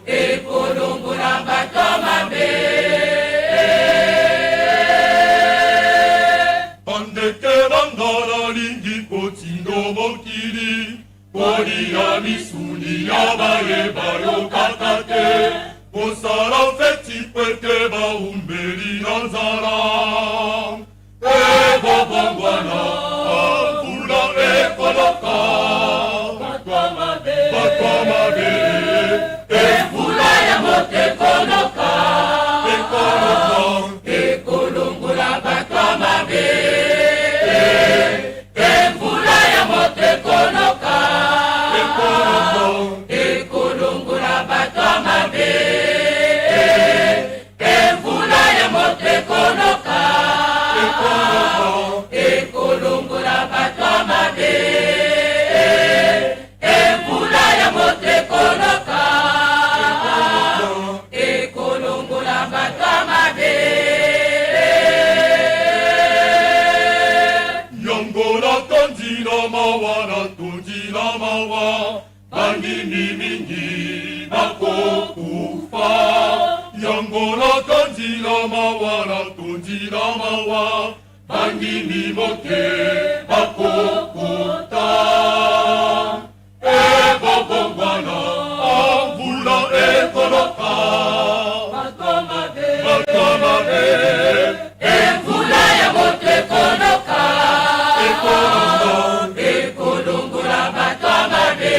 S12: ekolongola bato ya mabe.
S16: Bandeke banga nalingi kotindo mokili kolia misuni ya baye bayokaka te, kosala feti pwete baumbeli na nzala. Ebobongwana, mvula ekoloka bato ya mabe.
S12: Emvula ya moto ekonoka, ekolongola bato ya mabe. Emvula ya moto ekonoka, ekolongola bato ya mabe. Emvula ya moto ekonoka, ekolongola bato ya mabe. Emvula ya moto ekonoka, ekolongola bato ya mabe.
S16: Yango natondi na mawa, natondi na mawa, bandimi mingi bakokufa. Yango natondi na mawa, natondi na mawa, bandimi moke bakokota. Ebobongwana, mvula ekoloka bato mabe.
S12: Emvula ya moto ekonoka, ekolongola bato ya mabe.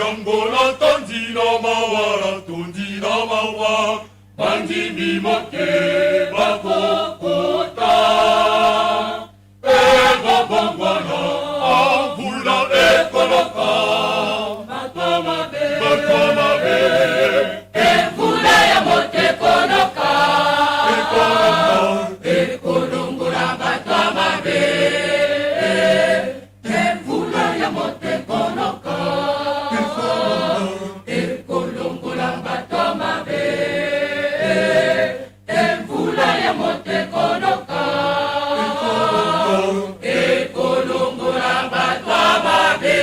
S16: Yango natondi na mawa, natondi na mawa, bandimi moke bakokota. Ekobongwana, mvula ekoloka, bato mabe, bato mabe.
S12: Emvula ya moto ekonoka, ekolongola bato ya mabe. Emvula ya moto ekonoka, ekolongola bato ya mabe. Emvula ya moto ekonoka, ekolongola bato ya mabe.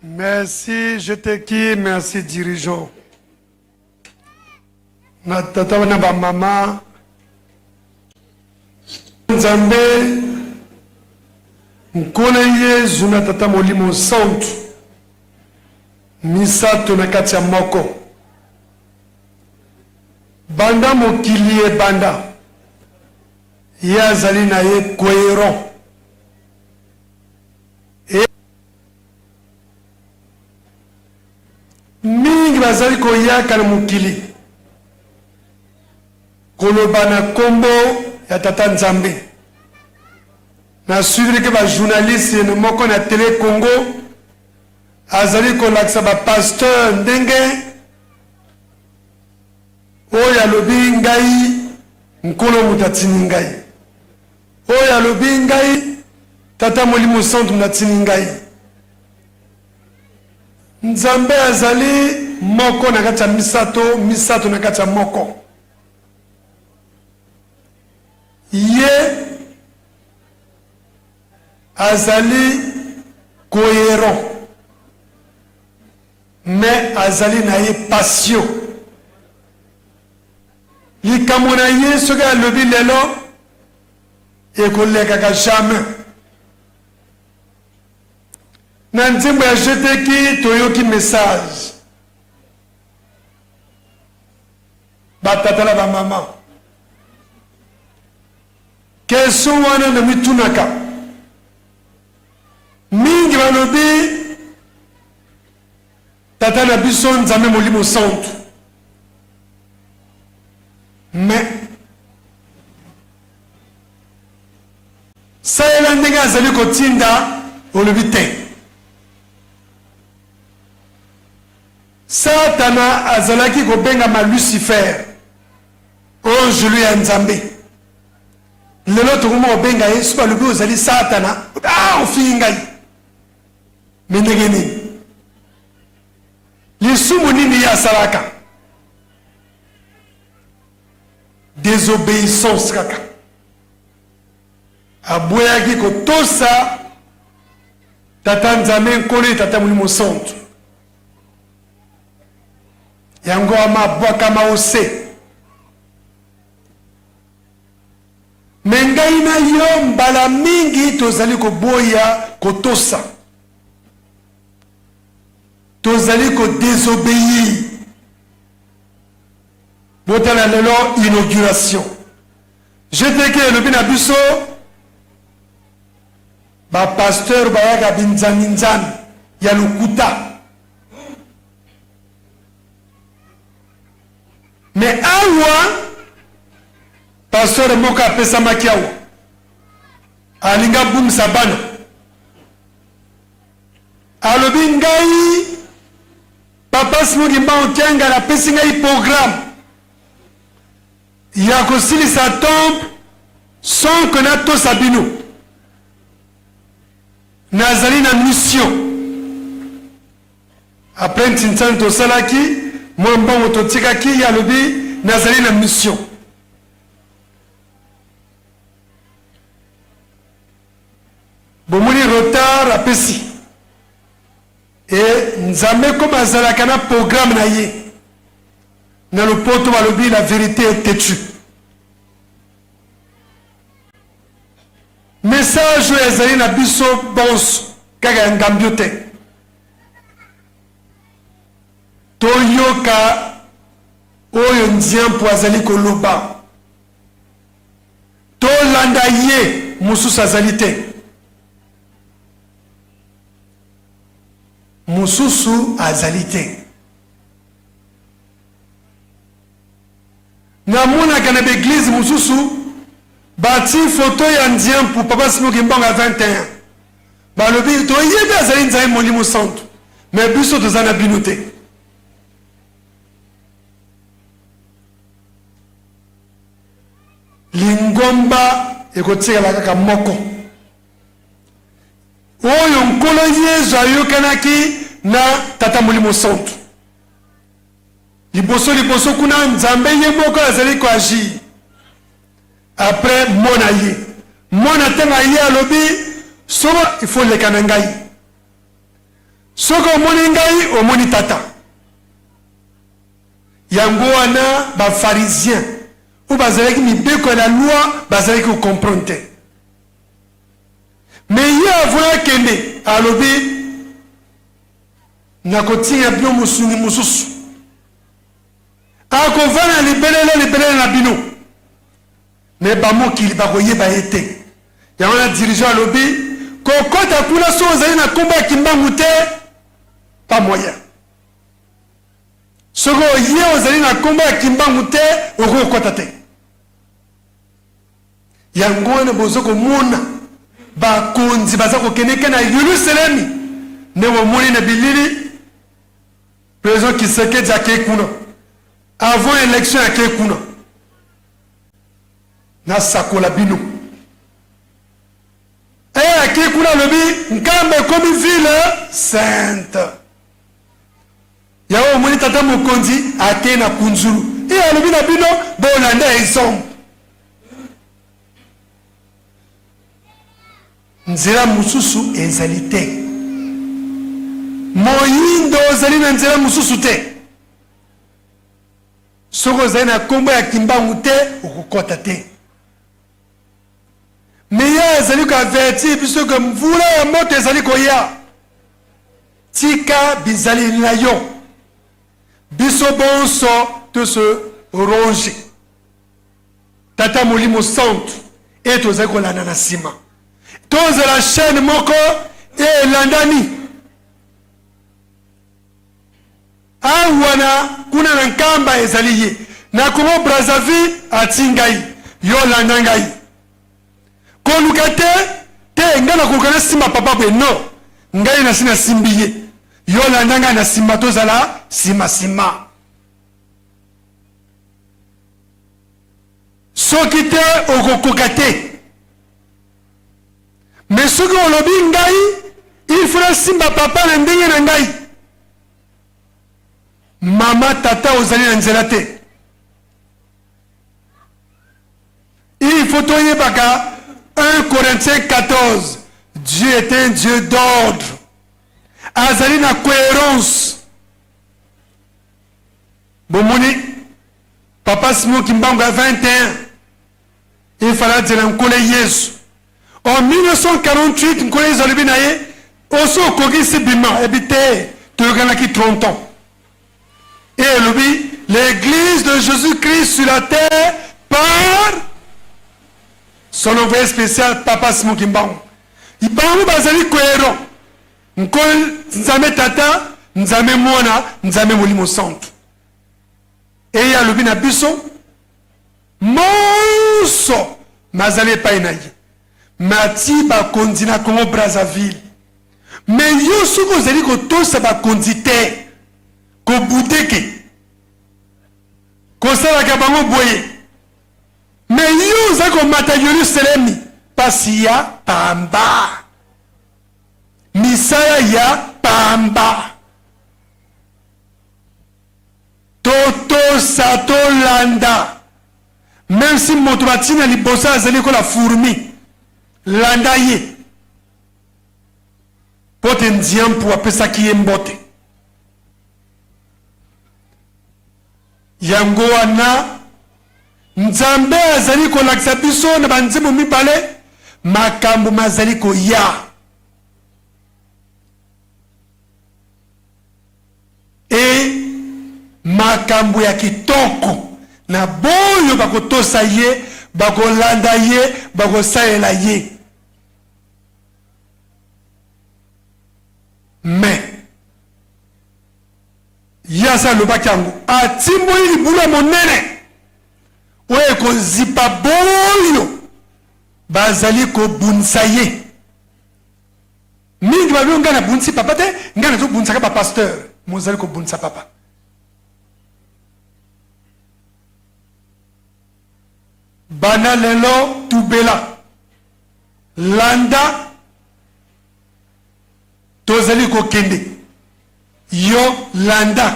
S7: Merci, je te qui, merci dirigeant. Na tata na ba mama Nzambe Nkolo Yezu na tata Molimo Santu misato na kati ya moko. Banda mokili ebanda ye azali na ye coherent. E mingi bazali koyaka na mokili koloba na kombo ya tata Nzambe. Na suivre ke ba journaliste na moko na tele Congo azali kolakisa ba pasteur ndenge oyo alobi ngai Nkolo moto atindi ngai, oyo alobi ngai Tata Molimo Santu moto atindi ngai. Nzambe azali moko na kati ya misato, misato na kati ya moko. Ye azali coherent mais azali na ye passion. Likambo na ye soki alobi lelo ekolekaka jamais. Na nzembo ya GTK toyoki message. Ba tata na ba mama. Question wana na mitunaka. Mingi balobi tata na biso Nzambe Molimo Santu. Mais salela ndenge azali kotinda olobi te. Satana azalaki kobengama Lucifer, anjelu ya Nzambe. Lelo tokoma kobenga ye, soki balobi ozali Satana, ah, ofingi ngai. Me ndenge nini? Lisumu nini ye asalaka? Desobeissance kaka. Aboyaki kotosa Tata Nzambe Nkolo ye Tata Molimo Santu. Yango ama abwakama ose. Me ngai na yo mbala mingi tozali koboya kotosa. Tozali ko desobeir. Botala lelo inauguration. GTK elobi na biso ba pasteur bayaka binzami nzami ya lokuta. Mais awa pasteur moko apesamaki awa alingi abungisa bana alobi ngai papa Simon Kimbangu Kiangani apesi ngai programme ya kosilisa temple sans que natosa bino. Nazali na mission. Après ntinsani tosalaki mwa mbongo totikaki, ye alobi nazali na mission. Bomoni retard apesi. Et Nzambe comme azalaka na programme na ye. Na lopoto balobi la verite est tetue. Message oyo ezali na biso bonso. Kaka ya Ngambio te. Toyoka oyo Nziampu azali koloba. Tolanda ye, mosusu azali te. Mosusu azali te. Namonaka na ba eglise mosusu bati photo ya Nziampu, Papa Simon Kimbangu ya 21. Balobi toyebi azali Nzambe Molimo Santu, mais biso toza na bino te. Lingomba ekotikala kaka moko oyo Nkolo Yezu ayokanaki na Tata Molimo Santu. Liboso liboso kuna Nzambe ye moko azali ko agir. Après mwana ye. Mwana ntango aye alobi solo il faut leka na ngai. Soki omoni ngai omoni Tata. Yango wana ba pharisiens oyo bazalaki mibeko ya la loi bazalaki ko comprendre te. Mais ye avant akende alobi Nakotinda bino mosungi mosusu. Akovanda libelele libelele na bino. Mais bamokili bakoyeba ye te. Yango wana dirigeant alobi kokota kuna soki ozali na kombo ya Kimbangu te, pas moyen. Soki oye ozali na kombo ya Kimbangu te, okoki kokota te. Yango wana bozo komona bakonzi baza kokendeke na Yelusalemi, nde bomoni na bilili president Kisekedi akei kuna avant election, akei kuna. Nasakola bino e akei kuna, alobi Nkamba ekomi ville sainte. Yango omoni tata mokonzi akei na Kunzulu e alobi na bino bolanda exemple. Nzela mosusu ezali te. Moyindo ozali na nzela mosusu te. Soki ozali na kombo ya Kimbangu te, okokota te. Mais ye azali ko avertir biso ke mvula ya moto ezali koya. Tika bizaleli na yo. Biso bonso to se ronger. Tata Molimo Santu e tozali kolanda na nsima. Tozala chaîne moko e elandani. Awa na kuna na Nkamba ezali ye. Na Congo Brazzaville ati ngai. Yo landa ngai. Koluka te te ngai nakoluka nasimba papa boye non. Ngai nasi nasimbi ye. Yo landa ngai na nsima tozala nsima nsima. Soki te okokoka te. Mais soki olobi ngai il faut nasimba papa na ndenge na ngai. Mama tata ozali na nzela te. Il faut toyebaka 1 Corinthiens 14 Dieu est un Dieu d'ordre. Azali na cohérence. Bomoni Papa Simon Kimbangu ya 21 il fallait azela Nkolo Yesu. En 1948 Nkolo Yesu alobi na ye osi okokisi bima ebi te toyokanaki 30 ans. Et elobi l'église de Jésus-Christ sur la terre par son envoyé spécial Papa Simon Kimbangu. Bango bazali cohérent. Nkolo Nzambe Tata, Nzambe Mwana, Nzambe Molimo Santu. Eye alobi na biso monso mazali epai na ye mati bakonzi na Congo Brazzaville. Me yo soki ozali kotosa bakonzi te, kobudeke, kosalaka bango boye, me yo ozali komata Yerusalemi, pasi ya pamba, misala ya pamba. Totosa, tolanda. Meme si moto batii na liboso azali lokola fourmi, landa ye. Mpo te Nziampu apesaki ye mbote. Yango wana Nzambe azali kolakisa biso na banzembo mibale makambo mazali koya. Makambo ya kitoko na boyo bakotosa ye, bakolanda ye, bakosalela ye. Mais ye asi alobaki yango, atimboli libulu ya monene oyo ekozipa boyo bazali kobundisa ye. Mingi balobi ngai nabundisi papa te, ngai nazobundisaka ba pasteur. Mozali kobundisa papa. Banda lelo tubela, landa tozali kokende, yo landa,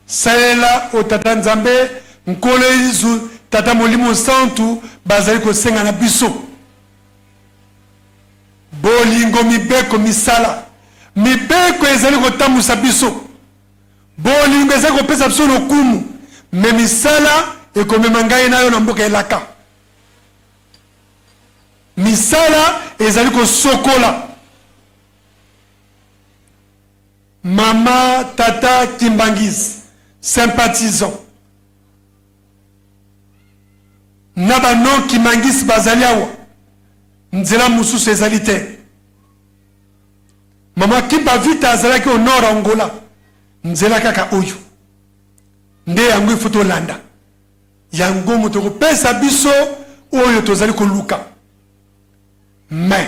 S7: salela o Tata Nzambe, Nkolo Yesu, Tata Molimo Santu bazali kosenga na biso. Bolingo, mibeko, misala. Mibeko ezali kotambwisa biso. Bolingo ezali kopesa biso lokumu. Me misala ekomema ngai na yo na mboka elaka. Misala ezali kosokola. Mama, tata Kimbanguiste, sympathisant na ba non Kimbanguiste bazali awa, nzela mosusu ezali te. Mama Kimpa Vita azalaki au nord Angola, nzela kaka oyo nde yango il faut tolanda yango, moto ekopesa biso oyo tozali koluka. Mais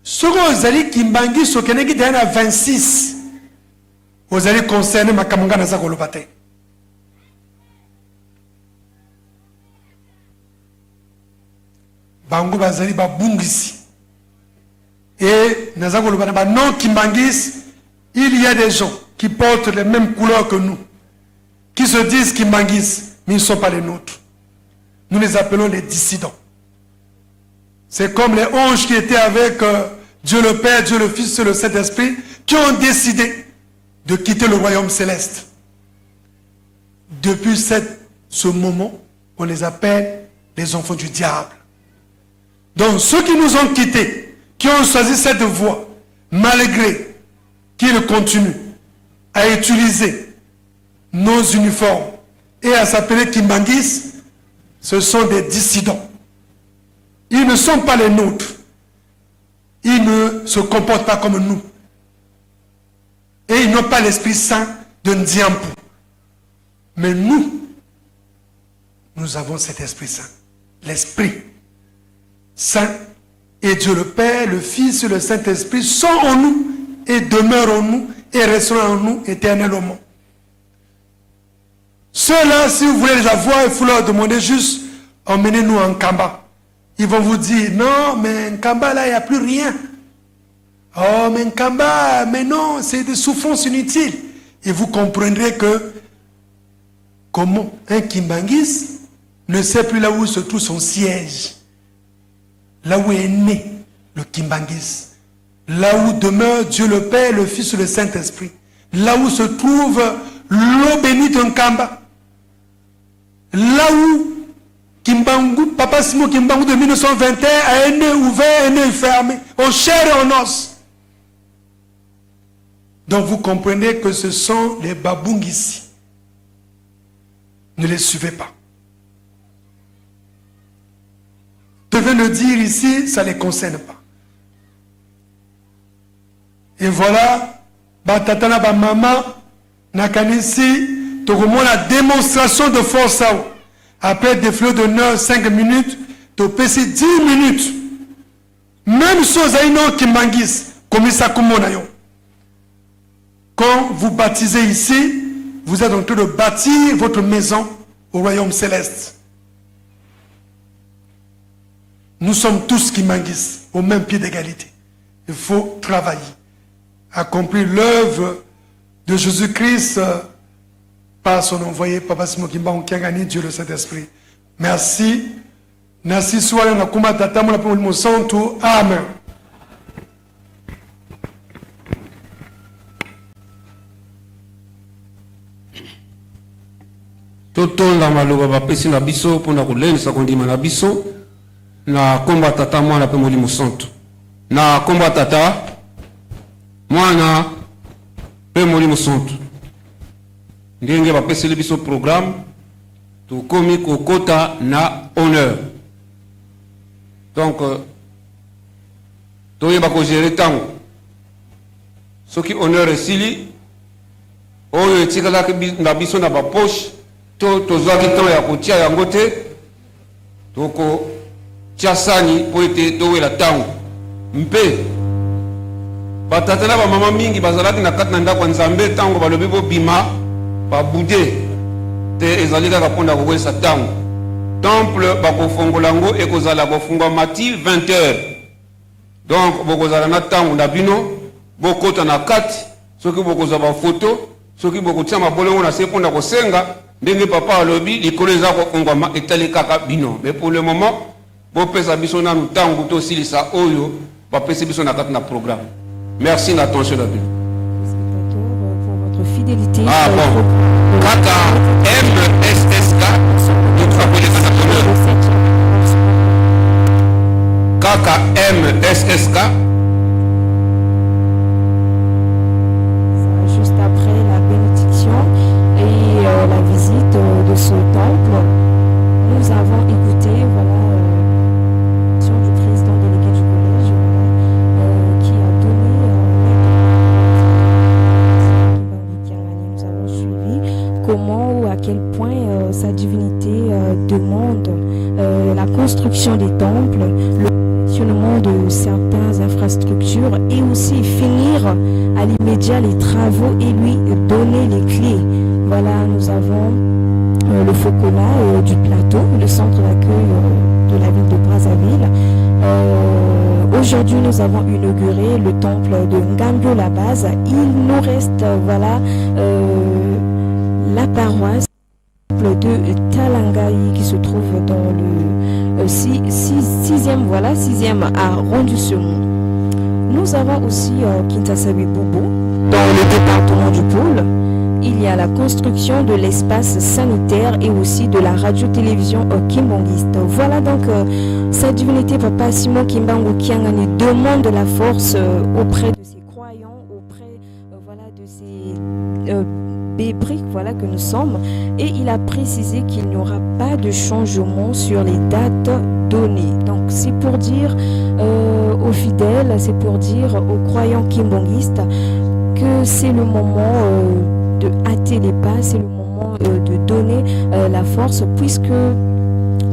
S7: soki ozali kimbanguiste okendeki deja na 26 ozali concerne makambo ngai naza koloba te. Bango bazali babungisi et naza koloba na ba non kimbanguiste, il y a des gens qui portent les mêmes couleurs que nous, qui se disent kimbanguistes, mais ils ne sont pas les nôtres. Nous les appelons les dissidents. C'est comme les anges qui étaient avec euh, Dieu le Père, Dieu le Fils et le Saint-Esprit, qui ont décidé de quitter le royaume céleste. Depuis cette, ce moment, on les appelle les enfants du diable. Donc ceux qui nous ont quittés, qui ont choisi cette voie, malgré qu'ils continuent à utiliser nos uniformes et à s'appeler Kimbanguis, ce sont des dissidents. Ils ne sont pas les nôtres. Ils ne se comportent pas comme nous. Et ils n'ont pas l'Esprit Saint de Ndiampou. Mais nous, nous avons cet Esprit Saint. L'Esprit Saint et Dieu le Père, le Fils et le Saint-Esprit sont en nous et demeurent en nous et resteront en nous éternellement. Ceux-là, si vous voulez les avoir, il faut leur demander juste, emmenez-nous en Kamba. Ils vont vous dire, non, mais Nkamba, là, il n'y a plus rien. Oh, mais Nkamba, mais non, c'est des souffrances inutiles. Et vous comprendrez que comment un Kimbanguiste ne sait plus là où se trouve son siège, là où est né le Kimbanguiste, là où demeure Dieu le Père, le Fils et le Saint-Esprit, là où se trouve l'eau bénite Nkamba, là où Kimbangu, Papa Simon Kimbangu de 1921 a un nez ouvert, un nez fermé, en chair et en os. Donc vous comprenez que ce sont les babungisi. Ne les suivez pas. Devez le dire ici, ça ne les concerne pas. Et voilà, batata na ba mama, nakanisi, tokomona démonstration de force awa. Après défilé d'honneur 5 minutes, topesi 10 minutes. Même si ozali non kimbanguiste, komisa kombo na yo. Quand vous baptisez ici, vous êtes en train de bâtir votre maison au royaume céleste. Nous sommes tous kimbanguistes, au même pied d'égalité. Il faut travailler, accomplir l'œuvre de Jésus-Christ par son envoyé, Papa Simon Kimbangu Kiangani, Dieu le Saint-Esprit. Merci. Merci wana na kuma tata mwana mpe molimo santu. Amen.
S11: Totonda maloba bapesi na biso mpo na kolendisa kondima na biso na nkombo ya Tata, Mwana mpe Molimo Santu. Na nkombo ya Tata, Mwana mpe Molimo Santu. Ndenge bapeseli biso programme, tokomi kokota na honneur. Donc toyeba kogere ntango. Soki honneur esili, oyo etikalaki na biso na bapoche to tozwaki ntango ya kotia yango te, tokotia sani mpo ete towela ntango. Mpe batata na bamama mingi bazalaki na kati na ndako ya Nzambe ntango balobi bobima, babude te, ezali kaka mpo na kowelisa ntango. Temple bakofongola yango, ekozala kofungwama ti 20 heures. Donc bokozala na ntango na bino, bokota na kati, soki bokozwa bafoto, soki bokotia mabolongo na se mpo na kosenga, ndenge papa alobi, likolo eza kofungwama, etali kaka bino. Mais pour le moment, bopesa biso nanu ntango tosilisa oyo bapesi biso na kati na programme. Merci na attention na bino.
S9: Votre fidélité.
S11: Ah bon. Kaka MSSK, moto akoleka na honneur. Kaka MSSK.
S9: Juste après la bénédiction et la visite de ce temple, nous avons écouté, voilà, l'action du président délégué du collège, voilà, qui a donné nous avons suivi comment ou à quel point sa divinité demande la construction des temples, le fonctionnement de certaines infrastructures et aussi finir à l'immédiat les travaux et lui donner les clés. Voilà, nous avons le Fokola du plateau, le centre d'accueil de la ville de Brazzaville. Aujourd'hui, nous avons inauguré le temple de Ngambio la base. Il nous reste, voilà, la paroisse de Talangaï qui se trouve dans le sixième, voilà, sixième arrondissement. Nous avons aussi Kinshasa Bobo dans le département du Pool. Il y a la construction de l'espace sanitaire et aussi de la radio-télévision kimbangiste. Voilà donc sa divinité Papa Simon Kimbangu Kiangani demande la force auprès de ses croyants, auprès voilà, de ses bébriques, voilà, que nous sommes. Et il a précisé qu'il n'y aura pas de changement sur les dates données. Donc c'est pour dire aux fidèles, c'est pour dire aux croyants kimbanguistes que c'est le moment de hâter les pas, c'est le moment de donner la force, puisque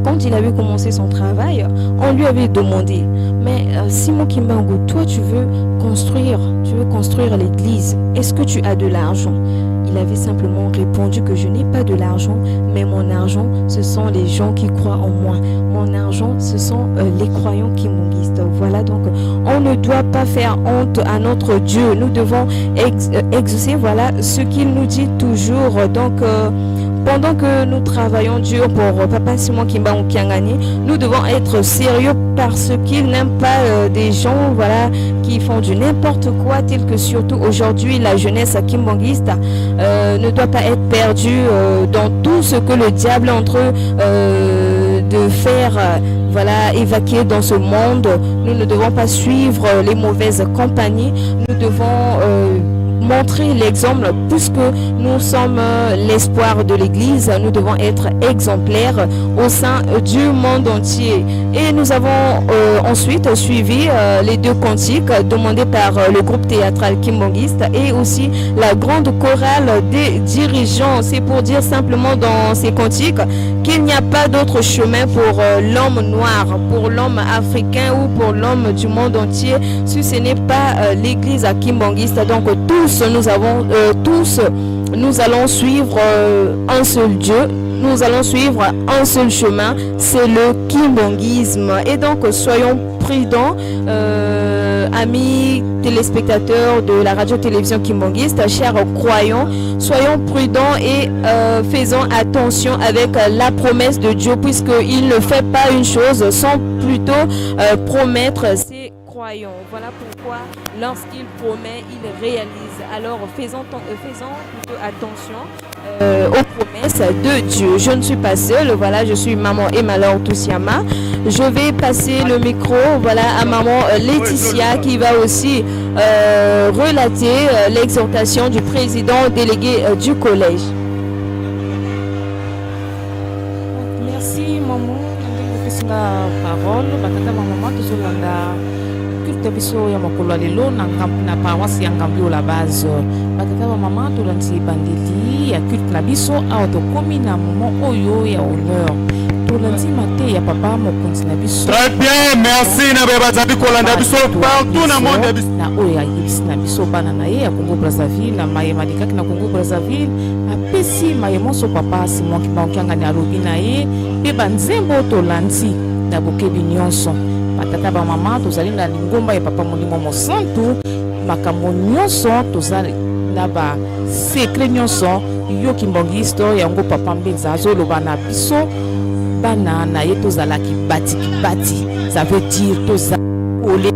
S9: quand il avait commencé son travail, on lui avait demandé, mais Simon Kimbangu, toi tu veux construire l'église, est-ce que tu as de l'argent? Il avait simplement répondu que je n'ai pas de l'argent, mais mon argent, ce sont les gens qui croient en moi. Mon argent, ce sont les croyants kimbanguistes. Voilà, donc on ne doit pas faire honte à notre Dieu. Nous devons exaucer, voilà, ce qu'il nous dit toujours. Donc, pendant que nous travaillons dur pour Papa Simon Kimbangu Kiangani, nous devons être sérieux parce qu'il n'aime pas des gens, voilà, qui font du n'importe quoi, tel que surtout aujourd'hui la jeunesse kimbanguiste ne doit pas être perdue dans tout ce que le diable est en train de faire voilà, évacuer dans ce monde. Nous ne devons pas suivre les mauvaises compagnies. Nous devons montrer l'exemple, puisque nous sommes l'espoir de l'Église, nous devons être exemplaires au sein du monde entier. Et nous avons ensuite suivi les deux cantiques demandés par le groupe théâtral kimbanguiste et aussi la grande chorale des dirigeants. C'est pour dire simplement dans ces cantiques qu'il n'y a pas d'autre chemin pour l'homme noir, pour l'homme africain ou pour l'homme du monde entier, si ce n'est pas l'Église kimbanguiste. Donc tous, nous avons tous, nous allons suivre un seul Dieu, nous allons suivre un seul chemin, c'est le kimbanguisme. Et donc soyons prudents, amis téléspectateurs de la radio-télévision kimbanguiste, chers croyants, soyons prudents et faisons attention avec la promesse de Dieu, puisqu'il ne fait pas une chose sans plutôt promettre ses croyants. Voilà pourquoi lorsqu'il promet, il réalise. Alors faisons plutôt attention aux promesses de Dieu. Je ne suis pas seule, voilà, je suis maman Emma Toussiama. Je vais passer le micro, voilà, à maman Laetitia qui va aussi relater l'exhortation du président délégué du collège.
S10: parole. Batata bamama, tozolanda culte biso ya mokolo ya lelo na, na paroisse ya Ngambio la base. Batata bamama, tolandi ebandeli ya culte na biso. Awa tokomi na moment oyo ya honneur, tolandi mate ya papa mokonzi na biso.
S3: Très bien, merci na baye bazali kolanda biso partout na monde ya biso.
S10: Na oyo ayebisi na biso bana na ye ya Congo Brazzaville na maye malekaki na Congo Brazzaville. Apesi maye monso papa Simon Kimbangu Kiangani alobi na ye mpe banzembo tolandi na bokebi nyonso. Batata bamama, tozali na lingomba ya papa Molimo Mosantu. Makambo nyonso toza na ba secret nyonso yo kimbangiste yango papa Mbenza azoloba na biso bana na ye, tozala kibati kibati, ça veut dire toza ole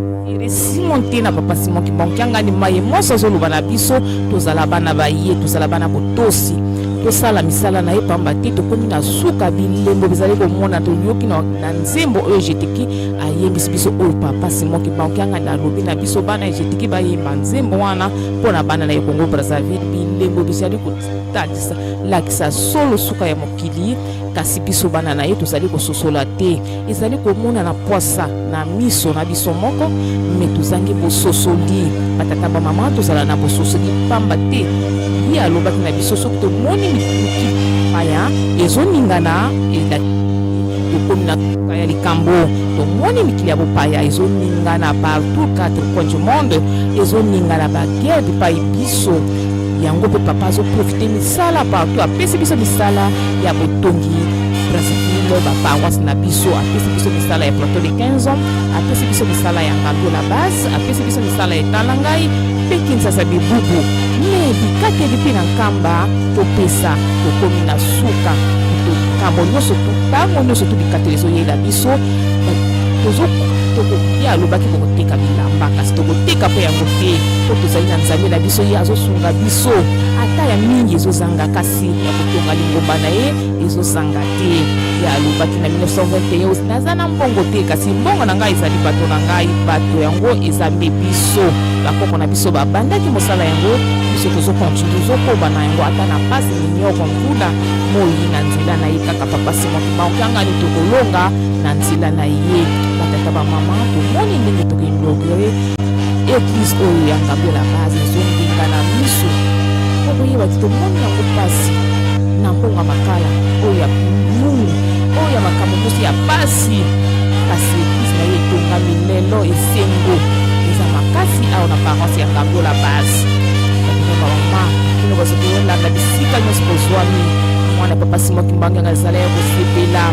S10: Simon te na papa Simon Kimbangu Kiangani. Maye nyonso azoloba na biso, tozala bana baye, tozala bana botosi, tosala misala na ye, pamba te tokomi na suka. Bilembo bizali komona, toyoki na nzembo oyo Ejeteki ayembisi biso, oyo papa Simon Kimbangu Kiangani alobi na biso bana Ejeteki bayemba nzembo wana mpo na bana na ye Kongo Brazzaville. Bilembo bizali kotalisa lakisa solo suka ya mokili, kasi biso bana na ye tozali kososola te. Ezali komona na pwasa na miso na biso moko, me tozangi bososoli. Batata bamama, tozala na bososoli, pamba te ye alobaki na biso, soki tomoni mokili paya ezoningana, tokomi na suka ya likambo. Tomoni mikili ya bopaya ezoningana partout, quatre coins du monde ezoningana, baguerre bipai biso yango. Mpe papa azoprofite misala partout, apesi biso misala ya botongi Brazzaville, baparoisse na biso, apesi biso misala ya Plateau de 15 ans, apesi biso misala ya Ngando la base, apesi biso misala ya Etala Ngai mpe Kinshasa bibubu me bikateli mpe na Nkamba. Topesa, tokomi na suka. Likambo nyonso tu, ntango nyonso tu bikateli ezoyela biso, ye alobaki bokoteka bilamba, kasi tokoteka mpe yango te, mpo tozali na Nzambe na biso. Ye azosunga biso, ata ya mingi ezozanga, kasi ya kotonga lingomba na ye ezozanga te. Ye alobaki na 1921: "Naza na mbongo te, kasi mbongo na ngai ezali bato na ngai." Bato yango eza nde biso. Bakoko na biso babandaki mosala yango, biso tozocontinue, tozokoba na yango, ata na pasi, minyoko, mvula, moi, na nzela na ye kaka papa Simon Kimbangu Kiangani, tokolonga na nzela na ye. Batata bamama, tomoni ndenge tokoinaugure église oyo ya Ngambo la base, ezongenga na miso po koyeba ti tomoni yango mpasi na mbongo ya makala oyo ya mungu oyo ya makambo nyonso ya pasi, kasi église na ye etongami lelo. Esengo eza makasi awa na paroisse ya Ngambo la base. Batata bamama, bino bazoki olanda bisika nyonso bozwami, mwana papa Simon Kimbangu azala ya kosepela,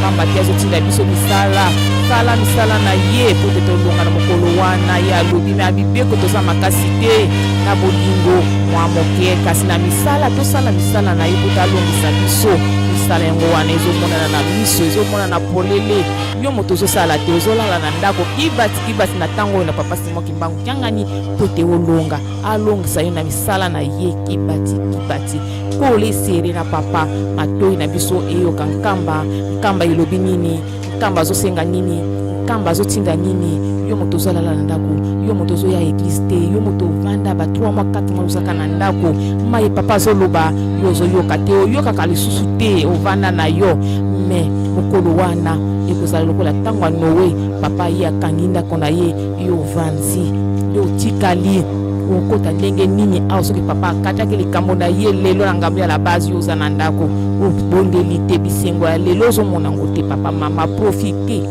S10: pamba te azotinda biso misala, sala misala na ye po te tolonga na mokolo wana. Ye alobi na mibeko toza makasi te, na bolingo mwa moke, kasi na misala tosala misala na ye po talongisa biso. Misala yango wana ezomonana na miso, ezomonana polele. Yo moto ozosala te, ozolala na ndako, kibati kibati na ntango oyo na papa Simon Kimbangu Kiangani po ete olonga, alongisa yo na misala na ye. Kibati kibati, kole sere na papa. Matoi na biso eyoka Nkamba. Nkamba elobi nini? Nkamba azosenga nini? Nkamba azotinda nini? Yo moto ozolala na ndako, yo moto ozoya église te, yo moto ovanda ba 3 mois, 4 mois ozaka na ndako, mai papa azoloba yo ozoyoka te, oyokaka lisusu te, ovanda na yo. Me mokolo wana ekozala lokola ntango ya Noe. Papa ye akangi ndako na ye, yo ovandi, yo otikali, okota ndenge nini awa soki papa akataki likambo na ye lelo na ngambo ya la base, yo oza na ndako, obondeli te? Bisengo ya lelo ozomona yango te. Papa, mama, profite,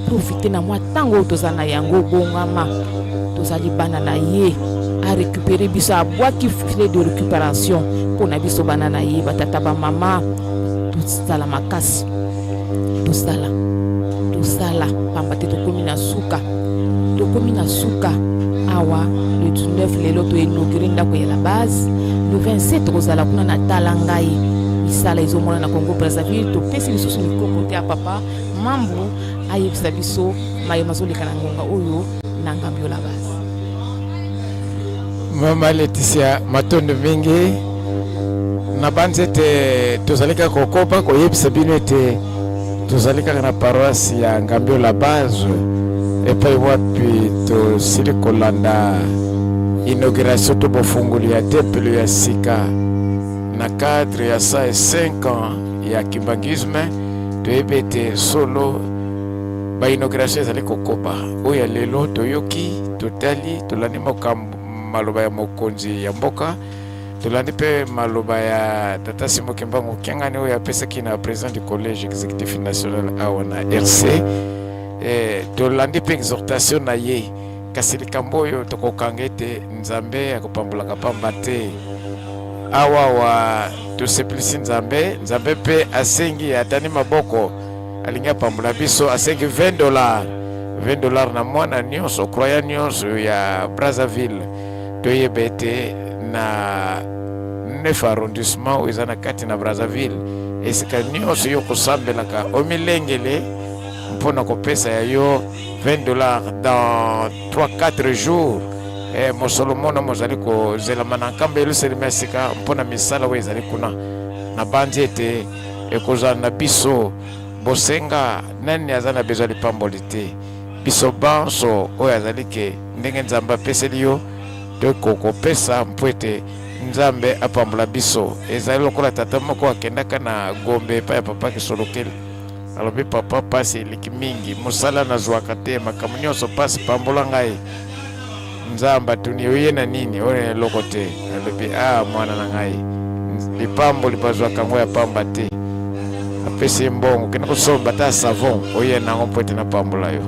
S10: profite na mwa ntango oyo toza na yango. Bongama, tozali bana na ye, arécupere biso, abwaki filet de récupération mpo na biso bana na ye. Batata bamama, tosala makasi, tosala, tosala, pamba te tokomi na suka, tokomi na suka. Awa le 19 lelo toinaugure ndako ya la base, le 27 tokozala kuna na Tala Ngai. Misala ezomona na Congo Brazzaville. Topesi lisusu mikoko te ya papa Mambu ayebisa biso maye mazoleka na ngonga oyo na ngambo yo la base.
S1: Mama Leticia, matondo mingi. Nabanzi ete tozali kaka kokoba koyebisa bino ete tozali kaka na paroisse ya Ngambio la base, epai wapi tosili kolanda inauguration to bofungoli ya tempelo ya sika na cadre ya 105 ans ya kimbanguisme. Toyebi ete solo Ba inauguration ezali kokoba. Oyo ya lelo toyoki, totali, tolandi makambo maloba ya mokonzi ya mboka, tolandi mpe maloba ya tata Simon Kimbangu Kiangani oyo apesaki na président du collège exécutif national awa na RC. Eh, tolandi mpe exhortation na ye, kasi likambo oyo tokokanga ete Nzambe akopambolaka pamba te. Awa wa tosepelisi Nzambe, Nzambe mpe asengi, atandi maboko, alingi apambola biso, asengi 20 dollars, 20 dollars na mwana nyonso, croyant nyonso ya Brazzaville. Toyeba ete na 9 arrondissement oyo eza na kati na Brazzaville, esika nyonso yo kosambelaka, omilengele mpo na kopesa ya yo 20 dollars dans 3 4 jours. Eh, mosolo mona mozali kozelama na nkamba Yelusalemi ya sika mpo na misala oyo ezali kuna. Nabanzi ete ekozala na biso bosenga. Nani aza na besoin lipamboli te? Biso banso oyo azali ke ndenge Nzambe apeseli yo tokokopesa mpo ete Nzambe apambola biso. Ezali lokola tata moko akendaka na Gombe epai ya papa Kisolokele, alobi, papa, pasi eleki mingi, mosala nazwaka te, makambo nyonso pasi, pambola ngai. Nzambe atuni, oye na nini? Oyo na eloko te. Alobi, ah, mwana na ngai, lipamboli bazwaka yango ya pamba te. Apesi ye mbongo, kende kosomba ata savon, oye nango mpo ete napambola yo.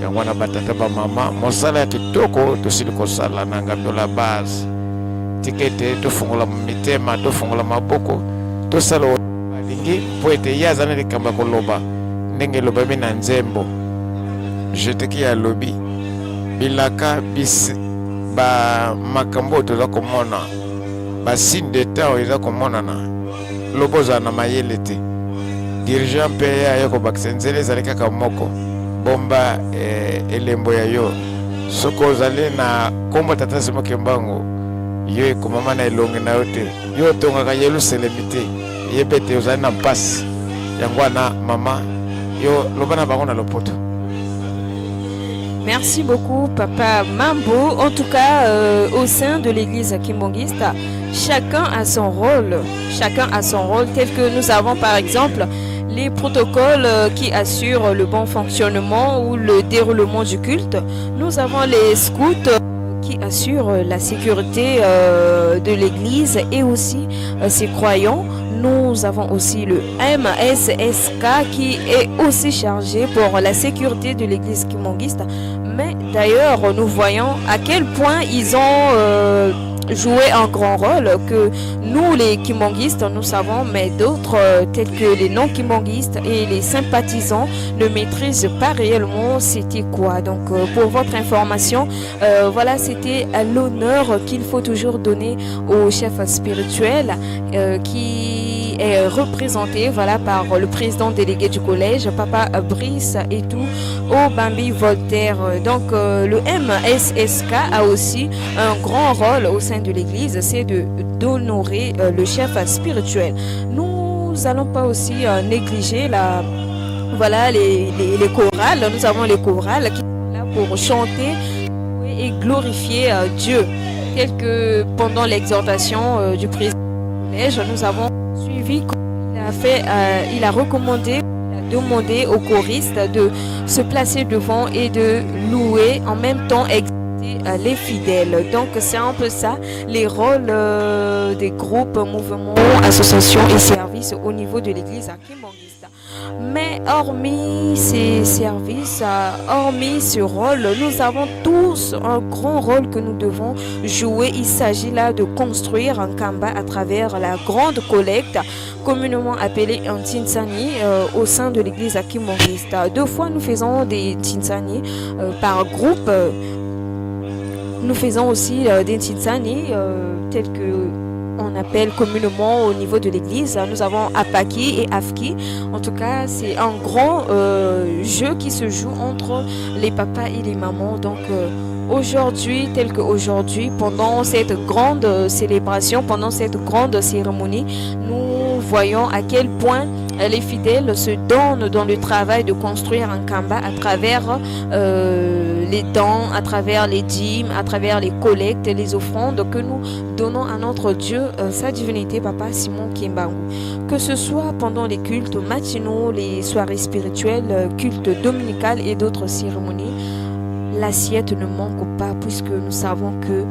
S1: Yango wana batata bamama, mosala ya kitoko tosili kosala na Ngambiola base. Tika ete tofungola mitema, tofungola maboko, tosala oyo balingi, mpo ete ye aza na likambo ya koloba ndenge elobami na nzembo. Jeteki alobi bilaka bis ba makambo oyo toza komona, ba signe de temps oyo eza komonana, loba ozala na mayele te. Dirigeant mpe ye aye kobakisa nzela ezali kaka moko, bomba eh, elembo ya yo. Soki ozali na nkombo tata Simon Kimbangu, yo ekomama na elongi na yo te, yo otongaka Yelusalemi te, yeba ete ozali na mpasi. Yango wana mama, yo loba na bango na lopoto.
S17: Merci beaucoup, Papa Mambo. En tout cas, au sein de l'église Kimbanguiste, chacun a son rôle. Chacun a son rôle, tel que nous avons par exemple les protocoles qui assurent le bon fonctionnement ou le déroulement du culte. Nous avons les scouts qui assurent la sécurité de l'église et aussi ses croyants. Nous avons aussi le MSSK qui est aussi chargé pour la sécurité de l'église kimbanguiste. Mais d'ailleurs, nous voyons à quel point ils ont joué un grand rôle que nous, les kimbanguistes, nous savons, mais d'autres, tels que les non-kimbanguistes et les sympathisants, ne maîtrisent pas réellement c'était quoi. Donc, pour votre information, voilà, c'était l'honneur qu'il faut toujours donner au chef spirituel qui est représenté, voilà, par le président délégué du collège, Papa Brice Etou Obambi Voltaire. Donc, le MSSK a aussi un grand rôle au sein de l'église, c'est de d'honorer le chef spirituel. Nous allons pas aussi négliger la, voilà, les, les, les chorales. Nous avons les chorales qui sont là pour chanter et glorifier Dieu. Tel que pendant l'exhortation du président du collège, nous avons suivi comme il a fait, il a recommandé, il a demandé aux choristes de se placer devant et de louer en même temps exalter les fidèles. Donc c'est un peu ça, les rôles des groupes, mouvements, associations et services au niveau de l'église kimbanguiste. Mais hormis ces services, hormis ce rôle, nous avons tous un grand rôle que nous devons jouer. Il s'agit là de construire un Nkamba à travers la grande collecte, communément appelée un Tinsani, au sein de l'église kimbanguiste. Deux fois, nous faisons des Tinsani par groupe. Nous faisons aussi des Tinsani tels que on appelle communément au niveau de l'église. Nous avons Apaki et Afki. En tout cas, c'est un grand jeu qui se joue entre les papas et les mamans. Donc, aujourd'hui, tel qu'aujourd'hui, pendant cette grande célébration, pendant cette grande cérémonie, nous voyons à quel point les fidèles se donnent dans le travail de construire un Kamba à travers euh, les dons, à travers les dîmes, à travers les collectes, les offrandes que nous donnons à notre Dieu, euh, sa divinité, Papa Simon Kimbangu. Que ce soit pendant les cultes matinaux, les soirées spirituelles, euh, cultes dominical et d'autres cérémonies, l'assiette ne manque pas puisque nous savons que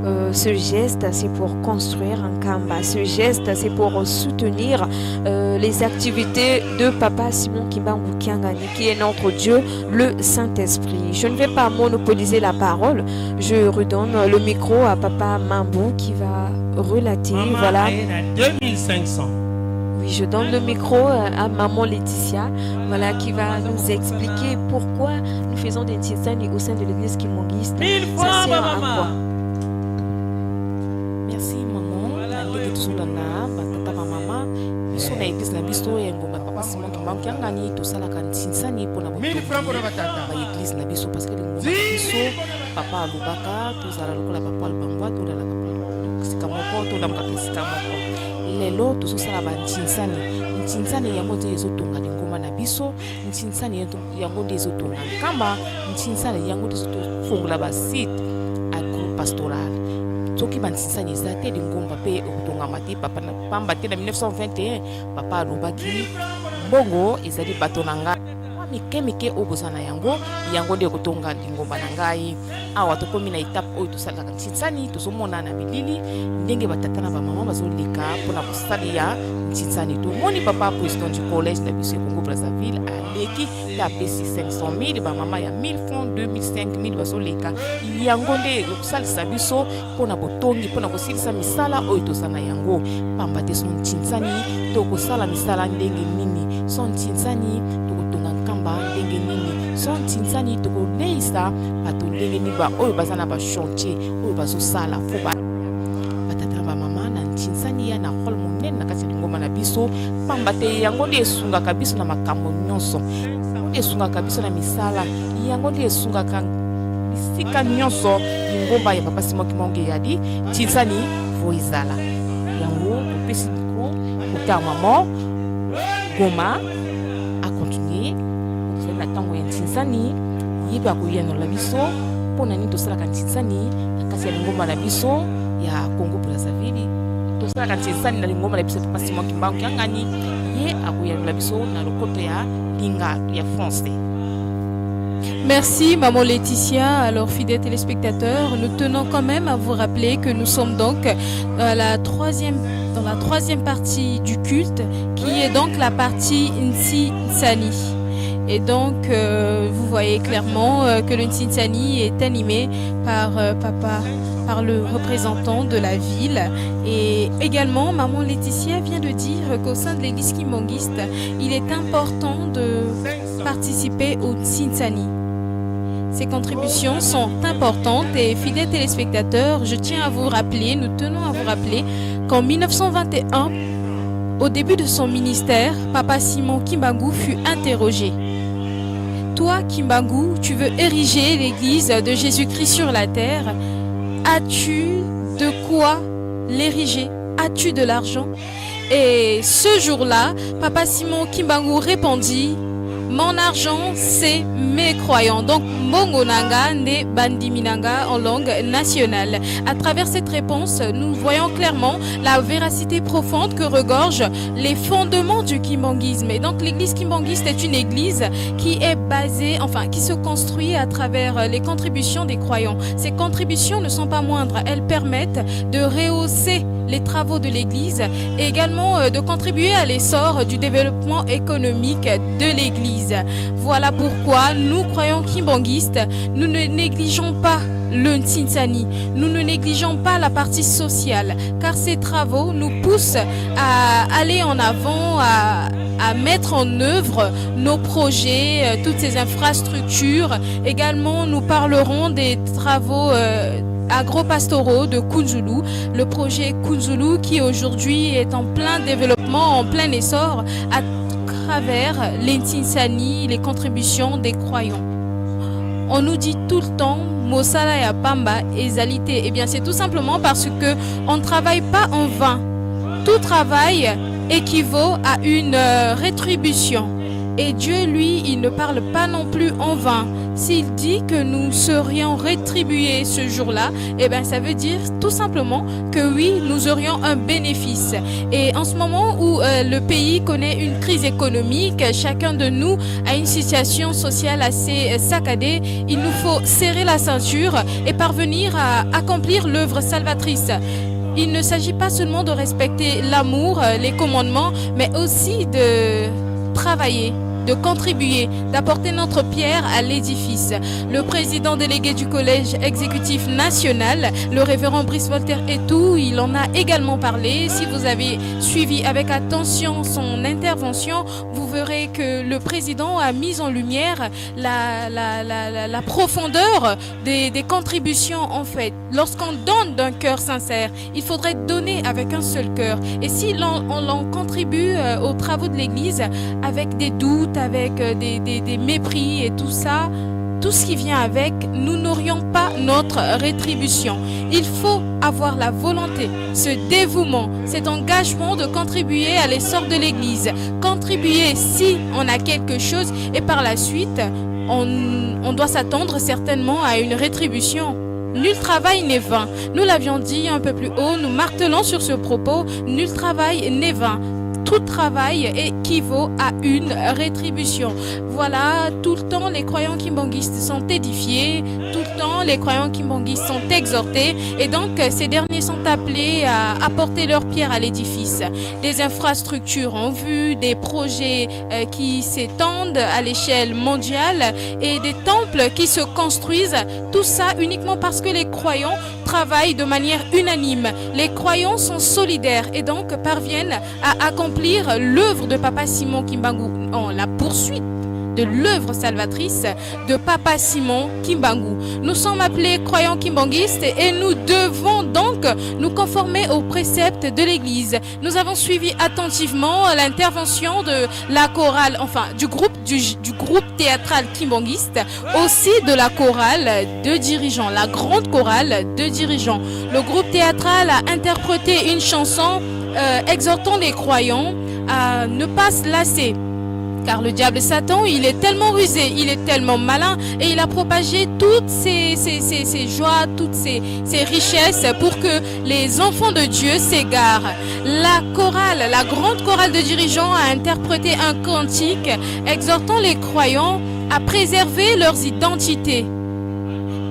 S17: euh, ce geste, c'est pour construire un Kamba. Ce geste, c'est pour soutenir euh, les activités de Papa Simon Kimbangu Kiangani, qui est notre Dieu, le Saint-Esprit. Je ne vais pas monopoliser la parole. Je redonne le micro à Papa Mambou qui va relater.
S18: Maman
S17: voilà.
S18: aye na 2500
S17: Oui, je donne le micro euh, à maman Laetitia, voilà, qui va nous expliquer pourquoi nous faisons des tinsani au sein de l'église kimbanguiste. Ça
S18: francs,
S17: sert à
S18: maman.
S17: quoi
S10: merci maman na ndenge tozolanda batata bamama biso na eglise na biso ya ngomba papa simon kimbangu kiangani tosalaka ntinsani mpona
S8: Mille francs mpona batata.
S10: baeglise na biso parce que lingomba na biso papa alobaka tozala lokola papa alobangwa tolalaka esika moko tolamukaka esika moko lelo tozosala bantinsani ntinsani yango nde ezotonga lingomba na biso ntinsani yango nde ezotonga nkamba ntinsani yango nde ezofongola basite agropastoral soki bantinsani eza te lingomba mpe ekotongama te papa na- pamba te na 1921 papa alobaki mbongo ezali bato na ngai mwa mike mike oyo boza na yango yango nde ekotonga lingomba na ngai awa tokomi na etape oyo tosalaka ntinsani tozomona na bilili ndenge batata na bamama bazoleka mpona kosalia ntinsani tomoni papa président du collège na biso ya congo brazzaville aleki mpe apesi 500 000 bamama ya 1000 francs 2000 5000 bazoleka yango nde ekosalisa biso mpona botongi mpona kosilisa misala oyo toza na yango pamba te so ntinsani tokosala misala ndenge nini so ntinsani tokotonga nkamba ndenge nini so ntinsani tokoleisa bato ndenge nini baoyo baza na bachantier oyo bazosala fo ba batata na bamama na ntinsani ya na role monene na kati ya lingomba na biso pamba te yango nde esungaka biso na makambo nyonso yango nde esungaka biso na misala yango nde esungaka bisika nyonso lingomba ya papa simon kimbangu eyali ntinsani fo ezala yango topesi micro kota mama goma acontinue tozali na ntango ya ntinsani ye mpe akoyanola biso mpo na nini tosalaka ntinsani na kati ya lingomba na biso ya congo brazzaville tosalaka ntinsani na lingomba na biso ya papa simon kimbangu kiangani ye akoyanola biso na lokoto ya linga ya français
S9: Merci Maman Laetitia. Alors fidèles téléspectateurs, nous tenons quand même à vous rappeler que nous sommes donc à la troisième, dans la troisième partie du culte, qui est donc la partie Nsi Nsani. Et donc, euh, vous voyez clairement euh, que le Nsinsani est animé par euh, papa, par le représentant de la ville. Et également, maman Laetitia vient de dire qu'au sein de l'église kimbanguiste, il est important de participer au Nsinsani. Ces contributions sont importantes et fidèles téléspectateurs, je tiens à vous rappeler, nous tenons à vous rappeler qu'en 1921, au début de son ministère, Papa Simon Kimbangu fut interrogé. Toi, Kimbangu, tu veux ériger l'église de Jésus-Christ sur la terre. As-tu de quoi l'ériger As-tu de l'argent Et ce jour-là, Papa Simon Kimbangu répondit Mon argent, c'est mes croyants. Donc, Mbongo na nga nde bandimi na nga en langue nationale. À travers cette réponse, nous voyons clairement la véracité profonde que regorgent les fondements du kimbanguisme. Et donc, l'église kimbanguiste est une église qui est basée, enfin, qui se construit à travers les contributions des croyants. Ces contributions ne sont pas moindres. Elles permettent de rehausser les travaux de l'église et également euh, de contribuer à l'essor du développement économique de l'église. Voilà pourquoi nous croyants kimbanguistes, nous ne négligeons pas le Ntsinsani. Nous ne négligeons pas la partie sociale, car ces travaux nous poussent à aller en avant, à, à mettre en œuvre nos projets, euh, toutes ces infrastructures. Également, nous parlerons des travaux euh, agro-pastoraux de Kunzulu, le projet Kunzulu qui aujourd'hui est en plein développement, en plein essor à travers l'Ntsinsani, les contributions des croyants. On nous dit tout le temps Mosala ya pamba ezali te. Eh bien, c'est tout simplement parce que on ne travaille pas en vain. Tout travail équivaut à une euh, rétribution. Et Dieu, lui, il ne parle pas non plus en vain. S'il dit que nous serions rétribués ce jour-là, eh ben, ça veut dire tout simplement que oui, nous aurions un bénéfice. Et en ce moment où euh, le pays connaît une crise économique, chacun de nous a une situation sociale assez euh, saccadée, il nous faut serrer la ceinture et parvenir à accomplir l'œuvre salvatrice. Il ne s'agit pas seulement de respecter l'amour, euh, les commandements, mais aussi de travailler de contribuer, d'apporter notre pierre à l'édifice. Le président délégué du Collège exécutif national, le révérend Brice Voltaire Etou, il en a également parlé. Si vous avez suivi avec attention son intervention, vous verrez que le président a mis en lumière la, la, la, la profondeur des, des contributions en fait. Lorsqu'on donne d'un cœur sincère, il faudrait donner avec un seul cœur. Et si l'on on, contribue euh, aux travaux de l'Église avec des doutes, avec euh, des, des, des mépris et tout ça, tout ce qui vient avec, nous n'aurions pas notre rétribution. Il faut avoir la volonté, ce dévouement, cet engagement de contribuer à l'essor de l'Église. Contribuer si on a quelque chose et par la suite, on, on doit s'attendre certainement à une rétribution. Nul travail n'est vain. Nous l'avions dit un peu plus haut, nous martelons sur ce propos, nul travail n'est vain tout travail équivaut à une rétribution. Voilà, tout le temps, les croyants kimbanguistes sont édifiés, tout le temps, les croyants kimbanguistes sont exhortés, et donc ces derniers sont appelés à apporter leur pierre à l'édifice. Des infrastructures en vue, des projets euh, qui s'étendent à l'échelle mondiale et des temples qui se construisent, tout ça uniquement parce que les croyants travaillent de manière unanime. Les croyants sont solidaires et donc parviennent à accomplir l'œuvre de Papa Simon Kimbangu en la poursuite de l'œuvre salvatrice de Papa Simon Kimbangu. Nous sommes appelés croyants kimbanguistes et nous devons donc nous conformer aux préceptes de l'Église. Nous avons suivi attentivement l'intervention de la chorale, enfin du groupe, du, du groupe théâtral kimbanguiste, aussi de la chorale de dirigeants, la grande chorale de dirigeants. Le groupe théâtral a interprété une chanson euh, exhortant les croyants à ne pas se lasser Car le diable Satan, il est tellement rusé, il est tellement malin et il a propagé toutes ses, ses, ses, ses joies, toutes ses, ses richesses pour que les enfants de Dieu s'égarent. La chorale, la grande chorale de dirigeants a interprété un cantique exhortant les croyants à préserver leurs identités.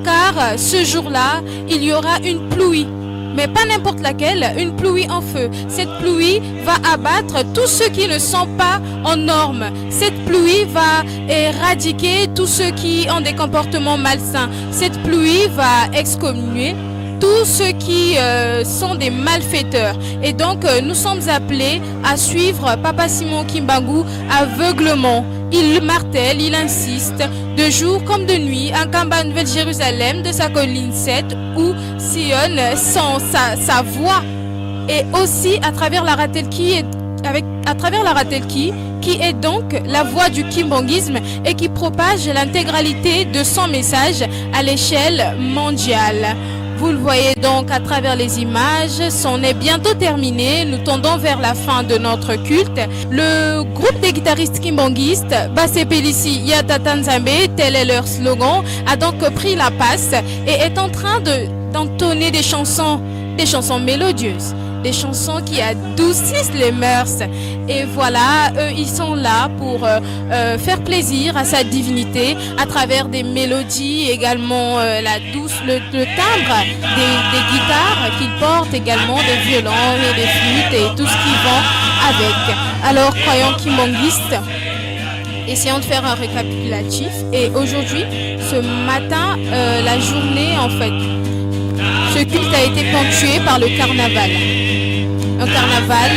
S9: Car ce jour-là, il y aura une pluie mais pas n'importe laquelle, une pluie en feu. Cette pluie va abattre tous ceux qui ne sont pas en norme. Cette pluie va éradiquer tous ceux qui ont des comportements malsains. Cette pluie va excommunier tous ceux qui euh, sont des malfaiteurs. Et donc, euh, nous sommes appelés à suivre Papa Simon Kimbangu aveuglement. Il martèle, il insiste, de jour comme de nuit, un Kamba Nouvelle-Jérusalem de sa colline 7 où sillonne son, sa, sa voix et aussi à travers la Ratelki avec, à travers la Ratelki, qui est donc la voix du kimbanguisme et qui propage l'intégralité de son message à l'échelle mondiale. Vous le voyez donc à travers les images, c'en est bientôt terminé. Nous tendons vers la fin de notre culte. Le groupe des guitaristes kimbanguistes, Basse Pelissi Yatata Nzambe, tel est leur slogan, a donc pris la passe et est en train de d'entonner des chansons, des chansons mélodieuses, des chansons qui adoucissent les mœurs. Et voilà, eux, ils sont là pour euh, euh, faire plaisir à sa divinité à travers des mélodies, également euh, la douce, le, le timbre des, des guitares qu'ils portent, également des violons et des flûtes et tout ce qui va avec. Alors, croyants kimbanguistes, essayons de faire un récapitulatif. Et aujourd'hui, ce matin, euh, la journée, en fait, ce culte a été ponctué par le carnaval. Un carnaval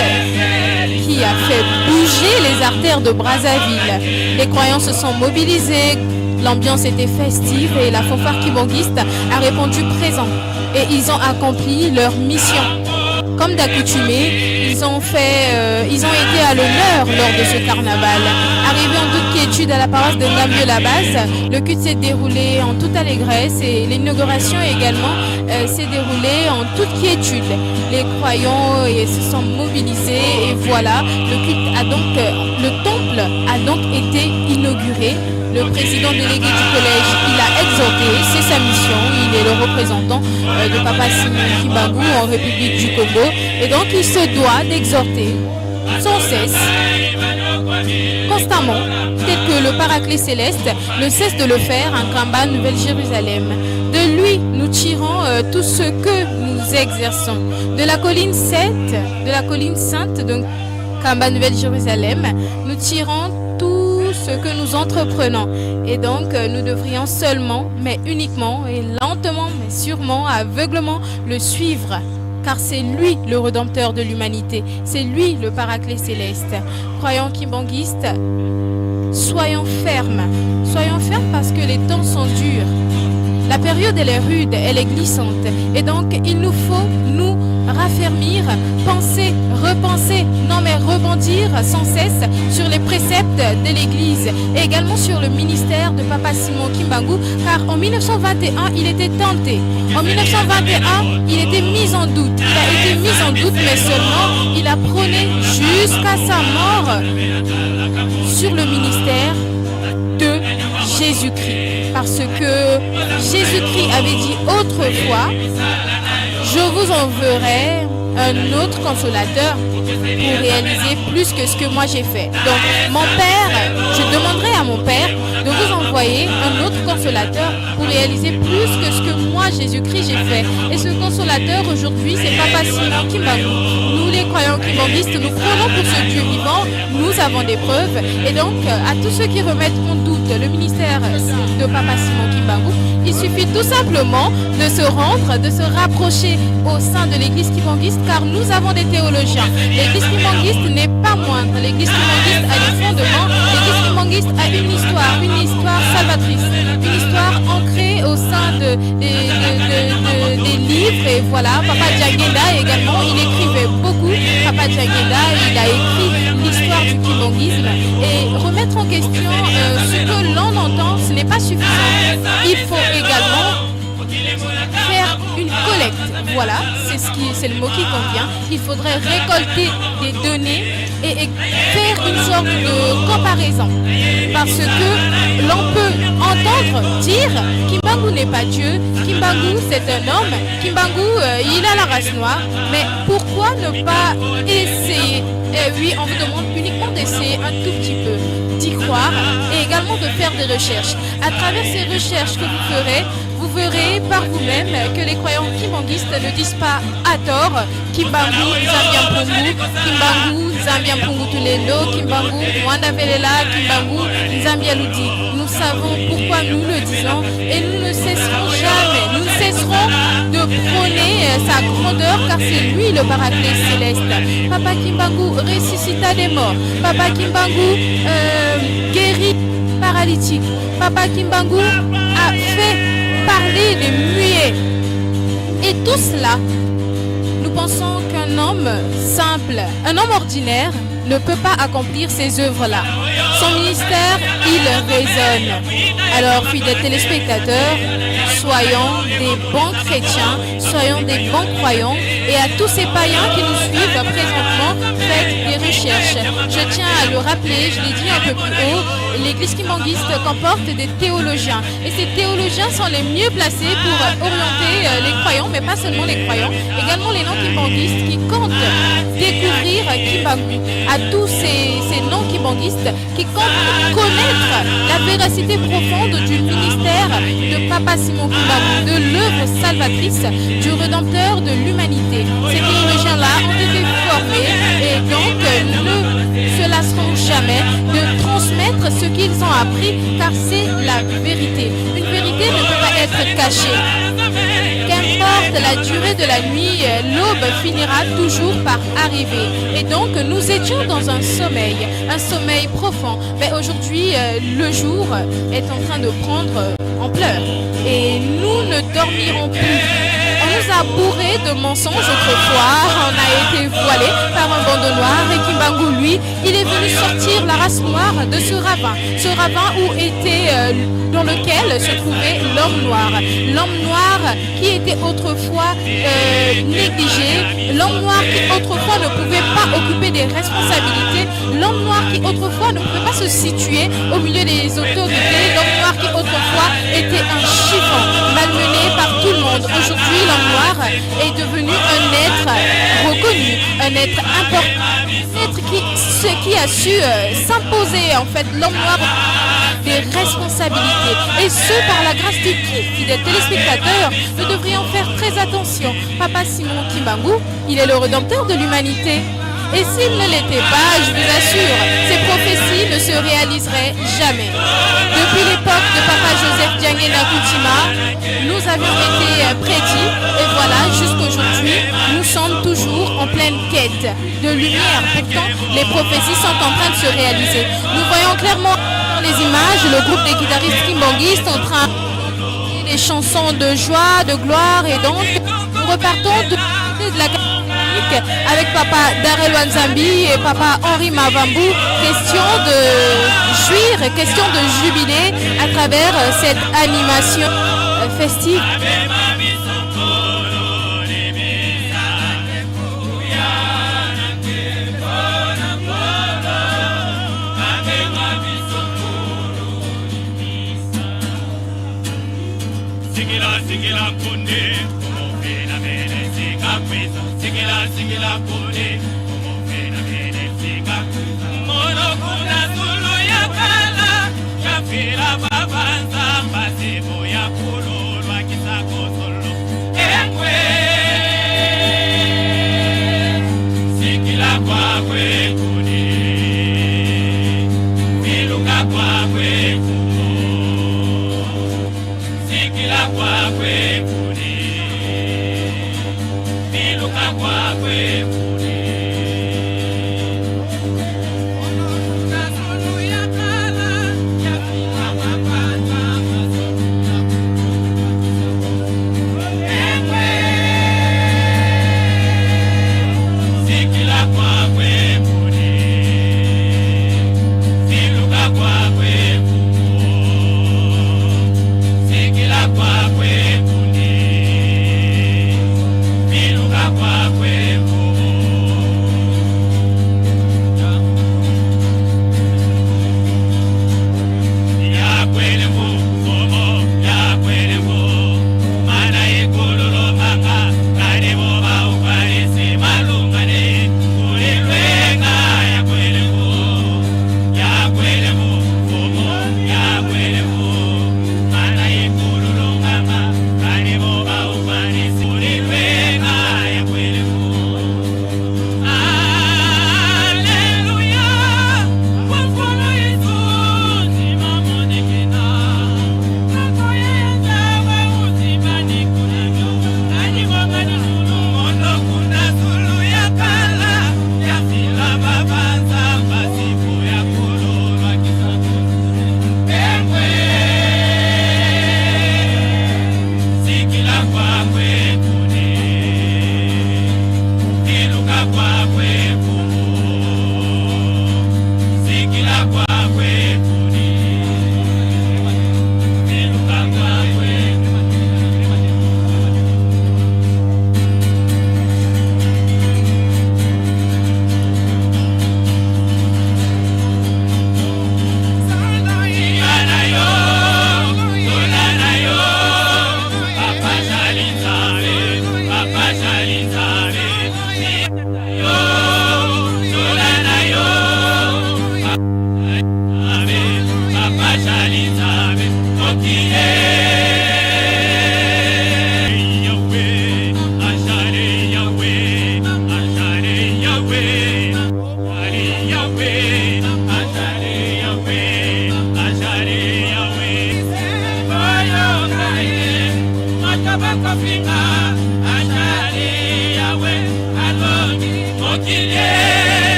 S9: qui a fait bouger les artères de Brazzaville. Les croyants se sont mobilisés, l'ambiance était festive et la fanfare kimbanguiste a répondu présent. Et ils ont accompli leur mission. Comme d'accoutumée, ils Ils ont fait, ils ont été à l'honneur lors de ce carnaval. Arrivé en toute quiétude à la paroisse de Ngambio-la-Base, le culte s'est déroulé en toute allégresse et l'inauguration également s'est déroulée en toute quiétude. Les croyants se sont mobilisés et voilà, le culte a donc, le temple a donc été inauguré. Le président délégué du collège, il a exhorté, c'est sa mission, il est le représentant de Papa Simon Kimbangu en République du Congo. Et donc il se doit d'exhorter sans cesse, constamment, tel que le Paraclet céleste ne cesse de le faire en Kamba, Nouvelle-Jérusalem. De lui, nous tirons tout ce que nous exerçons. De la colline 7, de la colline sainte de Kamba, Nouvelle-Jérusalem, nous tirons tout ce que nous entreprenons. Et donc, nous devrions seulement, mais uniquement, et lentement, mais sûrement, aveuglement, le suivre. Car c'est lui le rédempteur de l'humanité. C'est lui le Paraclet céleste. Croyants kimbanguistes, soyons fermes. Soyons fermes parce que les temps sont durs. La période, elle est rude, elle est glissante. Et donc, il nous faut nous raffermir, penser, repenser, non mais rebondir sans cesse sur les préceptes de l'Église et également sur le ministère de Papa Simon Kimbangu, car en 1921, il était tenté. En 1921, il était mis en doute. Il a été mis en doute, mais seulement il a prôné jusqu'à sa mort sur le ministère de Jésus-Christ. Parce que Jésus-Christ avait dit autrefois, je vous enverrai un autre consolateur pour réaliser plus que ce que moi j'ai fait. Donc, mon père, je demanderai à mon père de vous envoyer un autre consolateur pour réaliser plus que ce que moi, Jésus-Christ, j'ai fait. Et ce consolateur, aujourd'hui, c'est Papa Simon Kimbangu. Nous, les croyants kimbanguistes, nous prenons pour ce Dieu vivant, nous avons des preuves. Et donc, à tous ceux qui remettent en doute le ministère de Papa Simon Kimbangu, il suffit tout simplement de se rendre, de se rapprocher au sein de l'église kimbanguiste, car nous avons des théologiens. L'église kimbanguiste n'est pas moindre. L'église kimbanguiste a des fondements. L'église kimbanguiste a une histoire, une histoire salvatrice, une histoire ancrée au sein des livres. Et voilà, Papa Diangienda également, il écrivait beaucoup. Papa Diangienda, il a écrit l'histoire du kimbanguisme. Et remettre en question ce que l'on entend, ce n'est pas suffisant. Il faut également faire une collecte. Voilà, c'est le mot qui convient. Il faudrait récolter des données et faire une sorte de comparaison. Parce que l'on peut entendre dire Kimbangu n'est pas Dieu, Kimbangu c'est un homme, Kimbangu il a la race noire. Mais pourquoi ne pas essayer? Eh oui, on vous demande uniquement d'essayer un tout petit peu, d'y croire et également de faire des recherches. À travers ces recherches que vous ferez, vous verrez par vous-même que les croyants kimbanguistes ne disent pas à tort Kimbangu, Nzambi Mpungu, Kimbangu, Nzambi Mpungu Tulendo, Kimbangu, Mwanda Velela, Kimbangu, Nzambi Aludi. Nous savons pourquoi nous le disons et nous ne cesserons jamais, nous ne cesserons de prôner sa grandeur car c'est lui le Paraclet céleste. Papa Kimbangu ressuscita des morts. Papa Kimbangu guérit paralytique. Papa Kimbangu a fait parler des muets. Et tout cela, nous pensons qu'un homme simple, un homme ordinaire, ne peut pas accomplir ces œuvres-là. Son ministère, il résonne. Alors, fidèles téléspectateurs, soyons des bons chrétiens, soyons des bons croyants, et à tous ces païens qui nous suivent présentement, faites des recherches. Je tiens à le rappeler, je l'ai dit un peu plus haut, l'église kimbanguiste comporte des théologiens. Et ces théologiens sont les mieux placés pour orienter les croyants, mais pas seulement les croyants, également les non-kimbanguistes qui comptent découvrir Kimbangu. À tous ces non-kimbanguistes qui comptent connaître la véracité profonde du ministère de Papa Simon Kimbangu, de l'œuvre salvatrice du Rédempteur de l'humanité. Ces théologiens-là ont été formés et donc ne se lasseront jamais de transmettre ce qu'ils ont appris, car c'est la vérité. Une vérité ne peut pas être cachée. Qu'importe la durée de la nuit, l'aube finira toujours par arriver. Et donc, nous étions dans un sommeil profond. Mais aujourd'hui, le jour est en train de prendre ampleur. Et nous ne dormirons plus. On nous a bourré de mensonges autrefois. On a été voilé par un bandeau noir et Kimbangu, lui, il est venu sortir la race noire de ce ravin. Ce ravin où était, dans lequel se trouvait l'homme noir. L'homme noir qui était autrefois négligé, l'homme noir qui autrefois ne pouvait pas occuper des responsabilités, l'homme noir qui autrefois ne pouvait pas se situer au milieu des autorités, l'homme noir qui autrefois était un chiffon, malmené par tout le monde. Aujourd'hui, l'homme noir est devenu un être reconnu, un être important, un être qui, ce qui a su s'imposer, en fait, l'homme noir des responsabilités. Et ce, par la grâce de qui, fidèles téléspectateurs, nous devrions faire très attention. Papa Simon Kimbangu, il est le rédempteur de l'humanité. Et s'il ne l'était pas, je vous assure, ces prophéties ne se réaliseraient jamais. Depuis l'époque de Papa Joseph Diangienda Kuntima, nous avions été prédits et voilà, jusqu'aujourd'hui, nous sommes toujours en pleine quête de lumière. Pourtant, les prophéties sont en train de se réaliser. Nous voyons clairement dans les images le groupe des guitaristes kimbanguistes en train de des chansons de joie, de gloire et donc nous repartons de la catholique avec papa Darel Wanzambi et papa Henri Mavambu. Question de jouir, question de jubiler à travers cette animation festive.
S16: Singila singila kunde kumofela mene sikakwisa singila singila kunde kumofela mene sikakwisa mono kuna zulu ya kala yafila babanzamba sebo ya kululwa kisakosolo engwe sikila kwakwe kuni miluka kwakwe kumo sikila kwakwe kuni miluka kwakwe kuni. Sikila kwakwe.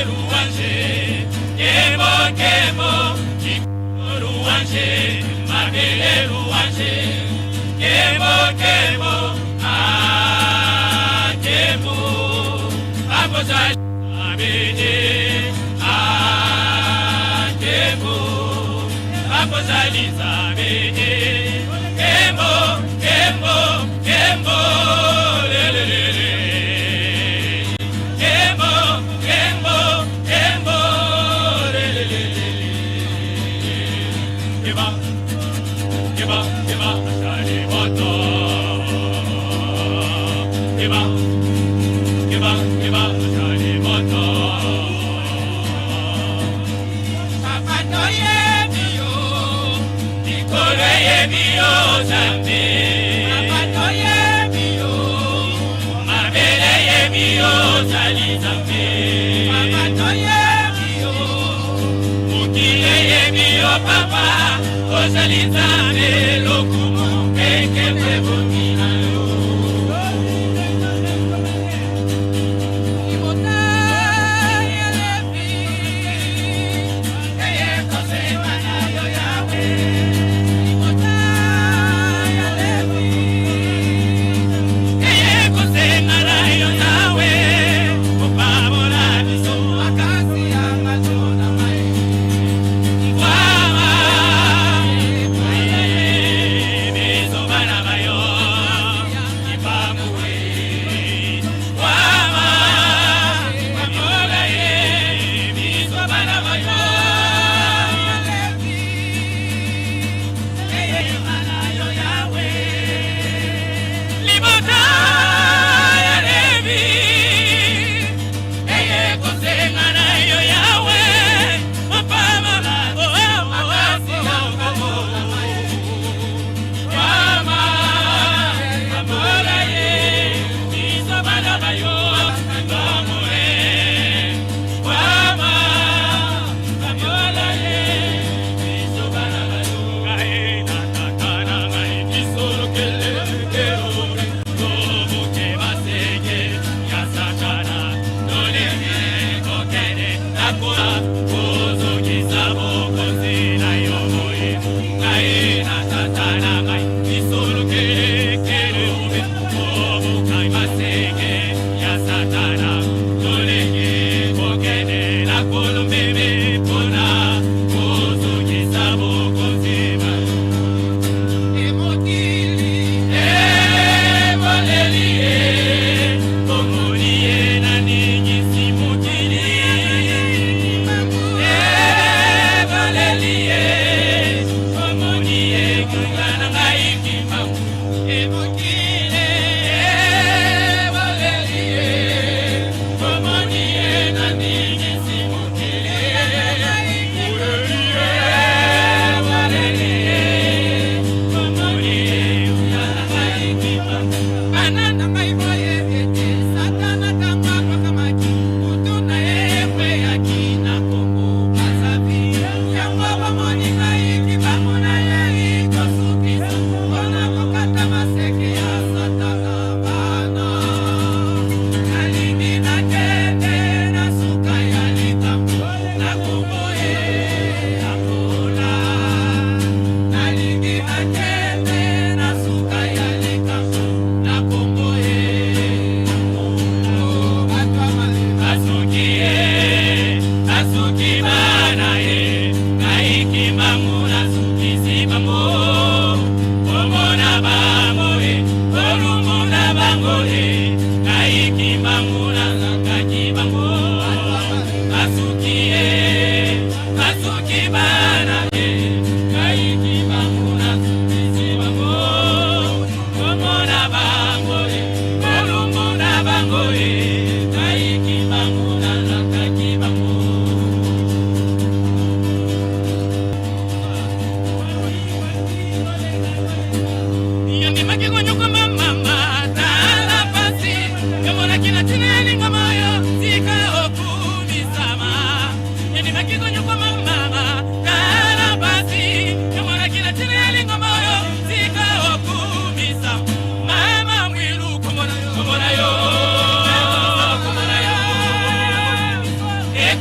S13: louange, kembo kembo, louange, mabele louange, kembo kembo, ah kembo, akozali abene, ah kembo, akozali zabene, kembo kembo kembo, lelelele. Kembo, kembo, kembo, lelelele. Keba, keba, keba, azali moto. Keba, keba, keba, azali moto. Papa toyebi yo, likolo eyebi yo Nzambe. Papa toyebi yo, mabele eyebi yo ozali Nzambe. Papa toyebi yo, mokili eyebi yo papa, ozali Nzambe, lokumu mpe nkembo ebongi na yo.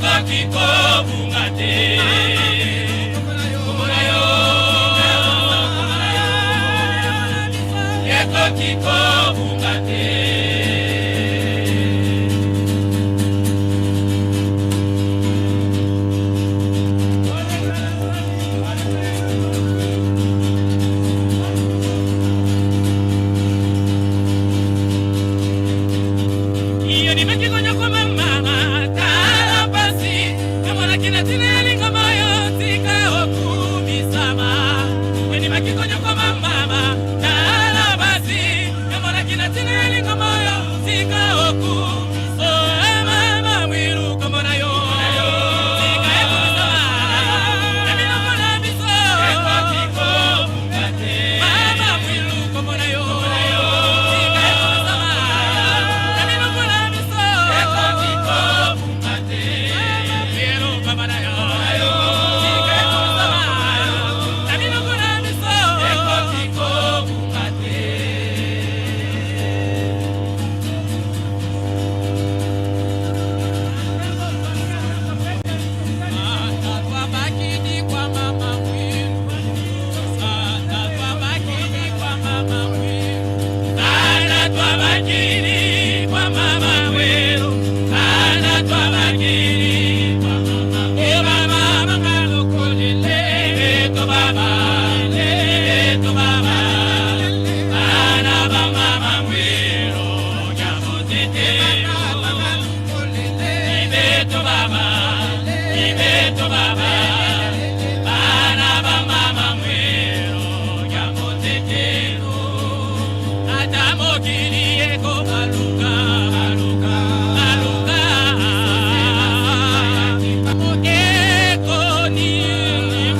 S13: Ekoki kobunga te. Kombo na yo, ekoki kobunga te. Yonimaki konyokoma mama, tala pasi emonaki na ntina ya lingoma yo, tika okumisama. Yonimaki konyokoma mama, tala pasi emonaki na ntina ya lingoma yo, tika okumiso. Mama Mwilu, kombo na yo tika ekumisama na minoko na biso. Ekoki kobunga te. Mama Mwilu, kombo na yo tika ekumisama na minoko na biso. Ekoki kobunga te. Mwilu, kombo na yo tika ekumisama na minoko na biso. Ekoki kobunga te. Ibeto baba, bana ba mama Mwilu, nyamotetelo. Ata mokili ekobaluka, baluka, baluka. Ekoni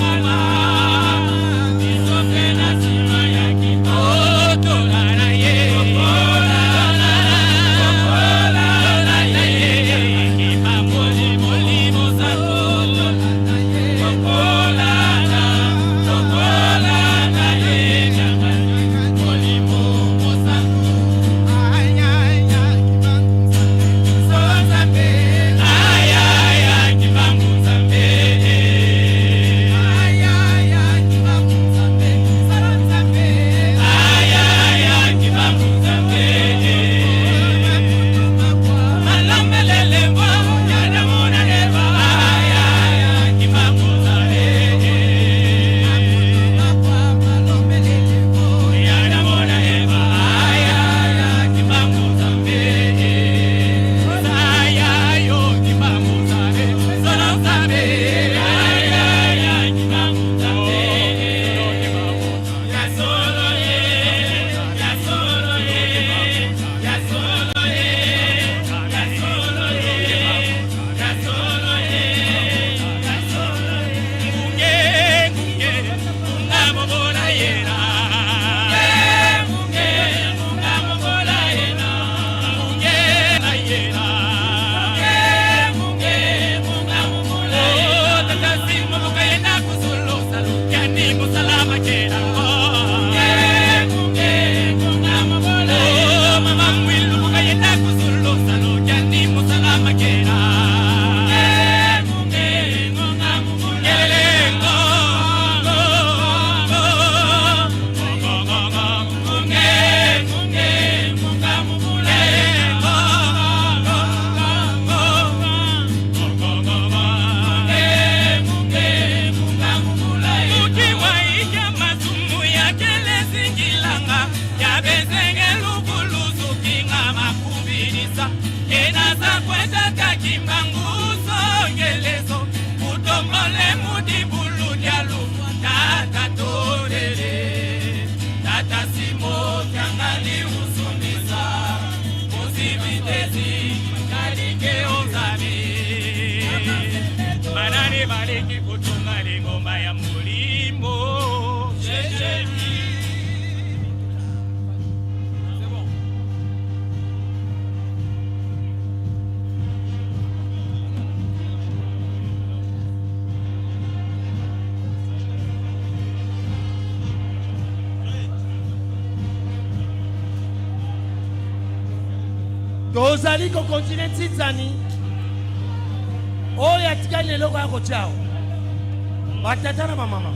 S13: mama, biso mpe na nsima ya kitotola na ye. Tokola na ye. Kimamoli molimo santo. Tokolana, tokolana ye. Molimo mosantu. Ayaya Kimbangu Nzambe. Ayaya Kimbangu Nzambe. Malambelele mbwa Adamu na Eva. Ayaya Kimbangu Nzambe. Adamu na Eva. Ayaya Kimbangu Nzambe. Ayayo Kimbangu Nzambe. Solo Nzambe. Ayaya Kimbangu Nzambe. Ya solo ye, ya solo ye, ya solo ye, ya solo ye, ya solo ye, ya solo ye. Ngunge, ngunge, ngunga yena. Ngunge, ngunga mobola yena. Ngunge na yena. Ngunge, ngunga mobola yena. Oh, tata simo bukayenda kusulu salu yani musalama kena. Ngunge, ngunge, ngunga mobola yena. Oh, mama Mwilu bukayenda kusulu salu yani musalama kena. Ngunge, ngunga mobola yena. Ngo, ngo, ngo, ngo, ngo, ngo. Ngunge, ngunge, ngunga mobola yena. Ngo, ngo, ngo, ngo, ngo, ngo, ngo. Ngunge, ngunge, ngunga mobola yena. Ukiwa ija masumu ya kelezingilanga yabezengelukuluzukinga makubilisa enazakwetaka Kimbangu songelezo utombole mudibulu dialu tata tolele tata simo kyangali usundisa muzibitezi kalike onzabi banani baleki kotonga lingomba ya molimo Jésus.
S18: Tozali kokontinue ntinzani. Oyo atikali na eloko ya kotia awa. Batata na bamama.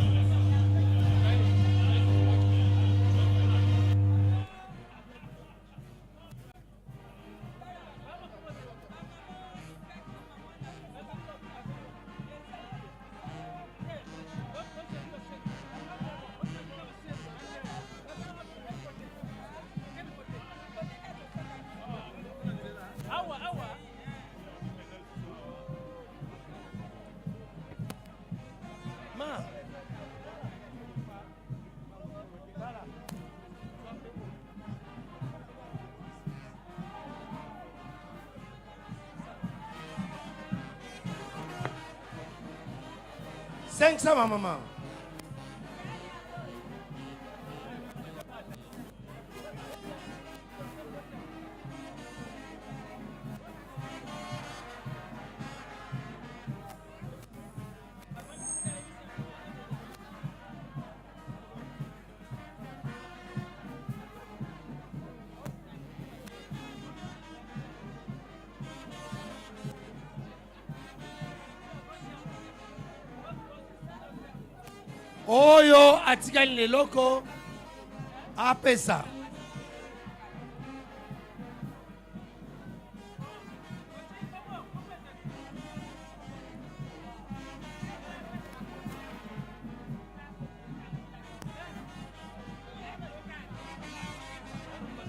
S18: Ma. Voilà. 500 ma maman. Oyo atikali na eloko apesa.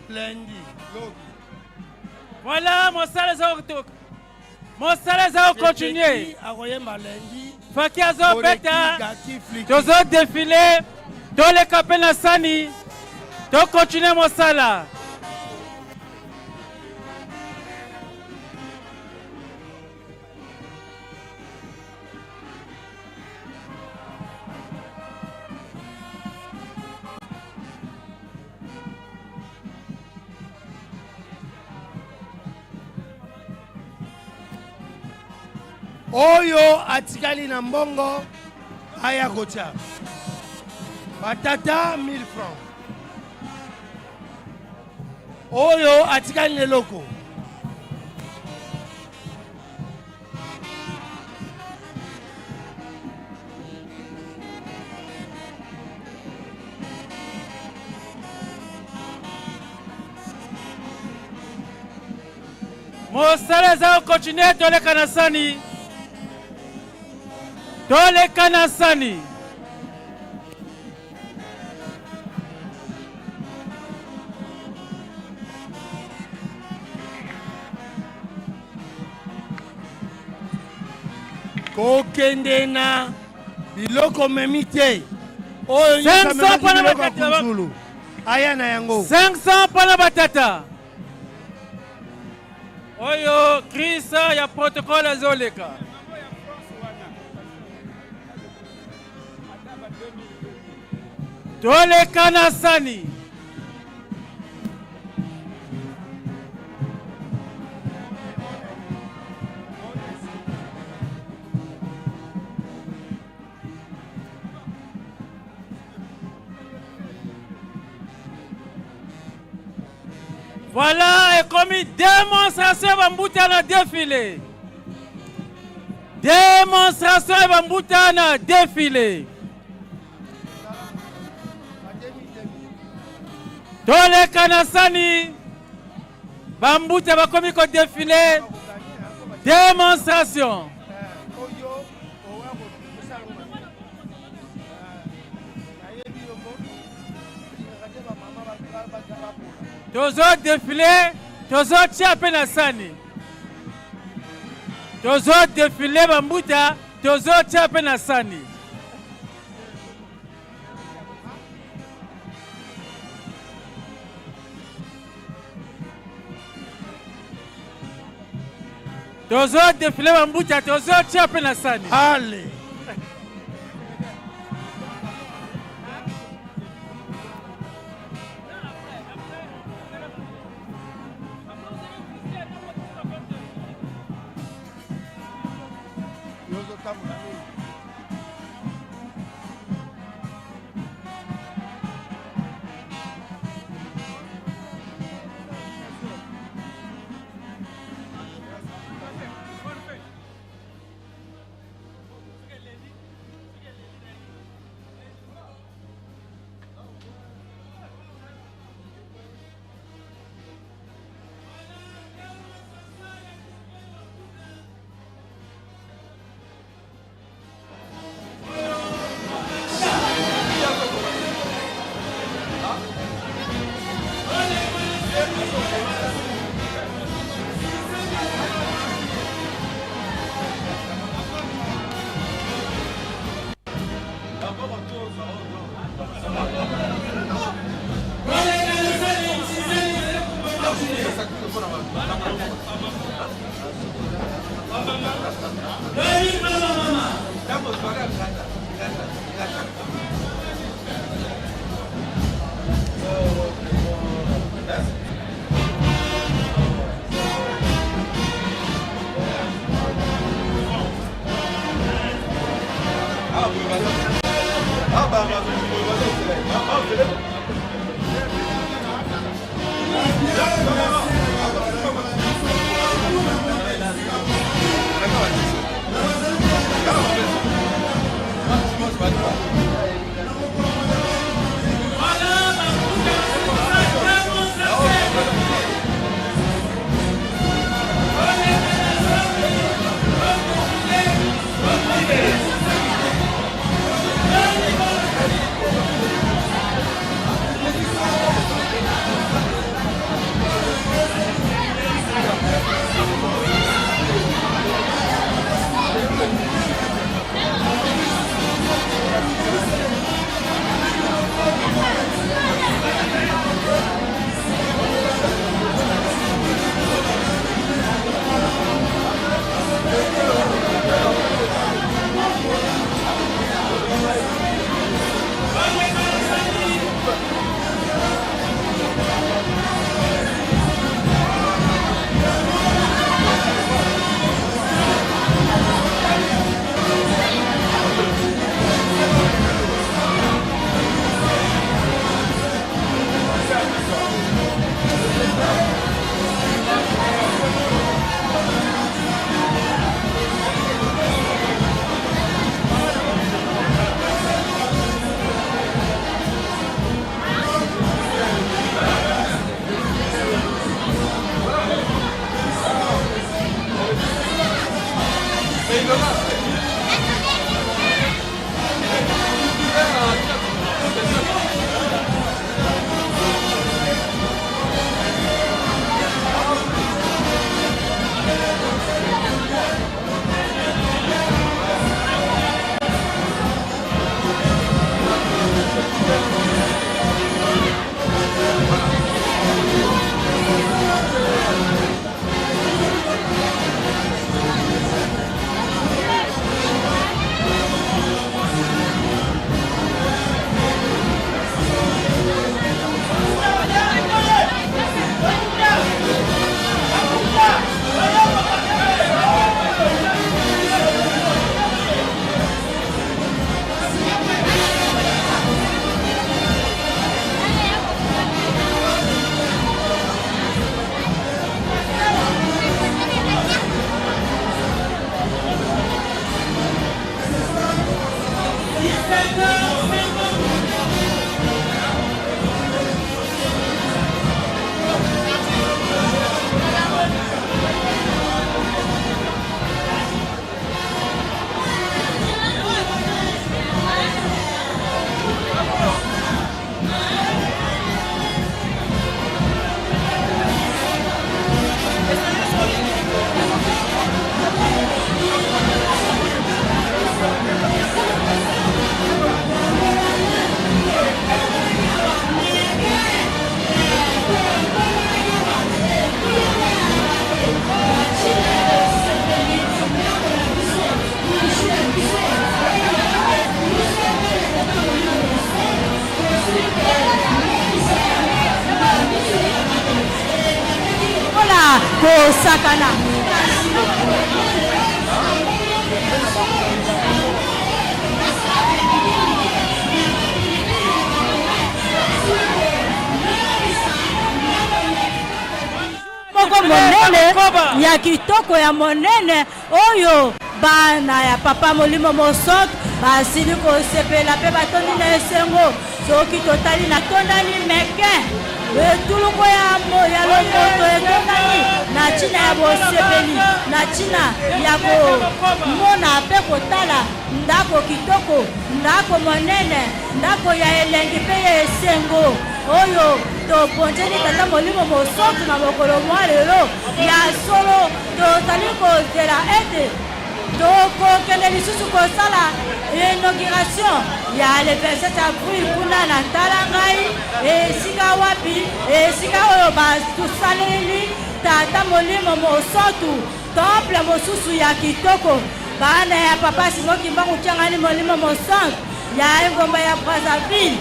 S18: Lundi lobi.
S19: Voilà, mosala eza kotoka. Mosala eza kocontinue.
S18: Akoyemba lundi.
S19: Faki azobeta. Tozo defile. Toleka mpe na sani. Tokontinue mosala.
S18: Oyo atikali na mbongo aya kotia batata 1000 francs. Oyo atikali na eloko.
S19: Mosala eza kokontinue. Toleka na sani, toleka na sani.
S18: Kokende na biloko memi te. Oyo nyonso
S19: 500
S18: amemaki
S19: mpona
S18: biloko ya
S19: batata.
S18: kunzulu aya na yango.
S19: 500 mpona batata. Oyo crise ya protocole ezoleka. Toleka na sani. Voilà, ekomi démonstration ya bambuta na défilé. Démonstration ya bambuta na défilé. Toleka na sani, bambuta bakomi kodefile. Démonstration. Tozo defile, tozotia mpe na sani. Tozo defile bambuta, tozotia mpe na sani. Tozo defile bambuta, tozotia mpe na sani.
S18: Ale.
S20: Lokola kosakana. Moko monene ya kitoko ya monene oyo bana ya papa Molimo Mosantu basili kosepela mpe batondi na esengo. Soki totali na tondani meke etuluku ya, ya lomoto etondani na ntina ya bosepeli na ntina ya komona mpe kotala ndako kitoko, ndako monene, ndako ya elengi mpe ya esengo oyo tobonzeli Tata Molimo Mosantu na mokolo mwa lelo. Ya solo tozali kozela ete Tokokende lisusu kosala inauguration ya le 27 avril kuna na Tala Ngai, esika wapi, esika oyo batosaleli Tata Molimo Mosantu temple mosusu ya kitoko. Bana ya papa Simon Kimbangu Kiangani Molimo Mosantu ya engomba ya Brazzaville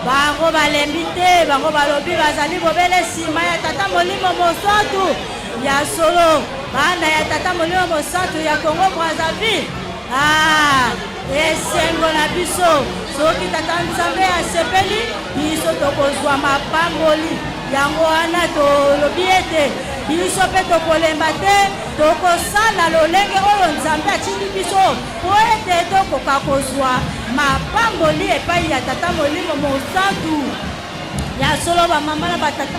S20: bango balembi te, bango balobi bazali bobele nsima ya tata Molimo Mosantu. Ya solo, bana ya tata Molimo Mosantu ya Congo Brazzaville, ah, esengo na biso soki tata Nzambe asepeli biso tokozwa mapamboli. Yango wana tolobi ete biso mpe tokolemba te, tokosala lolenge oyo Nzambe atindi biso mpo ete tokoka kozwa mapamboli epai ya Tata Molimo Mosantu. Ya solo bamama na batata,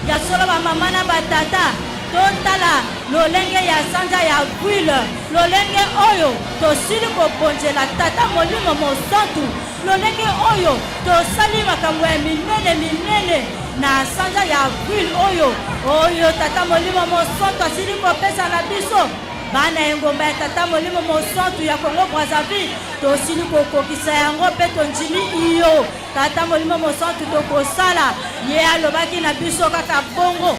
S20: ya solo bamama na batata, totala lolenge ya sanza ya avril, lolenge oyo tosili kobonzela Tata Molimo Mosantu, lolenge oyo tosali makambo ya minene minene na sanza ya avril oyo oyo Tata Molimo Mosantu asili kopesa na biso. Bana engomba ya Tata Molimo Mosantu ya Congo Brazzaville, tosili kokokisa yango mpe tondimi iyo Tata Molimo Mosantu tokosala. Ye alobaki na biso kaka bongo,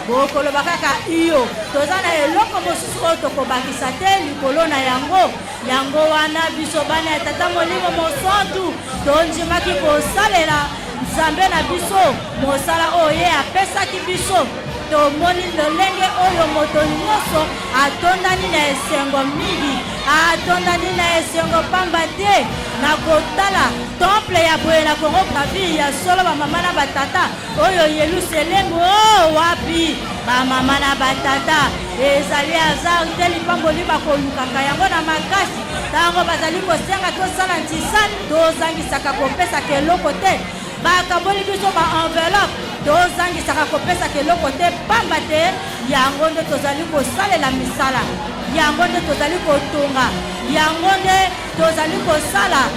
S20: bokoloba kaka iyo. Toza na eloko mosusu oyo tokobakisa te likolo na yango. Yango wana biso bana ya Tata Molimo Mosantu tondimaki kosalela Nzambe na biso mosala oyo ye apesaki biso. Tomoni lolenge oyo moto nyonso atondani na esengo mingi, atondani na esengo pamba te na kotala temple ya boye na Congo Brazzaville. Ya solo bamama na batata, oyo Yelusalemu o wapi? Bamama na batata, ezali hasard te lipamboli bakolukaka yango na makasi. Ntango bazali kosenga tosala ntisani, tozangisaka kopesaka eloko te. Bakaboli biso ba enveloppe, tozangisaka kopesaka eloko te, pamba te yango nde tozali kosalela misala, yango nde tozali kotonga, yango nde tozali kosala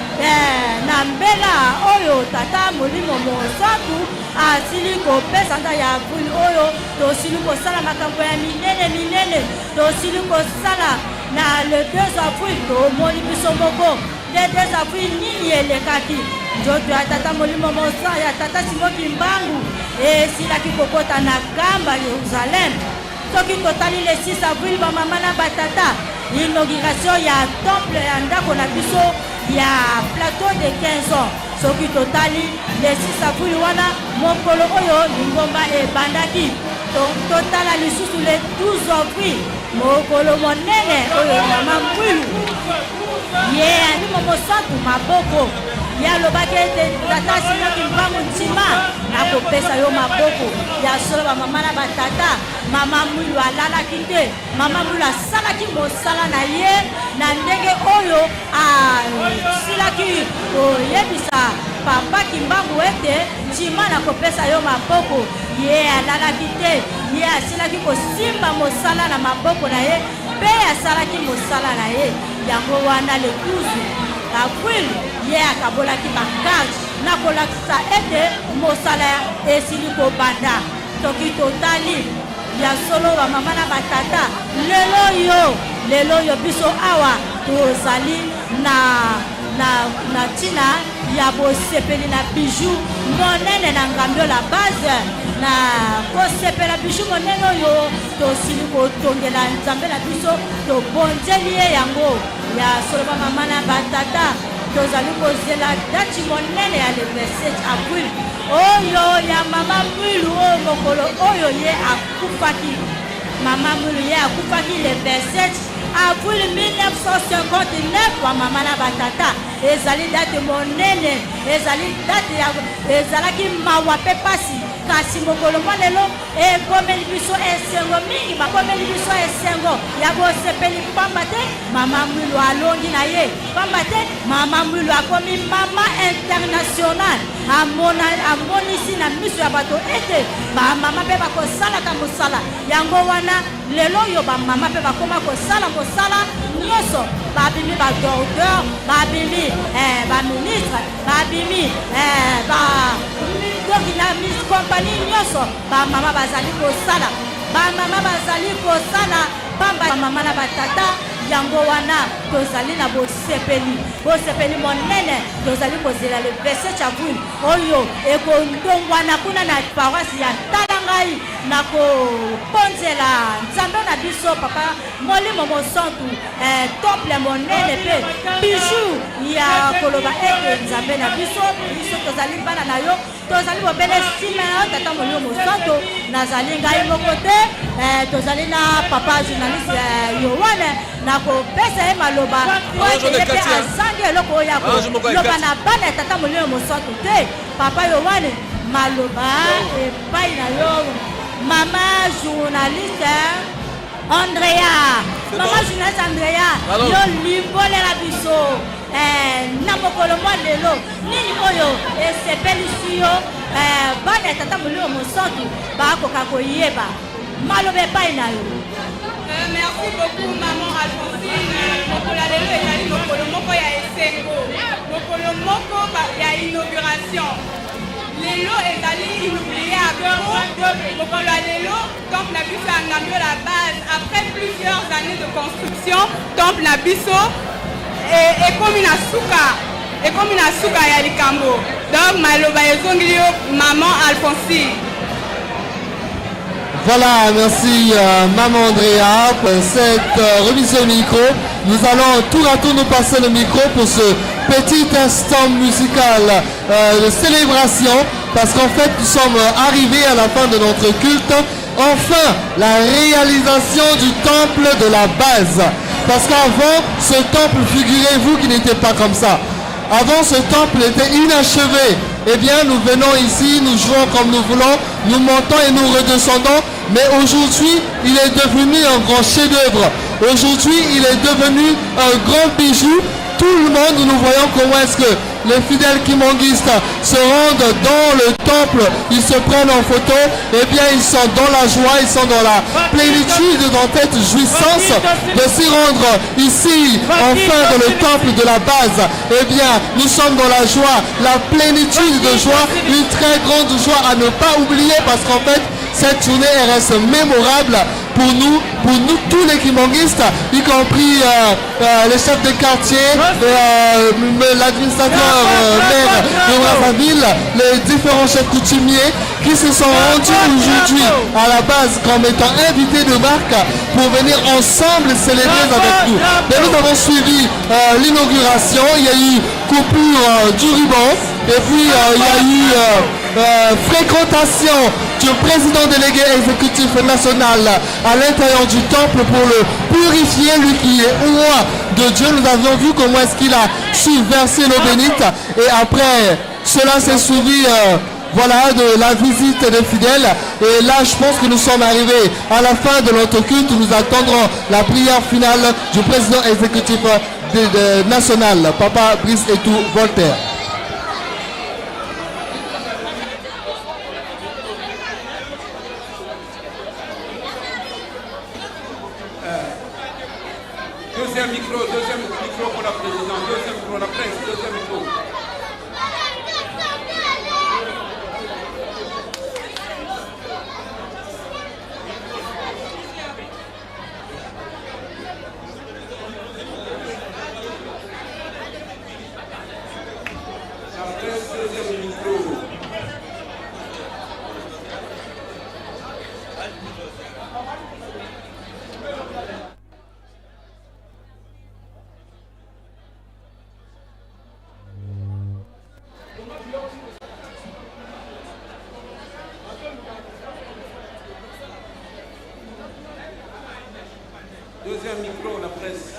S20: na mbela oyo Tata Molimo Mosantu asili kopesa. Nda ya avril oyo tosili kosala makambo ya minene minene, tosili kosala na le 2 avril. Tomoni biso moko le 2 avril nini elekaki. Nzoto ya Tata Molimo Mosantu ya Tata Simon Kimbangu esilaki kokota na Kamba Yerusalem. Soki totali le 6 avril, bamama na batata, inauguration ya temple ya ndako na biso ya plateau de 15 ans. Soki totali le 6 avril wana, mokolo oyo lingomba ebandaki. Totala lisusu le 12 avril, mokolo monene oyo mama Mwilu ye Molimo Mosantu maboko. Ye alobaki ete Tata Simon Kimbangu ntima nakopesa yo maboko. Ya solo bamama na batata, mama Mwilu alalaki te. Mama Mwilu asalaki mosala na ye na ndenge oyo asilaki koyebisa papa Kimbangu ete ntima nakopesa yo maboko. Ye alalaki te, ye asilaki kosimba mosala na maboko na ye mpe asalaki mosala na ye. Yango wana le 12 avril ye akabolaki bakarte na kolakisa ete mosala esili kobanda. Soki totali ya solo bamama na batata, lelo oyo lelo oyo biso awa tozali na na na ntina ya bosepeli na bijou monene na Ngambio la base, na kosepela bijou monene oyo tosili kotongela Nzambe na biso, tobonzeli ye yango. Ya solo bamama na batata, tozali kozela dati monene ya le 27 avril oyo ya mama Mwilu, oyo mokolo oyo ye akufaki. Mama Mwilu ye akufaki le 27 avril 1959. Bamama na batata, ezali date monene, ezali date ya ezalaki mawa mpe pasi, kasi mokolo mwa lelo ekomeli biso esengo mingi, bakomeli biso esengo ya bosepeli, pamba te mama Mwilu alongi na ye, pamba te mama Mwilu akomi mama international. Amona amonisi na miso ya bato ete bamama mpe bakosalaka mosala. Yango wana lelo oyo bamama mpe bakoma kosala mosala nyonso. Babimi badocteur, babimi baministre, babimi ba donc na kompani nyonso bamama bazali kosala, bamama bazali kosala pamba. Bamama na batata, yango wana tozali na bosepeli. Bosepeli monene tozali kozela le 27 avril oyo ekondongwana kuna na paroisse ya tala ngai na kobonzela Nzambe na biso Papa Molimo Mosantu eh, temple monene mpe bijou ya koloba ete Nzambe na biso, biso tozali bana na yo, tozali bobele nsima na yo Tata Molimo Mosantu. Nazali ngai moko te eh, tozali na papa journaliste eh, Yohane na kopesa ye maloba po ete ye mpe azangi eloko oyo ya koloba na bana ya Tata Molimo Mosantu te. Papa Yohane, maloba epai na yo mama journaliste Andrea, mama journaliste Andrea, yo limbolela biso eh, na mokolo mwa lelo nini oyo esepelisi yo eh, bana ya Tata Molimo Mosantu bakoka koyeba maloba epai na yo.
S21: Euh, merci beaucoup maman Alphonsine. Mokolo ya lelo ezali mokolo moko ya esengo, mokolo moko ya inauguration. Lelo ezali inoubliable mokolo ya lelo temple na biso ya Ngambio la base après plusieurs années de construction temple na biso ekomi na suka ekomi na suka ya likambo donc maloba ezongeli yo maman Alphonsine.
S22: Voilà, merci euh, Maman Andrea pour cette euh, remise au micro. Nous allons tour à tour nous passer le micro pour ce petit instant musical euh, de célébration parce qu'en fait nous sommes arrivés à la fin de notre culte. Enfin, la réalisation du temple de la base. Parce qu'avant, ce temple, figurez-vous qu'il n'était pas comme ça. Avant, ce temple était inachevé. Eh bien, nous venons ici, nous jouons comme nous voulons, nous montons et nous redescendons. Mais aujourd'hui, il est devenu un grand chef-d'œuvre. Aujourd'hui, il est devenu un grand bijou. Tout le monde, nous voyons comment est-ce que les fidèles kimbanguistes se rendent dans le temple, ils se prennent en photo, eh bien ils sont dans la joie, ils sont dans la plénitude, dans cette jouissance de s'y rendre ici, enfin dans le temple de la base. Eh bien, nous sommes dans la joie, la plénitude de joie, une très grande joie à ne pas oublier parce qu'en fait, cette journée reste mémorable pour nous, pour nous tous les kimbanguistes, y compris euh, euh, les chefs de quartier, euh, l'administrateur maire de Brazzaville, les différents chefs coutumiers qui se sont rendus aujourd'hui à la base comme étant invités de marque pour venir ensemble célébrer avec nous. Mais nous avons suivi l'inauguration, il y a eu coupure du ruban et puis il y a eu fréquentation du président délégué exécutif national à l'intérieur du temple pour le purifier, lui qui est roi de Dieu. Nous avions vu comment est-ce qu'il a su verser l'eau bénite. Et après, cela s'est suivi euh, voilà, de la visite des fidèles. Et là, je pense que nous sommes arrivés à la fin de notre culte. Nous attendrons la prière finale du président exécutif national, Papa Brice Etou Voltaire.
S11: Deuxième micro, deuxième micro pour la présidente, deuxième micro, la presse, deuxième micro. Deuxième micro, la presse.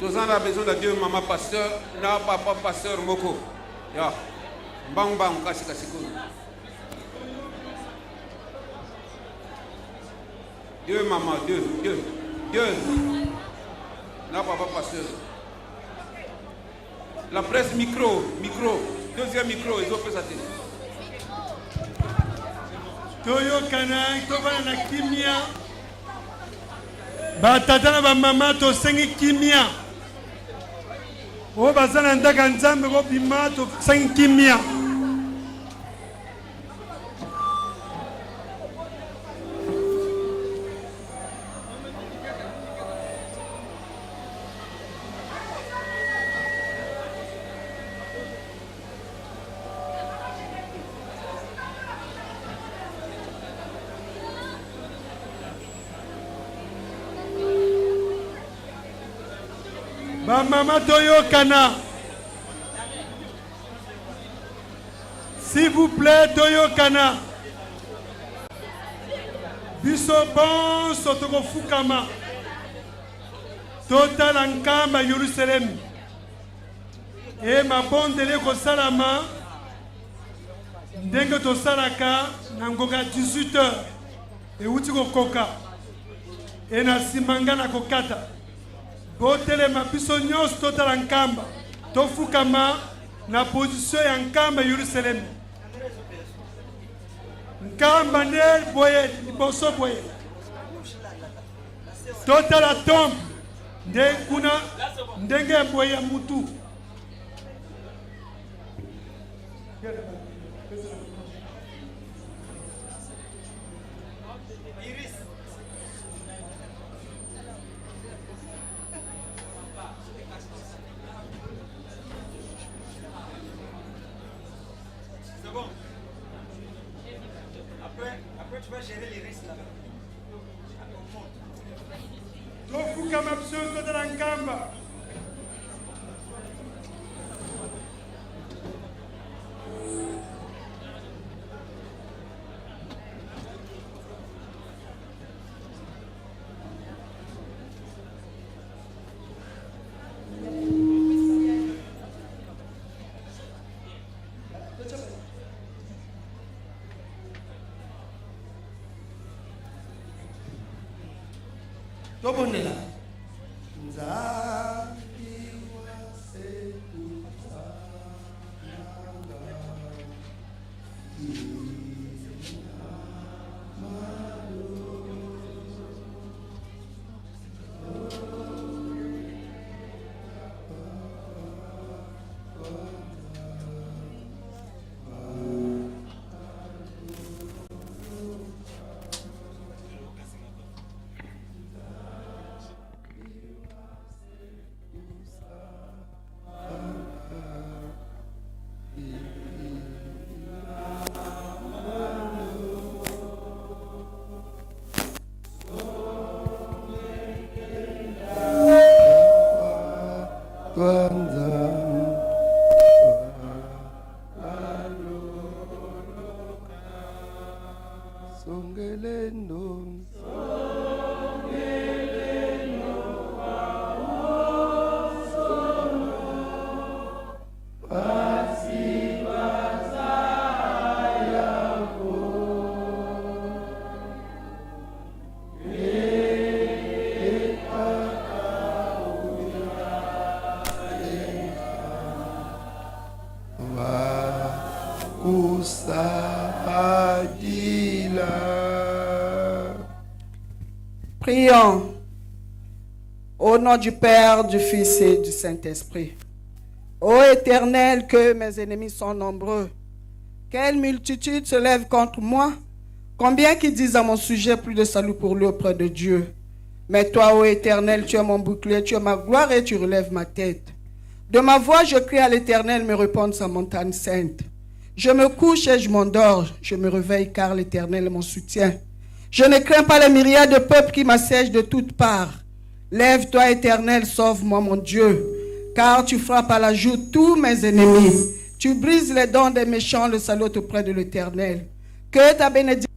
S11: Toza na besoin na deux mama pasteur na papa pasteur moko ya mbangu mbangu kasi kasi kuna. Deux mamans, deux, deux, deux. Na papa pasteur. La presse micro, micro, deuxième micro, ezopesa te.
S7: Toyokana, tobana na kimia. Batata na bamama, tosengi kimia. Oyo baza na ndako ya Nzambe, bobima, tosengi kimia. Bamama, toyokana, s'il vous plaît, toyokana. Biso bonso tokofukama, totala nkamba Yerusalemi e mabondeli ekosalama ndenge tosalaka na ngonga ya 18 heures euti kokoka. E na nsima nga na kokata. Botelema, biso nyonso totala nkamba, tofukama na position ya nkamba Yerusalemi. Nkamba nde boye liboso boye, totala tombe nde kuna ndenge ya boye ya mutu.
S18: C'est bon. Après, après tu vas gérer les risques là-bas.
S7: Tofukama biso totala nkamba. Tobondela. Nzambi
S2: Songelendo. Kusadila.
S5: Prions. Au nom du Père, du Fils et du Saint-Esprit. Ô Éternel, que mes ennemis sont nombreux. Quelle multitude se lève contre moi. Combien qui disent à mon sujet plus de salut pour lui auprès de Dieu. Mais toi, ô Éternel, tu es mon bouclier, tu es ma gloire et tu relèves ma tête. De ma voix, je crie à l'Éternel, me répond sa montagne sainte. Je me couche et je m'endors, je me réveille car l'Éternel est mon soutien. Je ne crains pas les myriades de peuples qui m'assiègent de toutes parts. Lève-toi, Éternel, sauve-moi, mon Dieu, car tu frappes à la joue tous mes ennemis. Tu brises les dents des méchants, le salut auprès de l'Éternel. Que ta bénédiction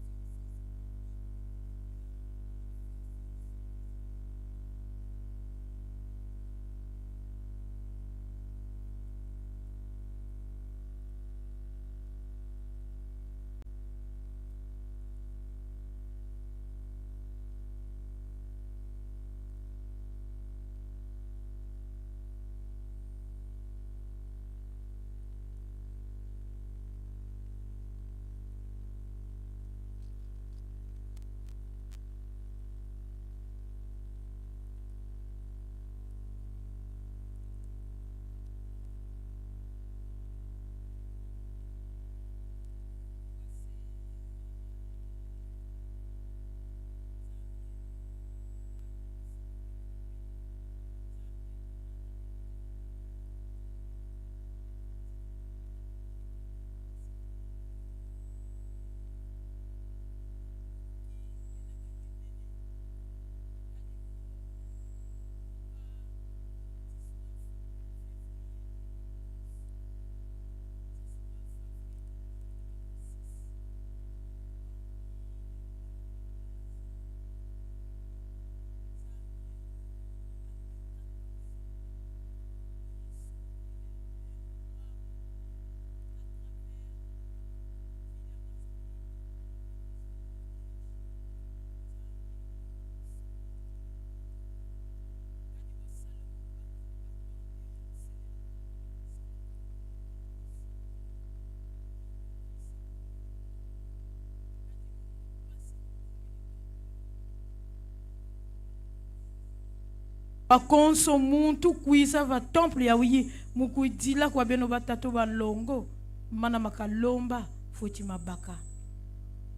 S2: Bakonso muntu kuiza va temple ya uyi mukuidila kwa beno batato balongo mana makalomba futi mabaka.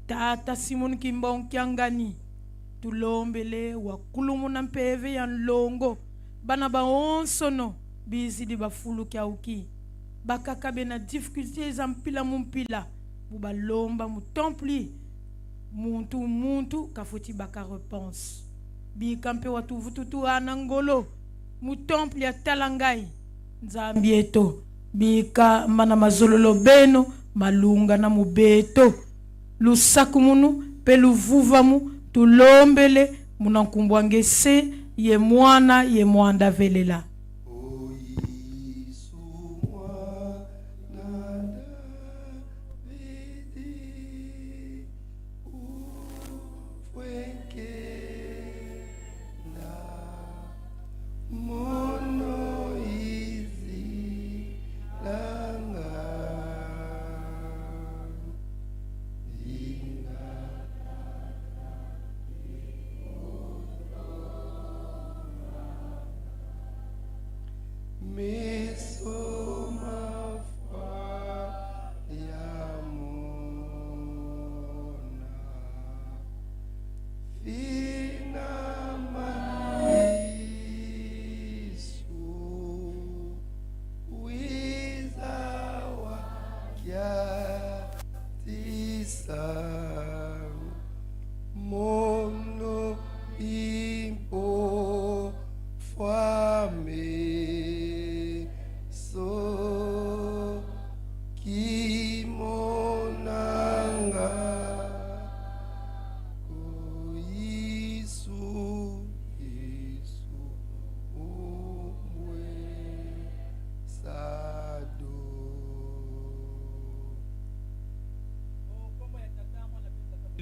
S2: Tata Simon Kimbangu Kiangani tulombele wakulumuna mpeve ya nlongo bana baonsono bizidi bafuluki auki bakaka bena difficulté za mpila mumpila bubalomba mu temple muntu muntu kafuti baka reponse bika mpe watuvututu ana ngolo mu temple ya tala ngai nzambi eto bika mana mazololo beno malunga na mubeto lusaku munu mpe luvuvamu tulombele munankumbwa ngese ye mwana ye mwanda velela.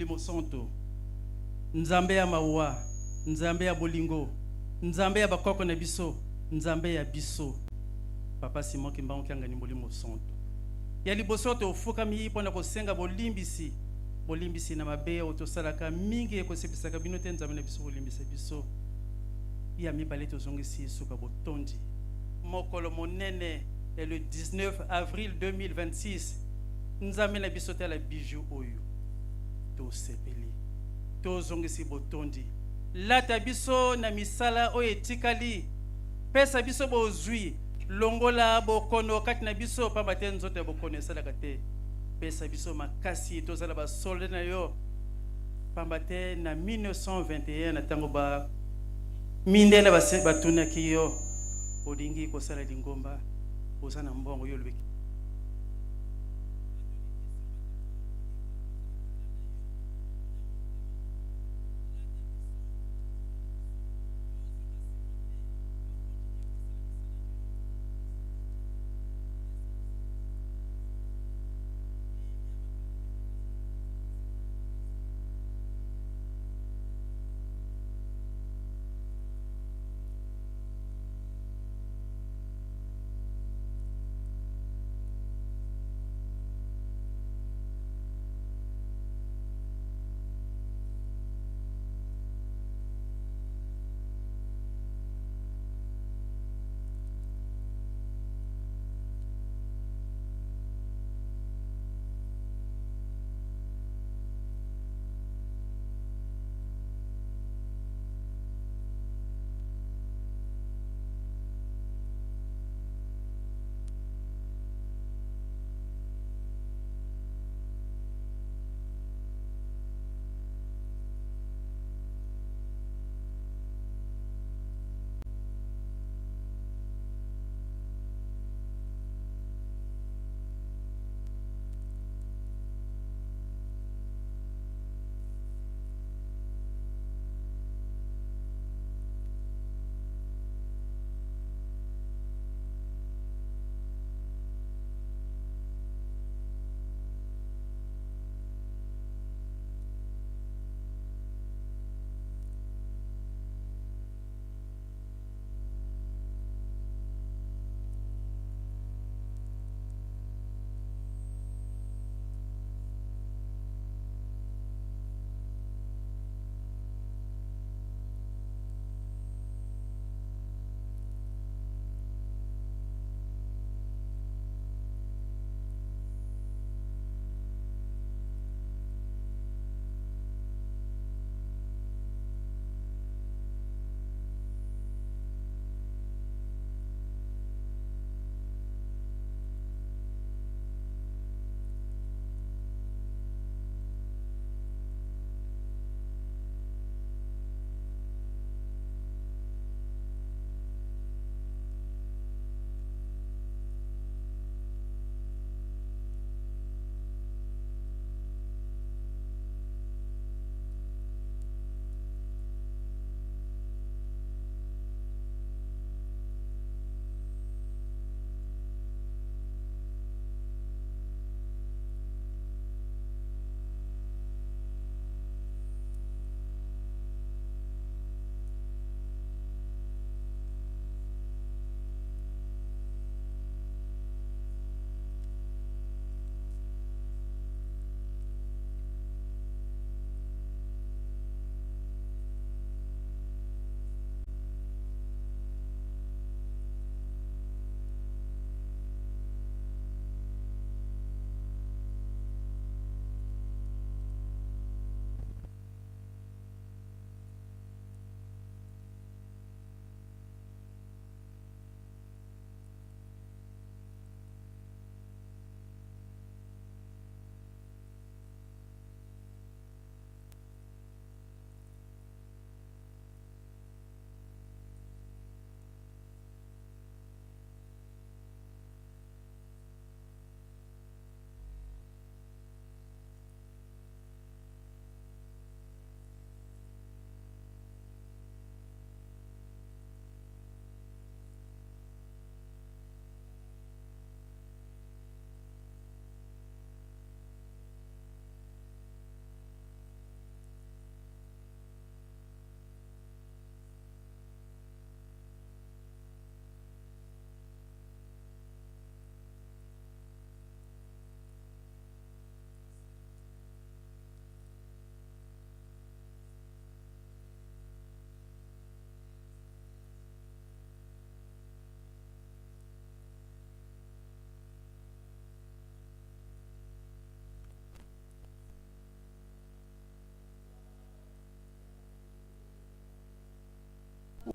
S4: Molimo Santo, Nzambe ya mawa, Nzambe ya bolingo, Nzambe ya bakoko na biso, Nzambe ya biso. Papa Simon Kimbangu Kiangani Molimo Santo. Ya liboso tofukami mpona kosenga bolimbisi, bolimbisi na mabe oyo tosalaka mingi ekosepisaka bino te, Nzambe na biso bolimbisa biso. Ya mibale tozongisi suka botondi. Mokolo monene ya le 19 avril 2026, Nzambe na biso tala bijou oyo tosepeli, tozongisi botondi. Lata biso na misala oyo etikali, pesa biso bozwi, longola bokono kati na biso, pamba te nzoto ya bokono esalaka te. Pesa biso makasi tozala basolde na yo, pamba te na 1921 na ntango ba mindele batunaki yo olingi kosala lingomba, oza na mbongo, yo olobeki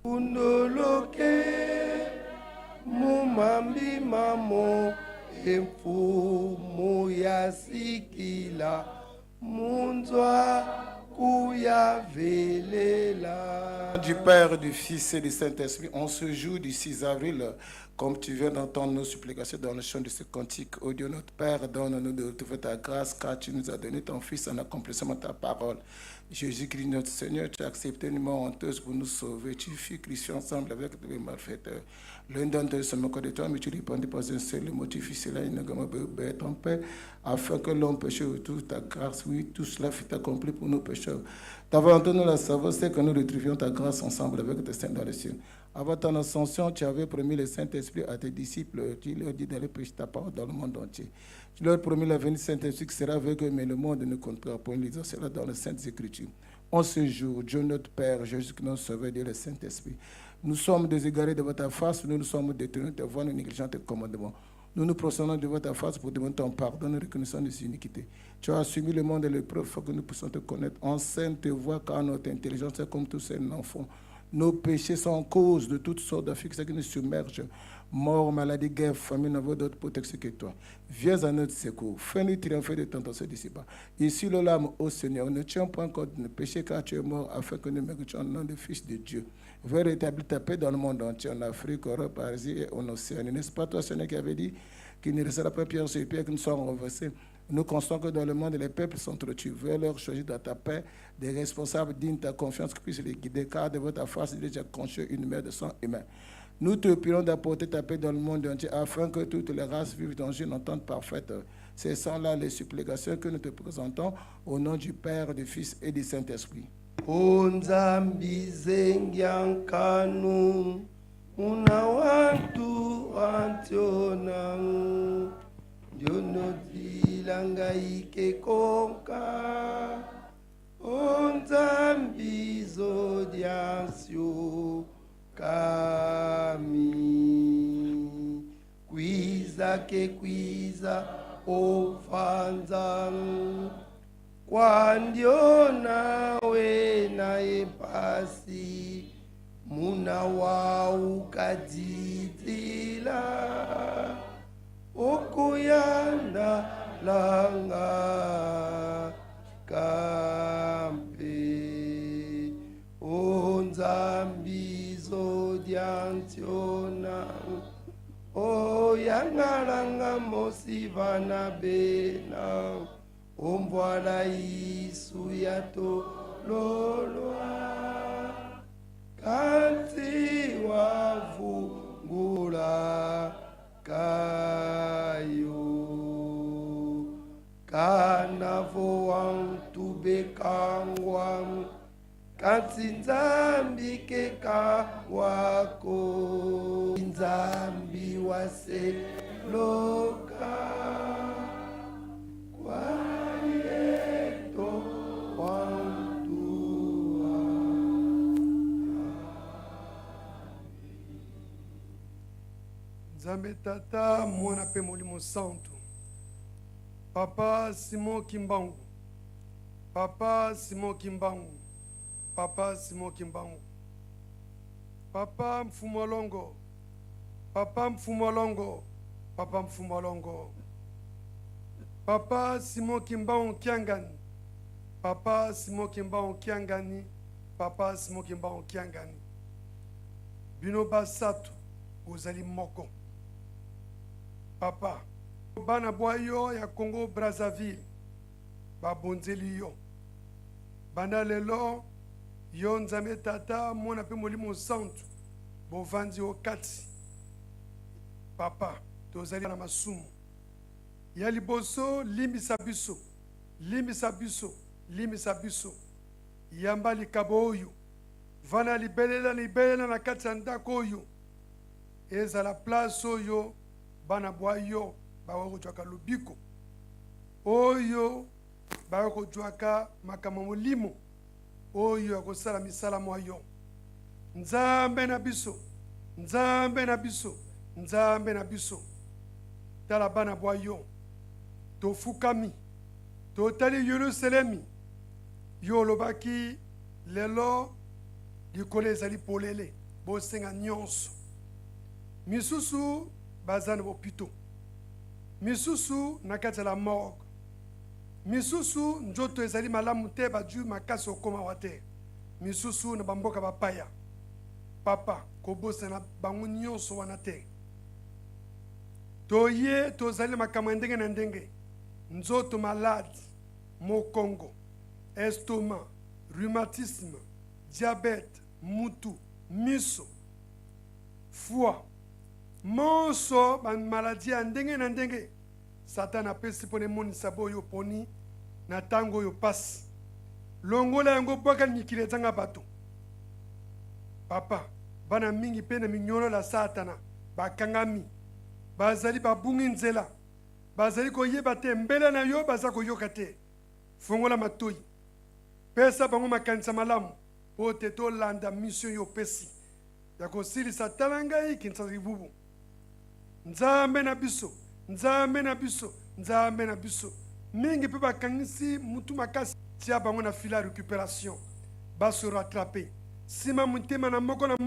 S6: Kundoloke mumambi mamo emfumu yasikila munzwa kuyavelela.
S14: Du Père, du Fils et du Saint-Esprit, en ce jour du 6 avril, comme tu viens d'entendre nos supplications dans le chant de ce cantique, ô Dieu notre Père, donne-nous de retrouver ta grâce, car tu nous as donné ton Fils en accomplissant ta parole. Jésus-Christ notre Seigneur, tu as accepté une mort honteuse pour nous sauver. Tu fus crucifié ensemble avec les malfaiteurs. L'un d'entre eux se moqua de toi, mais tu répondis pas un seul mot. Tu fis cela ton Père, afin que l'homme péché retrouve ta grâce. Oui, tout cela fut accompli pour nos pécheurs. Ta volonté, nous la savons, c'est que nous retrouvions ta grâce ensemble avec tes saints dans les cieux. Avant ton ascension, tu avais promis le Saint-Esprit à tes disciples. Tu leur dis d'aller prêcher ta parole dans le monde entier. Tu leur promis la venue du Saint-Esprit qui sera avec eux, mais le monde ne comptera point. Lisons cela dans les Saintes Écritures. En ce jour, Dieu notre Père, Jésus qui nous Sauveur, Dieu le Saint-Esprit, nous sommes déségarés de votre face, nous nous sommes détournés de voies, nous négligeons tes commandements. Nous nous prosternons devant ta face pour demander ton pardon, nous reconnaissons nos iniquités. Tu as assumé le monde et l'épreuve, afin que nous puissions te connaître. Enseigne te voies, car notre intelligence est comme tous ces enfants. Nos péchés sont en cause de toutes sortes d'afflictions qui nous submergent. Mort, maladie, guerre, famine, n'avons d'autre protection que toi. Viens à notre secours. Fais-nous triompher de tentations d'ici-bas. Ici, le l'âme au Seigneur. Ne tiens point compte de nos péchés, car tu es mort, afin que nous méritions le nom de Fils de Dieu. Veux rétablir ta paix dans le monde entier, en Afrique, Europe, Asie et en Océanie. N'est-ce pas toi, Seigneur, qui avait dit qu'il ne restera pas pierre sur pierre, que nous soyons renversés? Nous constatons que dans le monde, les peuples s'entretuent. Veux leur choisir dans ta paix des responsables dignes de ta confiance qui puissent les guider, car devant ta face, il est déjà conçu une mer de sang humain. Nous te prions d'apporter ta paix dans le monde entier afin que toutes les races vivent dans une entente parfaite. Ce sont là les supplications que nous te présentons au nom du Père, du Fils et du Saint-Esprit.
S6: O Nzambi zengia nkanu muna wantu wantiona ndionodila ngai kekonka o Nzambi zodiansio kami kwiza ke kwiza ovanza kwandiona wena epasi muna waukadzitsila okuyanda langa kampe o Nzambi zodiantiona oyangalanga mosivana bena ombwala isu ya tololwa kanti wavungula kayo kanavo wantu bekangwa kanti Nzambi kekangwako Nzambi waseloka kwayeto wantua.
S7: Nzambe Tata, Mwana mpe Molimo Santu. Papa Simon Kimbangu, Papa Simon Kimbangu, Papa Simon Kimbangu. Papa Mfumolongo, Papa Mfumolongo, Papa Mfumolongo. Papa Simon Kimbangu Kiangani, Papa Simon Kimbangu Kiangani, Papa Simon Kimbangu Kiangani. Bino basato bozali moko. Papa, bana bwa yo ya Congo Brazzaville babonzeli yo. Banda lelo yo Nzambe Tata, Mwana mpe Molimo Santu bovandi o kati. Papa, tozali na masumu. Ya liboso, limbisa biso, limbisa biso, limbisa biso. Yamba likabo oyo. Vanda libelela libelela na kati ya ndako oyo. Ezala place oyo bana bwa yo bakoki kozwaka lobiko, oyo bakoki kozwaka makambo ya molimo, oyo ya kosala misala mwa yo. Nzambe na biso, Nzambe na biso, Nzambe na biso, tala bana bwa yo, tofukami, totali Yelusalemi. Yo olobaki lelo likolo ezali polele. Bosenga nyonso. Misusu baza na bopito, misusu na kati ya la morgue, misusu nzoto ezali malamu te, bajui makasi okoma wa te, misusu na bamboka bapaya. Papa, kobosana bango nyonso wana te. Toye tozali na makambo ya ndenge na ndenge, nzoto malade, mokongo, estomac, rhumatisme, diabète, mutu, miso, foie, monso bamaladi ya ndenge na ndenge. Satana apesi mpona emonisa boyo oponi na ntango oyo pasi. Longola yango, bwaka mikili ezanga bato. Papa, bana mingi mpe na minyololo ya Satana bakangami, bazali babungi nzela, bazali koyeba te mbela na yo, baza koyoka te. Fongola matoi, pesa bango makanisa malamu mpo te tolanda mission yo opesi ya kosilisa tala ngai Kinshasa Kivubu. Nzambe na biso, Nzambe na biso, Nzambe na biso. Mingi mpe bakangisi mutu makasi, tia bango na fila ya recuperation, ba se rattraper. Sima motema na moko na moko.